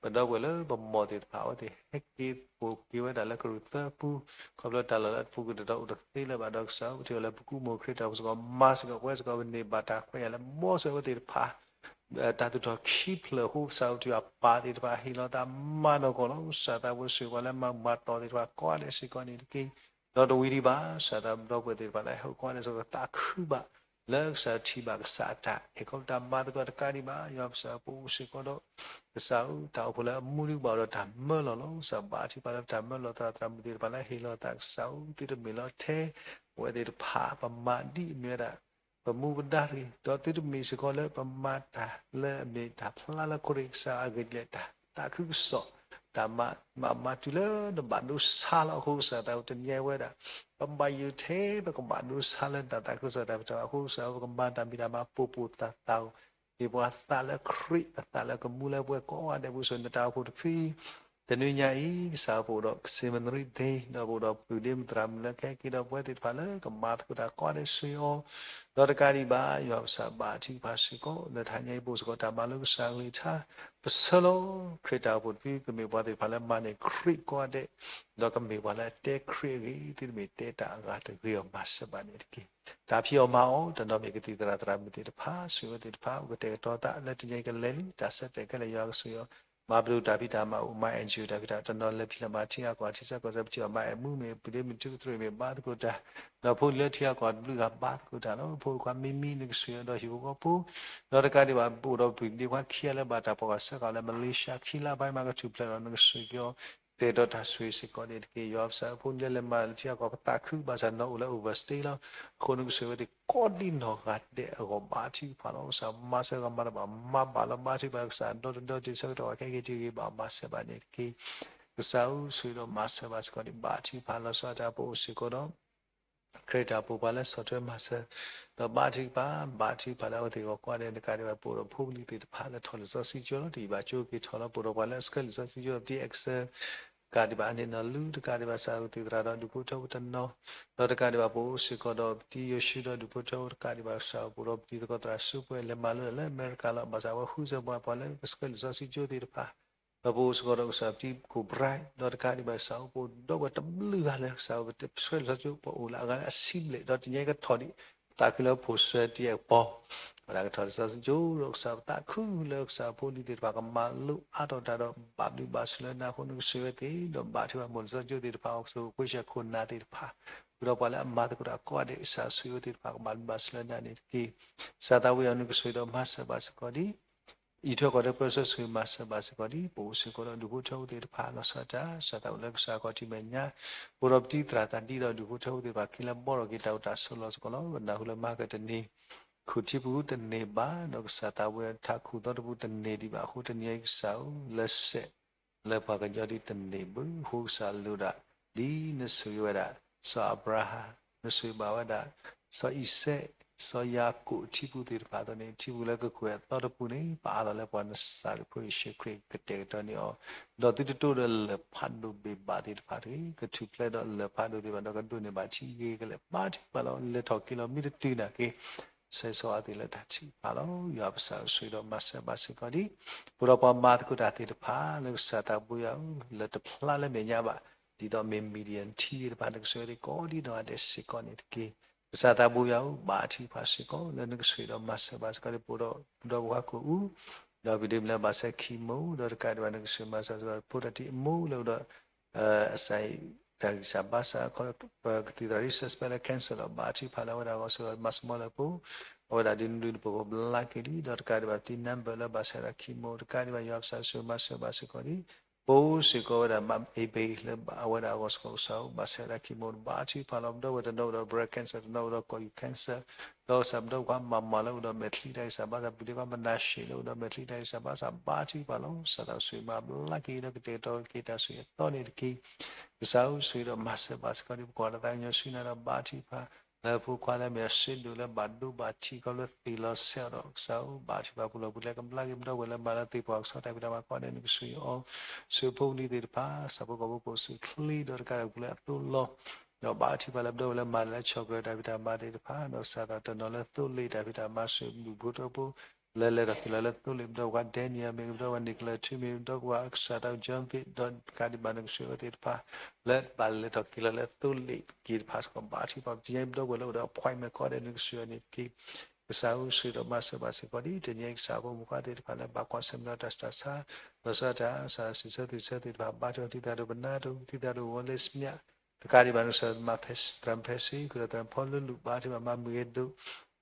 ပဒီပုၢ်ဝဲၢ်လၢပမိၢ်သ့ၣ်တဖၣ်အဝဲသ့ၣ် ဟဲက့ၤပိာ်က့ၤဝဲဒၣ်လၢကရူၢ်သၢပူၤ ခီဖျိတၢ်လီၢ်လၢအပူၤကွံာ်တဒီးအိၣ်တသ့လၢၤဘၣ်ဒီးကစၢ်ဧၢ ပထံၣ်ဝဲလၢပကူမိၢ်ခရံာ်တၢ်အိၣ်ဖှိၣ်စ့ၢ်ကီး မၤစ့ၢ်ကီးပဝဲစ့ၢ်ကီး ပန့ၢ်ဘၣ်တၢ်ခွဲးယာ်လၢဘှီစၢၤအဝဲသ့ၣ်တဖၣ် တၢ်သူၣ်ထီၣ်ခံဖျၢၣ်အဃိ ကစၢ်ဧၢ ပထံၣ်ဘၣ်ပၢ်သ့ၣ်တဖၣ် ဟ့ၣ်လီၤသးမၤနီၢ်ကီၢ်လီၤ ကစၢ်သးဘိဆိၣ်ဂ့ၤပှၤလၢမၤဘူၣ်မၤတီၢ်သ့ၣ်တဖၣ် ကိးဂၤဒဲးစ့ၢ်ကီးန့ၣ်တက့ၢ် ဒီးတဝံၤဒံးဘၣ် ကစၢ်သးဘိဒီပုၢ်ဝဲၢ်သ့ၣ်တဖၣ်လၢ ဟဲကိးဂၤဒဲးစ့ၢ်ကီးသးခုဘၣ် လၢကစၢ်ထံၣ်ဘၣ်ကစၢ်အတၢ်အဲၣ်ခီဖျိတၢ်မၤသကိးတကးဒံးဘၣ် ယွၤကစၢ်ပအိၣ်စ့ၢ်ကီးဒီး ကစၢ်ဧၢ တၢ်အိၣ်ဖှိၣ်လၢအမူဒံးဘၣ်ဒီးတၢ်မၢလီၤလီၤ ကစၢ်ဘါထုကဖၣ်လၢတၢ်မၢလီၤသရၣ်သရၣ်မုၣ်သ့ၣ်တဖၣ်လၢဟ့ၣ်လီၤသး ကစၢ်ဧၢ သုတမ့ၢ်လီၤထဲ ပဝဲသ့ၣ်တဖၣ် ပမၤဒ်အမ့ၢ်ဝဲဒၣ် ပမူပဒါတဂ့ၤ ဒီးသုတမ့ၢ်စ့ၢ်ကီးလၢပမၤတၢ်လၢအမ့ၢ်တၢ်ဖျါလၢခိၣ်ရ့ၣ် ကစၢ်အဂ့ၢ်ဒ်လဲၣ် တၢ်သးခုကစီၣ် တၢ်မၤမၤမၤတုၤလၢနဘၣ်ဒိဆါလီၤအဃိ ကစၢ်သးဘိတနံၤညါအံၤဝဲဒၣ် ပဘၣ်ယိၣ်ထဲပကဘၣ်ဒိဆါလၢနတၢ်သးခုကစီၣ်တၢ်ဖံးတၢ်မၤအဃိ ကစၢ်ဧၢ ပကမၤတၢ်ဖံးတၢ်မၤပိာ်ပိာ်သၣ်သၣ်ဧိၤ ဟ့ၣ်ပှၤသးလၢခရံာ်အသးလၢကမူလၢပှဲၤကိးဂၤဒဲးပူၤစ့ၢ် နတၢ်အိၣ်ဖှိၣ်တဖု တနွံညါအံၤ ကစၢ်ဧၢ ပအိၣ်ဒီးကစ့ၣ်မနရံသ့ ဒီးပအိၣ်ဒီးပုၢ်ဒ့မုၣ်သရၣ်မုၣ်လၢကဟဲက့ၤဒီးပဝဲသ့ၣ်တဖၣ်လၢကမၤသကိးတၢ်ကိးဂၤဒဲးဆိၣ်ဂ့ၤအီၤ ဒီးတကးဒံးဘၣ် ယွၤကစၢ်ဘါထုကဖၣ်စ့ၢ်ကီး လၢတဟါညါအံၤပအိၣ်စ့ၢ်ကီး တၢ်မၤလိကစၢ်အကလုၢ်ကထါ ပဆၢလီၤ ခရံာ်တၢ်အိၣ်ဖှိၣ်တဖု ကမ့ၢ်ပှၤသ့ၣ်တဖၣ်လၢမၤန့ၢ်ခရံာ်ကိးဂၤဒဲး ဒီးကမ့ၢ်ပှၤလၢအတဲခရံာ်အဂ့ၢ် သုတမ့ၢ်တဲတၢ်အဂၤတဂ့ၤအီၤ မၤစၢၤဘၣ်န့ၣ်တက့ၢ်. တၢ်ဖံးအီၣ်မၤအီၣ် တနီၤမ့ၢ်ကသံၣ်သရၣ်သရၣ်မုၣ်သ့ၣ်တဖၣ် ဆိၣ်ဂ့ၤဝဲသ့ၣ်တဖၣ် အိၣ်ကတဲာ်ကတီၤသး လၢတနံၤအံၤကလဲၤလံ တၢ်ဆၢတဲာ်ခဲလၢာ် ယွၤကဆိၣ်ဂ့ၤအီၤ မၤပဒိၣ်တၢ်ဖံးတၢ်မၤအိၣ် မၤ NGO တၢ်ဖံးတၢ် တနီၤလဲၤဖံးလီၤမၤ ထံအကီၢ် ထံဆၢကီၢ်ဆၢ ပထံၣ်အီၤမၤအဲၣ်မူမ့ၢ် ပုၢ်ဒ့မုၣ်ထူကတြူၢ်မ့ၢ် ဘါသကိးတၢ် ဒီးဖိလံၤလၢထံအကီၢ်တဘျုးဂၤ ဘါသကိးတၢ်လီၤ. ဖိခွါမံမံ နကဆိၣ်ဂ့ၤအီၤဒီးဟံၣ်ဖိဃီဖိ ဒီးတကးဒံးဘၣ် ပအိၣ်ဒီးပုၢ်ဒ့ခွါခံဂၤလၢဘၣ်တၢ်ပိာ်ဃာ်စဲဃာ်အီၤလၢ Malaysia ခံလါဘၣ် မၤကထူၣ်ဖျဲးဒီး နကဆိၣ်ဂ့ၤအီၤ ကတဲာ်ကတီၤတၢ်ဆိၣ်ဂ့ၤစ့ၢ်ကီးန့ၣ်တက့ၢ်. ယွၤကစၢ်ဧၢ ဖိလံၤလၢလဲၤမၤလၢထံအကီၢ် ပသးခု ဘၣ်ဆၣ်နီၢ်အိၣ်လၢ overstay လီၤ. အဃိနကဆိၣ်ဂ့ၤဝဲသ့ၣ်ကိးဒံနီၢ်ဂၤဒဲးအဂီၢ် ဘါထုကဖၣ်လီၤ. ကစၢ်မၤစၢၤဂၤမၤတဘၣ် မၤဘၣ်လီၤ ဘါထုကဖၣ် ကစၢ်ဒီတဒီတ့ၢ်ဆၢကတီၢ် ကဟဲက့ၤတဂ့ၤဘၣ် မၤစၢၤဘၣ်န့ၣ်တက့ၢ်. ကစၢ်ဧၢ ဆိၣ်ဂ့ၤဒီးမၤစၢၤဘၣ်စ့ၢ်ကီးန့ၣ် ဘါထုကဖၣ်လီၤ. စီၤတၢ်ပအိၣ်စ့ၢ်ကီးဒီး ခရံာ်တၢ်ပိာ်ပှၤလၢဆီၣ်ထွဲမၤစၢၤ ဒီးဘါထုကဖၣ် ဘါထုကဖၣ်လၢအဝဲသ့ၣ်အဂီၢ်ကိးဂၤဒဲး တကးဒံးဘၣ် ပအိၣ်ဒီးဖိပလံၤသ့ၣ်တဖၣ်လၢထီၣ်လံာ်စီဆှံကၠိလီၤ တယံာ်ဘၣ်ကၠိက့ၤထီၣ်လီၤ. ပအိၣ်ဒီးပှၤလၢအဆှၢလံာ်စီဆှံကၠိ ပတံၤအဲကစၢၢ် တကးဒံးဘၣ် အန့ၣ်နီၢ်လူ တကးဒံးဘၣ် ကစၢ်ဧၢ သ့ၣ်သရၣ်ဒီးဒူၣ်ဖိထၢဖိတနီၤ ဒီးတကးဒံးဘၣ် ပအိၣ်စ့ၢ်ကီးဒီးပတံၤယိၤၡူဒီးဒူၣ်ဖိထၢဖိတကးဒံးဘၣ် ကစၢ်ဧၢ ပအိၣ်ဒီးပတံၤသကိးသရၣ်စုပှဲၤ လဲၤမၤလိဒၣ်လၢအမဲရကၤလီၤ. ဘၣ်ဆၣ်အဝဲဃုစၢၤပှၤ ပှၤလၢကဆှၢလံာ်စီဆှံကၠိသ့ၣ်တဖၣ် ဒီးပအိၣ်စ့ၢ်ကီးဒီးကစၢ်ပတံၤခိၣ်ပြၢ် ဒီးတကးဒံးဘၣ်ကစၢ်အိၣ်ဖှိၣ်ဒီးပှၤတဘျုးဂၤလၢကစၢ်အိၣ်ကတဲာ်ဆိလီၤကၠိ ပအိၣ်လၢအဂၤလၢအဆံးဘျဲၣ် ဒီးတနံၤအံၤကထီၣ်ဒံး ပသးခုလၢဖိၣ်စၢၤတံၢ်အပီၤ ဝဲဒၣ်ကထီၣ်လၢလံာ်စီဆှံကၠိဒီးကစၢ်ပသးခုလၢကစၢ်ဖိလံၤသ့ၣ်တဖၣ်ကမၤလိအါထီၣ်တၢ်ဒီးဘၣ်ဘျုးဘၣ်ဆိၣ်လၢနၤအဃိ နကဆိၣ်ဂ့ၤဝဲသ့ၣ် ဒီးဘၣ်ထုကဖၣ်မိၢ်လံာ်စီဆှံကၠိသ့ၣ်တဖၣ် အီၤကဆိၣ်ဂ့ၤခိၣ်နၢ်သ့ၣ်တဖၣ် ဃုာ်ဒီးပှၤလၢအမၤသကိးတၢ်ကိးဂၤဒဲး ကစၢ်ဆိၣ်ဂ့ၤဝဲသ့ၣ်တဖၣ်ကဘၣ်ဘျုးဘၣ်ဆိၣ်လၢနၤန့ၣ်တက့ၢ်. ကစၢ်သးဝံယွၤနကဆိၣ်ဂ့ၤဒီးမၤစၢၤဘၣ်စ့ၢ်ကီးဒံး အံးထွဲကွၢ်ထွဲပၢဆှၢဆိၣ်ဂ့ၤမၤစၢၤဘၣ်စ့ၢ်ကီးဒံး ပအိၣ်စ့ၢ်ကီးဒီးဒူၣ်ဖိထၢဖိသ့ၣ်တဖၣ် လီၤဆီဒၣ်တၢ် ကစၢ်သးဝံလၢကစၢ်အခီၣ်ထံးမဲာ်ညါ အိၣ်ဒီးပတံၤသရၣ်သးဒ်ဒီးဒူၣ်ဖိထၢဖိသ့ၣ်တဖၣ် က့ၤလၢဘီထီၣ်က့ၤတၢ်အိၣ်တၢ်ဆိးလီၤစ့ၢ်ကီးလီၤ. နၢ်ဟူလၢမၤကတနံၤ ခိၣ်ထံပူၤတန့ၢ်ဘၣ် ဒီးကစၢ်သးဝံထးခိၣ်သီတပူၤတန့ၢ်ဒံးဘၣ်အဃိ တနံၤအံၤကစၢ်ဧၢ လၢစဲး လၢပှၤကညီဒ်တန့ၢ်ဘၣ်အဃိ ကစၢ်လိၣ်ဒၣ် ဒ်နဆိၣ်ဂ့ၤဝဲဒၣ် စီၤအၤဘြၤဟၣ် နဆိၣ်ဂ့ၤဘၣ်ဝဲဒၣ် စီၤအံၤစဲး စီၤယၤကိာ်ထံပူၤသ့ၣ်တဖၣ်အသိးန့ၣ် ထံပူၤလၢကခိၣ်အသီတပူၤန့ၣ် ပအးလီၤလၢပှၤနစၢ်ဒၣ်ဖိယ့ၣ်ၡူးခရံာ်ကတဲာ်ကတီၤန့ၢ်အီၤ ဒီးသုတတိၢ်ဒီးလၢၢ်ဖးဒိၣ်ဘ့ၣ်ဘၣ်သ့ၣ်တဖၣ်တဂ့ၤ ကထူၣ်ဖျဲးဒီးလၢၢ်ဖးဒိၣ်သ့ၣ်တဖၣ် ဒီးကဒိးန့ၢ်ဘၣ်ထံဂ့ၤကလဲာ် ဘါထုကဖၣ်လီၤ လဲၤထီၣ်က့ၤလီၤ မ့ၢ်တတုၤနာ်က့ ဆဲးဆီအသးလၢတၢ်ထုကဖၣ်လီၤ. ယွၤပကစၢ်ဆိၣ်ဂ့ၤဒီးမၤစၢၤဘၣ်စ့ၢ်ကီးဒံး ပဒီးပှၤမၤသကိးတၢ်သ့ၣ်တဖၣ် လၢကစၢ်သးဘိယွၤဧၢ လၢတဖျါလၢမဲာ်ညါဘၣ် ဒ်သိးမ့ၢ် Midian ထံသ့ၣ်တဖၣ် နကဆိၣ်ဂ့ၤဝဲသ့ၣ်ကိးဒ်နီၢ်ဂၤဒဲးစ့ၢ်ကီးန့ၣ်တက့ၢ်. ကစၢ်သးဘိယွၤဧၢ ဘါထုကဖၣ်စ့ၢ်ကီး လၢနကဆိၣ်ဂ့ၤဒီးမၤစၢၤဘၣ်စ့ၢ်ကီးဒံး ပဒီးပဒီပုၢ်ဝဲၢ်ကိးအူ ဒီးပဒိးမံၤလၢဘၣ်ဆဲးခံမိၢ် ဒီးတကးဒံးဘၣ် နကဆိၣ်ဂ့ၤမၤစၢၤဘၣ်စ့ၢ်ကီး ဖိတၢ်ထံၣ်အမိၢ်လၢအိၣ်ဒီး အစၢ်အံၤ တၢ်ဂံၢ်စၢ်ဘါစၢ်အခီ ပကသံၣ်သရၣ် research ဖဲလၢ cancer ဒီး ဘါထုကဖၣ်လၢအဝဲဒၣ်အဂီၢ် ဆိၣ်ဂ့ၤမၤစၢၤလၢပှၤ အဝဲဒၣ်ဒ်နဒုးနပှဲၤပှဲၤဘျါက့ၤလံ ဒီးတကးဒံးဘၣ် ပတံၤ number လၢဘၣ်ဆဲးဝဲဒၣ်ခံမိၢ် တကးဒံးဘၣ် ယွၤပကစၢ်ဆိၣ်ဂ့ၤမၤစၢၤဘၣ်စ့ၢ်ကီးဒံး ပအိၣ်စ့ၢ်ကီးဝဲဒၣ် မ့ၢ်အ့ဘ့လၢအဝဲဒၣ်အဂီၢ်စ့ၢ်ကီး ကစၢ်ဧၢ ဘၣ်ဆဲးဝဲဒၣ်ခံမိၢ် ဘါထုကဖၣ်လီၤ ပဒီပုၢ်ဝဲၢ်တနီၤအိၣ်ဒီး breast cancer တနီၤအိၣ်ဒီး ကီၢ်ယူၤ cancer ဒီးကစၢ်ပဒီပုၢ်ဝဲၢ်မၤမၤလၢအိၣ်ဒီးမဲာ်ချံတၢ်ဂံၢ်စၢ်ဘါစၢ် ပူၤဒ့ခွါမနၤၡ့လၢအိၣ်ဒီးမဲာ်ချံတၢ်ဂံၢ်စၢ်ဘါစၢ် ဘါထုကဖၣ်လီၤ ကစၢ်သးဆိၣ်ဂ့ၤမၤဘျါက့ၤဒီးကတဲာ်ကတီၤက့ၤတၢ်ဆိၣ်ဂ့ၤအသီန့ၣ်တက့ၢ်. ကစၢ်ဧၢ ဆိၣ်ဂ့ၤဒီးမၤစၢၤဘၣ်စ့ၢ်ကီးဒံး ပကွၢ်လၢသးကညီၤဆူနၤဒီးဘါထုကဖၣ် လၢဖိခွါလၢအမ့ၢ်အစုဒိၣ်လၢဘၣ်ဒိဘၣ်ထံးကီးလၢသ့ၣ်လီၤဆဲးအီၤဒီး ကစၢ်ဧၢ ဘါထုကဖၣ်ပူၤလီၤပူၤလဲၤကဘျါက့ၤပဒီပုၢ်ဝဲၢ်လၢမၤလၢသ့ၣ်ပှၤကဆီတၢ်ဖံးတၢ်မၤကိးဂၤဒဲး နကဆိၣ်ဂ့ၤအီၤ ဆိၣ်ဂ့ၤဖိလံၤသ့ၣ်တဖၣ် ဆၣ်ဖိကီၢ်ဖိကအိၣ်ဆူၣ်ချ့ဒီးတကးဒံးပူၤလၢအသိးလီၤ ဒီးဘါထုကဖၣ်လၢပဒီပုၢ်ဝဲၢ်လၢမၤတၢ်လၢ chocolate တၢ်ဖံးတၢ်မၤသ့ၣ်တဖၣ် ဒီးကစၢ်သးတနီၤလၢသိလ့ၣ်တၢ်ဖံးတၢ်မၤ ဆိၣ်ဂ့ၤဒူၣ်ဖိထၢဖိ လၢလဲၤထီၣ်က့ၤလီၤလၢသိလ့ၣ် ပဒီပုၢ်ဝဲၢ် Daniel မ့ၢ်ဂ့ၤ ပဒီပုၢ်ဝဲၢ် Nicholas ထူမ့ၢ်ဂ့ၤ ပဒီပုၢ်ဝဲၢ် ကစၢ်သး John သ့ၣ် ဒီးတကးဒံးဘၣ် နကဆိၣ်ဂ့ၤဝဲသ့ၣ်တဖၣ် လၢဘၣ်လဲၤထီၣ်က့ၤလီၤလၢသိလ့ၣ်က့ၤတဖၣ်စ့ၢ်ကီး ဘါထုကဖၣ် ပတံၤညါပဒီပုၢ်ဝဲၢ်လၢအိၣ်ဒီး appointment ကိးဂၤဒဲး နကဆိၣ်ဂ့ၤအီၤန့ၣ်တက့ၢ်. ကစၢ်ဧၢ ဆိၣ်ဂ့ၤဒီးမၤစၢၤဘၣ်စ့ၢ်ကီးဒံး တနံၤအံၤ ကစၢ်ဖိမုၣ်ခွါသ့ၣ်တဖၣ်လၢဘၣ်ကွၢ်ဆၢၣ်မဲာ်ဒီးတၢ်ဆူးတၢ်ဆါ လီၤဆီဒၣ်တၢ် ကစၢ်စံးဆၢသုးဆၢသ့ၣ်တဖၣ် ဘါထုကဖၣ် ထံသးဒိၣ်ပနါဒိၣ် ထံသးဒိၣ်ဝီလ့စမး တကးဒံးဘၣ် နကစၢ်မၤဖဲသရၣ်ဖဲဆှံ ဃုာ်ဒီးသရၣ်ဖီလၢလူၢ် ဘါထုကဖၣ်မၤမုာ်ဂ့ၤဒိၣ်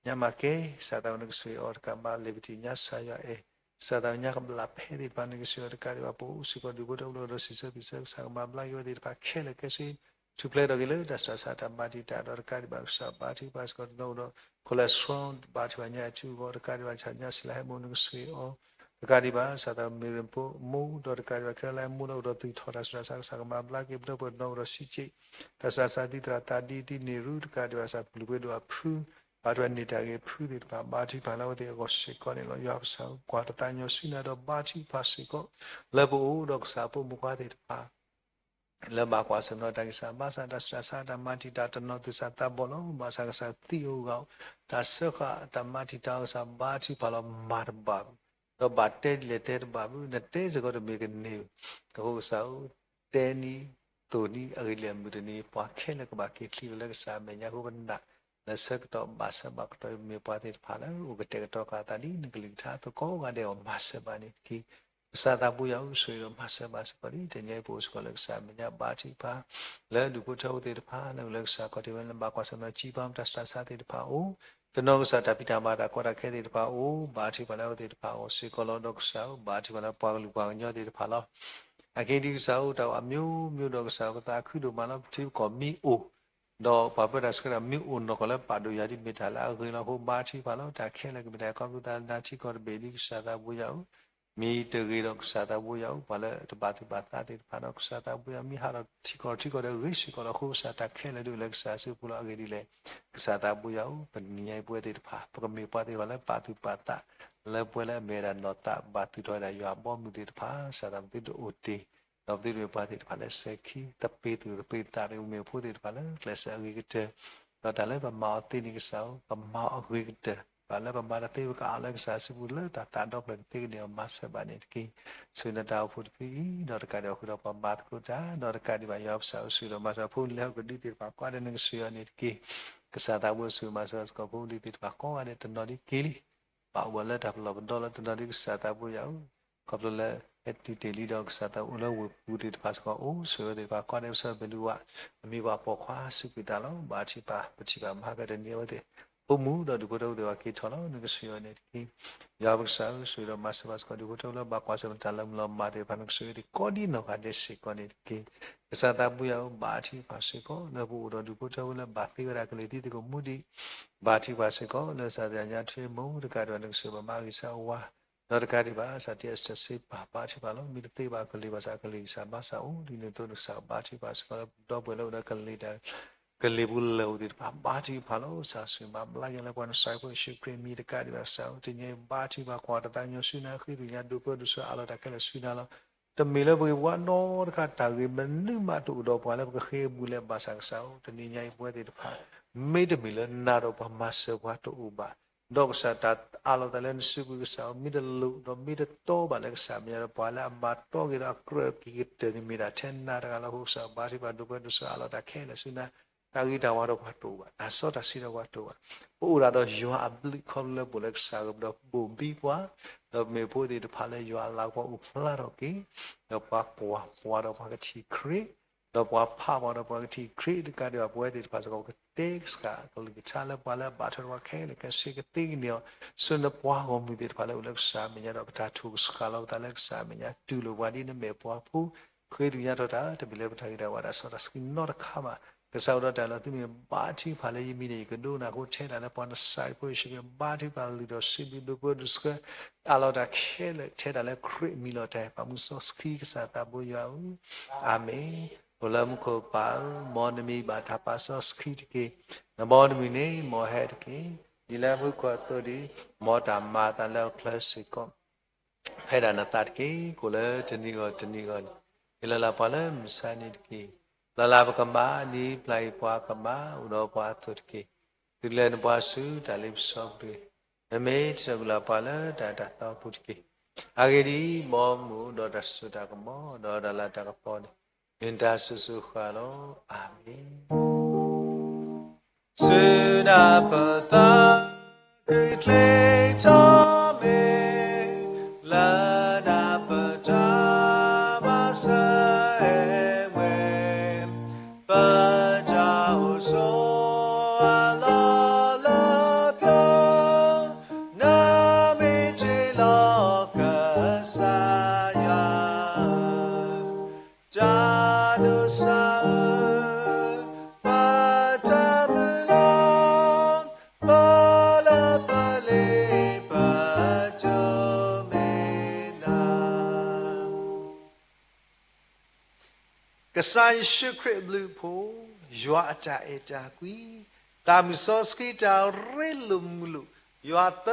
ညါမၤကဲ ကစၢ်သးဝဲ နကဆိၣ်ဂ့ၤအီၤ တကးဘၣ် လ့ၤပတံၢ် ညါစၢ်ယွၤအဲၣ် ကစၢ်သးဝဲ ညါကဘျၣ်ဖဲသ့ၣ်တဖၣ် နကဆိၣ်ဂ့ၤအီၤ တကးဒံးဘၣ် ပအိၣ်စ့ၢ်ကီးဒူၣ်ဖိထၢဖိဒီးစံးဆၢသုးဆၢ ကစၢ်ကမၤဘျါက့ၤဝဲသ့ၣ်တဖၣ်ခဲလၢာ်ခဲဆ့ ထူၣ်ဖျဲးထီၣ်က့ၤလၢတၢ်ဆူးတၢ်ဆါ တၢ်မၤတံာ်တာ်ဒီး တကးဒံးဘၣ် ကစၢ်ဘါထုကဖၣ်စ့ၢ်ကီး တနီၤအိၣ်ဒီး cholesterol ဘါထုကဖၣ်ညါအထူအဂီၢ် တကးဒံးဘၣ် ကစၢ်ညါစံလါဟဲမိၢ် နကဆိၣ်ဂ့ၤအီၤ တကးဒံးဘၣ် ကစၢ်သးဝဲ မ့ၢ်ရ့ၣ်ဖိအမိၢ် ဒီးတကးဒံးဘၣ် ခဲလၢာ်လၢအမိၢ်လၢအိၣ်ဒီးသူၣ်ထီၣ်တၢ်ဆူးတၢ်ဆါ ကစၢ်ကမၤဘျါက့ၤ ပဒီပုၢ်ဝဲၢ်တနီၤအိၣ်ဒီးစံးက့ၣ် တၢ်ဆူးတၢ်ဆါ သံသရၣ်သးဒံ သံန့ၢ်ရူ တကးဒံးဘၣ် ကစၢ်ပလုၢ်ပှ့ၤဒိၣ်အဖု ဘါထုကဖၣ်န့ၢ်တၢ်ဂ့ၤဖုသ့ၣ်တဖၣ် ဘါထုကဖၣ်လၢအဝဲသ့ၣ်အဂီၢ်စ့ၢ်ကီးန့ၣ်လီၤ. ယွၤပကစၢ် ကွၢ်တသးကညီၤဆူနၤဒီးဘါထုကဖၣ်စ့ၢ်ကီး လၢပအိၣ်ဒီးကစၢ်ဖိမုၣ်ခွါသ့ၣ်တဖၣ် လၢဘၣ်ကွၢ်ဆၢၣ်မဲာ်ဒီးတၢ်ဂံၢ်စၢ်ဘါစၢ် တၢ်ဆူးတၢ်ဆါ တၢ်မၤတံာ်တာ် တနီၤသူၣ်စၢ်သးဘီၣ်လီၤ. ဘၣ်ဆၣ်ကစၢ်သံအီၤဂၤအီၤ တၢ်စၢဃာ် တၢ်မၤတံာ်တာ် ကစၢ်ဘါထုကဖၣ်လီၤ မၤတဘၣ်ဘၣ် ဒီးဘၣ်တဲဒ်လဲၣ်တဲတဘၣ်ဘၣ် နတဲစ့ၢ်ကီးတမ့ၢ်ကန့ၢ်ဘၣ် အဃိကစၢ်ဧၢ တဲနံၤ သိၣ်နံၤ အဂ့ၢ်ဒ်လဲၣ်အမုၢ်တနံၤ ပှၤခဲလၢာ်ကဘၣ်က့ၤချံးလီၤလၢကစၢ်အမဲာ်ညါအဃိ ပနာ်လၢဆၢကတီၢ်ဘၣ်ဆၢဘၣ်ကတီၢ် မ့ၢ်ပှၤသ့ၣ်တဖၣ်လၢ အိၣ်ကတဲာ်ကတီၤဃာ်အသးဒ်နကလုၢ်ကထါအသိး ကိးဂၤဒဲးအဂီၢ် မၤစၢၤဘၣ်န့ၣ်တက့ၢ်. ကစၢ်သးဘိယွၤဧၢ ဆိၣ်ဂ့ၤဒီးမၤစၢၤဘၣ်စ့ၢ်ကီးဒံး တနံၤအံၤ ပအိၣ်စ့ၢ်ကီးလၢကစၢ်အမဲာ်ညါ ဘါထုကဖၣ် လၢဒူၣ်ဖိထၢဖိသ့ၣ်တဖၣ် လၢကစၢ်ခီၣ်ထံးဝဲလၢဘၣ်ကွၢ်ဆၢၣ်မဲာ် ကံဖး တၢ်ဆူးတၢ်ဆါသ့ၣ်တဖၣ်အအိၣ် တနီၤကစၢ် တၢ်ဖံးတၢ်မၤတၢ်ကီတၢ်ခဲသ့ၣ်တဖၣ်အအိၣ် ဘါထုကဖၣ်လၢအဝဲသ့ၣ်တဖၣ်အဂီၢ်စ့ၢ်ကီးလီၤ. ဒီးကစၢ်ဧၢ ဘါထုကဖၣ်လၢပှၤကလုာ်ပှၤကညီသ့ၣ်တဖၣ်လီၤ. အဂ့ၢ်ဒ်အံၤ ကစၢ်ဧၢ တၢ်အိၣ်အမျိုးမျိုးဒီး ကစၢ်ဧၢ ပသးခုဒိၣ်မးလီၤ. ပထံပကီၢ်မ့ၢ်အိၣ် ဒီးပှၤပၢတၢ်ဆှၢတၢ်မ့ၢ်အိၣ်နီၢ်ကီၢ်လၢပာ်ဒိၣ်ယၤဒ်မ့ၢ်တၢ်လၢအဂ့ၤလီၤ. အဃိ ဘါထုကဖၣ်လီၤ. တၢ်ခဲလၢာ်ကမ့ၢ်တၢ်ခီဖျိသးလၢနၤထံကီၢ်တဘ့ၣ်ဒ် ကစၢ်သးဘိယွၤဧၢ မ့ၢ်တဂ့ၤဒီး ကစၢ်သးဘိယွၤဧၢ ပှၤလၢတဘၣ်သူၣ်ဘၣ်သးသ့ၣ်တဖၣ်ဒီး ကစၢ်သးဘိယွၤ မ့ၢ်ဟးထီၣ်ထံကီၢ်ထံကီၢ်ဒီး ဂ့ၤစ့ၢ်ကီးလီၤ. အဃိ ကစၢ် တၢ်ခဲလၢာ်ဒ်အိၣ်လၢကစၢ်အစုပူၤလီၤ. အဂ့ၢ်ဒ်လဲၣ် ကစၢ်သးဘိယွၤဧၢ ပနံၤညါအံၤပဝဲသ့ၣ်တဖၣ် ပကမ့ၢ်ပှၤသ့ၣ်တဖၣ်လၢပာ်သူၣ်ပာ်သး လၢပဝဲလၢအမ့ၢ်ဝဲဒၣ်နီၢ်သး ဘၣ်သူၣ်ထီၣ်ဝဲဒၣ်ယွၤအဘီအမုၢ်သ့ၣ်တဖၣ် ကစၢ်သး ပသုတအိၣ်တ့ၢ် ဒီးပသုတမ့ၢ်ပှၤသ့ၣ်တဖၣ်လၢစဲၤခံ သပ့ၤသူၣ်သပ့ၤသး ပကမ့ၢ်ဖိသ့ၣ်တဖၣ်လၢကျဲးစၢးအဂ့ၤကတၢၢ် ဒီးတၢ်လၢပမၤအီၤသ့န့ၣ် ကစၢ်ဧၢ ပမၤအီၤအဂ့ၤကတၢၢ် ပှၤလၢပမၤတသ့ ပကအးလၢကစၢ်စုပူၤလၢတၢ်သးဒီဖျၢၣ်ကသ့ကန့ၢ်အီၤ မၤစၢၤဘၣ်န့ၣ်တက့ၢ်. ဆိၣ်ဂ့ၤနၤတၢ်အိၣ်ဖှိၣ်တဖုအံၤ ဒီးတကးဒံးဘၣ်ဃုာ်ဒီးပှၤမၤသကိးတၢ် ဒီးတကးဒံးဘၣ် ယွၤပကစၢ်ဧၢ ဆိၣ်ဂ့ၤဒီးမၤစၢၤဖိလံၤဟီၣ်ကဒုသ့ၣ်တဖၣ်ကိးဂၤဒဲး နကဆိၣ်ဂ့ၤအီၤန့ၣ်တက့ၢ်. ကစၢ်သးဘိ ဆိၣ်ဂ့ၤမၤစၢၤစ့ၢ်ကီးဖိလံၤသ့ၣ်တဖၣ်ကိးဂၤဒဲး တနီၤဒ်က့ၤလံ ဘၣ်အိၣ်ဘၣ်လၢတၢ်ပလီၢ်ပဒီလၢတနီၤဒ် ကစၢ်သးဘိယွၤဧၢ, ခီဖျိလၢ ဟဲတုၤတ့ၢ်လံဒီး ကစၢ်သးဘိအိၣ်လၢဝ့ၢ်ပူၤသ့ၣ်တဖၣ်စ့ၢ်ကီး အိၣ်ဆိၣ်ဂ့ၤဝဲသ့ၣ်တဖၣ်ကိးဂၤဒဲး ပဆၢပလၢ်ဝဲ အမ့ၢ်ပှၤပိာ်ခွါစူးကွံာ်သးလီၤ. ဘါထုကဖၣ် ပထံၣ်ဘၣ်မၤကတၢၢ်တနံၤအဝဲသ့ၣ် ဖိမုၣ်ဒီးဒူၣ်ဖိထၢဖိ သ့ၣ်တဖၣ်က့ၤထီၣ်လီၤ နကဆိၣ်ဂ့ၤအီၤန့ၣ်တက့ၢ်. ယွၤပကစၢ်ဧၢ ဆိၣ်ဂ့ၤဒီးမၤစၢၤဘၣ်စ့ၢ်ကီး ဒူၣ်ဖိထၢဖိလၢဘၣ်ကွၢ်ဆၢၣ်မဲာ်တၢ်လၢမုၢ်လီၤမၢ်သ့ၣ်တဖၣ် နကဆိၣ်ဂ့ၤသ့ၣ်ကိးဒ်နီၢ်ဂၤဒဲးစ့ၢ်ကီးန့ၣ်တက့ၢ်. ကစၢ်သးဘိယွၤဧၢ ဘါထုကဖၣ်စ့ၢ်ကီး လၢပအိၣ်ဒီးဒူၣ်ဖိထၢဖိလၢဘၣ်သ့ဝဲဒၣ်ကလုၢ်သံသကိးမူဒံး ဘါထုကဖၣ်စ့ၢ်ကီး လၢကစၢ်သးညါထွဲမူတကးဒံးဘၣ် နကဆိၣ်ဂ့ၤဘၣ်မၤဂံၢ်ဆူအဝၤ ဒီးတကးဒံးဘၣ် ကစၢ်တံအစတၢၢ်စ့ပာ် ဘါထုကဖၣ်လီၤ. မ့ၢ်တသ့ဘၣ်ကလုၢ်ဘၣ်ဆၣ် ကလုၢ်ကစၢ်ဘၣ်ဆၣ်အိၣ်ဒ်န့ၣ်အသိး နကစၢ်ဘါထုကဖၣ်စ့ၢ်ကီး လၢပဒီပုၢ်ဝဲၢ်လၢအိၣ်ဒီးကလုၢ်တၢ် ကလုၢ်ပူၤလၢအိၣ်သ့ၣ်တဖၣ် ဘါထုကဖၣ်လီၤ. ကစၢ်ဆိၣ်ဂ့ၤဘၣ်ဘျါက့ၤလၢပှၤနစၢ်ဖိယ့ၣ်ၡူးခရံာ်မံၤတကးဒံးဘၣ် ကစၢ်ဧၢ တနံၤအံၤဘါထုကဖၣ်ကွၢ်တၢ်သးကညီၤဆူနၤ ဃ့ကညးဒူၣ်ဖိဒူၣ်ဆှၢအးလီၤတၢ်ခဲလၢာ်ဆူနၤလီၤ. တမ့ၢ်လၢပဂ့ၤပဝါနီတခါတၢ်ဂ့ၤ မနုၤမးတအိၣ်ဒီးပှၤလၢပကဃ့အဘူးလၢဘၣ်ဆၣ် ကစၢ်ဧၢ တနံၤညါအံၤပဝဲသ့ၣ်တဖၣ် မ့တမ့ၢ်လၢနၤဒီးပှၤမၤစၢၤပှၤတအိၣ်ဘၣ် ဒီးကစၢ်တၢ်အးလီၤသးလၢနစုပူၤ ကစၢ်ဧၢ မ့ၢ်တလိၣ်ဒီးမ့ၢ်တတီဘၣ်လၢ ကစၢ်မဲာ်ညါဒီး ပှၤလၢအမၤတီက့ၤဒီးအကြၢးက့ၤကတၢၢ်န့ၣ် မ့ၢ်ဒၣ်ထဲနၤတဂၤလီၤ. အဃိကစၢ်ဘါထုကဖၣ်ဒူၣ်ဖိဒူၣ်ဆှၢအးလီၤတၢ်ခဲလၢာ်ဆူနၤ တၢ်ဂ့ၤတၢ်ဝါဒီးပှၤတအိၣ်ဘၣ် တၢ်စီတၢ်ဆှံဒီးပှၤတအိၣ်ဘၣ်. ပအိၣ်ဒၣ်ဒီးယွၤအဘျုးခီဖျိလၢပအိၣ်လၢကစၢ်ကပၤဒီးဘိၣ်ဘံပှၤ ဒီးပမ့ၢ်ဖိသ့ၣ်တဖၣ်လၢယွၤအလၤကပီၤအိၣ်ဖျါထီၣ်က့ၤ ဒီးပှၤကွၢ်ပှၤဒီးပှၤကထံၣ်ခရံာ် ဒီးပှၤဖးပှၤဒီးပှၤကထံၣ်ခရံာ်တကးဒံးဘၣ် ပဝဲသ့ၣ်တဖၣ်စ့ၢ်ကီး ကတဲကစၢ်ကလုၢ်ကထါလၢပှၤလၢအဘၣ်ထွဲဒီးပှၤခဲလၢာ်ခဲဆ့ ကသ့ကန့ၢ်အီၤ ဆူနပှၤဂီၢ်မုၢ်သ့ၣ်တဖၣ်လၢအိၣ်လၢကစၢ်မဲာ်ညါဒီး ပတၢ်ထုးကစှၤလီၤပသးလၢကစၢ်မဲာ်ညါ တူၢ်လိာ်ပှၤဒ်နမဲာ်ပှၤဖိ ဃ့ကညးထီၣ်တၢ် တမ့ၢ်လၢပတၢ်ဂ့ၤတၢ်ဝါ တၢ်စီတၢ်ဆှံနီတခါဘၣ်. ကစၢ်အိၣ်ဒီးတၢ်လၢသုမ့ၢ်ဘါထုကဖၣ်လၢယမံၤန့ၣ် ယကဒိကနၣ်အဃိ ထဲဒၣ်လၢပှၤနစၢ်ဖိ ယ့ၣ်ၡူးခရံာ် ဘါထုကဖၣ်လုၢ်ထီၣ်စုဒုးဒူၣ်ဖိဒူၣ်ဆှၢ အးလီၤတၢ်ခဲလၢာ် ထဲဒၣ်လၢခရံာ်အမံၤလီၤ. တၢ်ပာ်မူစီဆှံကစၢ်သးဘိယွၤဧၢ, အၤမ့ၣ်. အိၣ်လၢမူခိၣ်ပၢ်ဧၢ, မ်နမံၤဘၣ်တၢ်ပာ်စီဆှံတက့ၢ်. နဘီနမုၢ်န့ၣ် မ်အဟဲတက့ၢ်. ဒ်လၢမူခိၣ်အသိးဒီး မ်တၢ်မၤအသးလၢဟီၣ်ခိၣ်ချၢစ့ၢ်ကီး ဖဲဒၣ်နသးတက့ၢ်. ကအိၣ်လၢတနံၤဂီၢ်တနံၤဂီၢ်န့ၣ် ဟ့ၣ်လီၤလၢပှၤလၢမုၢ်ဆါနံၤတက့ၢ်. ပျၢ်လၢ်ပကမၣ် ဒ်ပျၢ်အံၤပှၤကမၣ် အိၣ်ဒီးပှၤအသိးတက့ၢ်. သုးလဲၤနပှၤဆူတၢ်လ့ပစီပူၤတဂ့ၤ. နမ့ၢ်တၢ်ကူၣ်လၢ်ပှၤလၢတၢ်အဲၣ်တၢ်သီပူၤတက့ၢ်. အဂ့ၢ်ဒ်အံၤ, မ်အမူအိၣ်ဒီးတၢ်စိတၢ်ကမီၤ ဒီးတၢ်လၤတၢ်ကပီၤန့ၣ် မ့ၢ်တၢ်စိၤစိၤဃၣ်ဃၣ်လီၤ. အၤမ့ၣ်. ဆူနၢ်ပၢၢ်သး ဂုာ်ကျဲၤထီၣ်မ့ၢ် လၢနၢ်ပၢၢ်တၢ်မၤစၢၤအဲၣ်ဝဲ ပတၢ်အိၣ်ဆိးအလီၢ်လၢပျၢၤ နမ့ၢ်တ့ၢ်လီၤကစၢ်ယွၤ တၢ်ဒိးစၢ်ဧၢ, ပတၢ်မုၢ်လၢ်, ပလၢပလ့ပဒိးမ့ၢ်နၤ ကစၢ်ယ့ၣ်ၡူးခရံာ်အဘျုးအဖှိၣ်, ယွၤအတၢ်အဲၣ်တၢ်ကွံ, သးမုၢ်စီဆှံတၢ်ရ့လိာ်မုာ်လိာ်, ယွၤသ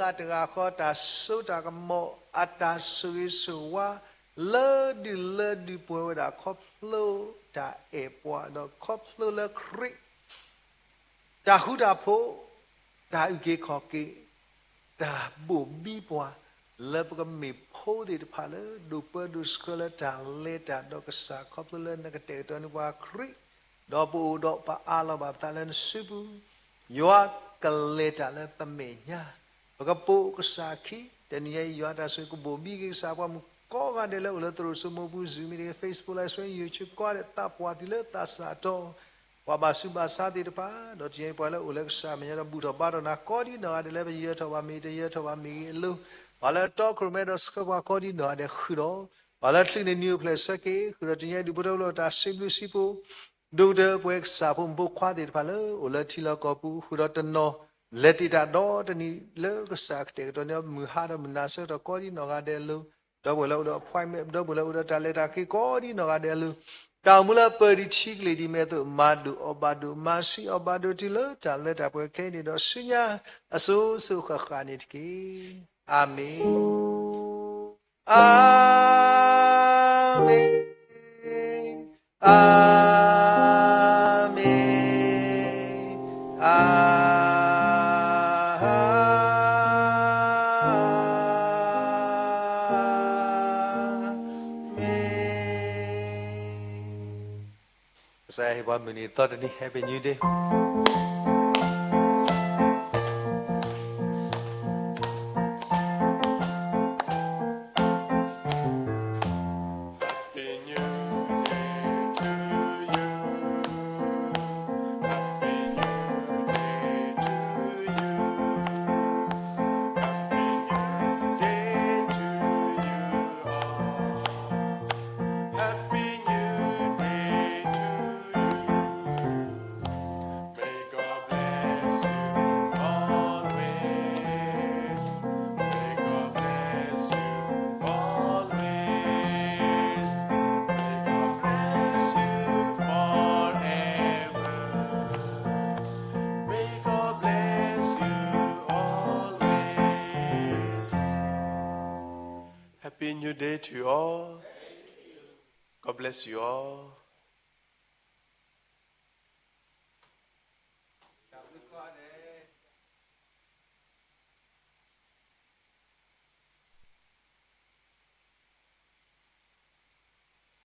ၢဂၤတဂၤဃီ တၢ်စိတၢ်ကမီၤ အတၢ်ဆိၣ်ဂ့ၤဆိၣ်ဝါ လၢဒုၣ်လၢဒုၣ်ပှဲၤဝဲဒၣ် ခီဖျိတၢ်အဲၣ်ပှၤ ဒီးခီဖျိလၢခရံာ် တၢ်ဃူတၢ်ဖိး, တၢ်အုၣ်က့ၤခီၣ်က့ၤ, တၢ်ဘိၣ်ဘံပှၤ လၢပကမ့ၢ်ဖိသ့ၣ်တဖၣ်လၢ ဒိၣ်ပၢဒိၣ်ဆှၢလၢတၢ်လဲၤတၢ်ဒီးကစၢ် ခီဖျိလၢနကတဲာ်ကတီၤန့ၢ်ပှၤခရံာ်, ဒီးပအိၣ်ဒီးပအးလီၤဘၣ်ပသးလၢနစုပူၤ, ယွၤကလဲၤတၢ်လၢပမဲာ်ညါ ပကပိာ်ကစၢ်ခံ, တနံၤအံၤ ယွၤတၢ်ဆိၣ်ဂ့ၤကဘိၣ်ဘံက့ၤကစၢ်ပှၤမုၣ်ကိးဂၤဒဲးလၢအိၣ်လၢသရိာ်စိမိၤပူၤ Zoom meeting, Facebook Live Stream, YouTube ကိးဂၤဒဲး သးပှၢ်တုၤလၢသးစၢ်တီၤ, ပှၤဘၣ်ဆူးဘၣ်ဆါသ့ၣ်တဖၣ်, ဒီးတနံၤအံၤပှၤလၢအိၣ်လၢကစၢ်မဲာ်ညါဒီးဘူၣ်ထီၣ်ဘါထီၣ်နၤကိးဒ်နီၢ်ဂၤဒဲးလၢပယၢၤထီၣ်ဘၣ်မ့ၢ်တယၢၤထီၣ်ဘၣ်မ့ၢ်ဂ့ၤအလိၤ, ပှၤလၢအတီခိၣ်ရိၣ်မဲဒီးဆှၢပှၤကိးဒ်နီၢ်ဂၤဒဲးဃုာ်ဒီး ပှၤလၢချံးန့ၢ်နံၤအိၣ်ဖျဲၣ်ဆၢက့ၤ ဃုာ်ဒီးတနံၤအံၤဒုၣ်ဖိထၢဖိလၢတၢ်စံးဘျုးစံးဖှိၣ် ဒိၣ်ကတၢၢ်ပဝဲကစၢ်ဖိမုၣ်ဖိခွါသ့ၣ်တဖၣ်လၢ အိၣ်လၢထံလီၢ်ကီၢ်ပူၤ ဃုာ်ဒီးတနီၤလဲၤတ့ၢ်တၢ်ဒီတနံၤလၢကစၢ်ကတဲာ်ကတီၤန့ၢ်မုၢ်ဟါဒီးမုၢ်နၤဆၢကတီၢ်ကိးဒ်နီၢ်ဂၤဒဲးအလိၤ, ဒီပုၢ်ဝဲၢ်လၢအိၣ်ဒီး appointment, ဒီပုၢ်ဝဲၢ်လၢအိၣ်ဒီးတၢ်လဲၤတၢ်က့ၤကိးဒ်နီၢ်ဂၤဒဲးအလိၤ, တၢ်အိၣ်မူလၢပၢၤဒံးထံကလ့ၢ်ဒံးမဲာ်သိး မၤဒိၣ်အီၣ်ဘၣ်ဒိၣ် မၤဆှံအီၣ်ဘၣ်ဒိၣ်တုၤလၢတၢ်လၢတၢ်ပှဲၤခဲအံၤန့ၣ်ဒီးဆူညါ အစိၤစိၤဃၣ်ဃၣ်န့ၣ်တက့ၢ်. အၤမ့ၣ်. အၤမ့ၣ်, အၤမ့ၣ်, အၤ ကစၢ်ယွၤဟ့ၣ်ပှၤမုၢ်နံၤသီတနံၤ Happy New Day. Happy New Day to you. Happy New Day to you. Happy New Day to you all. Happy New Day to you. May God bless you always. May God bless you always. May God bless you forever. May God bless you always. Happy New Day to you all. God bless you all.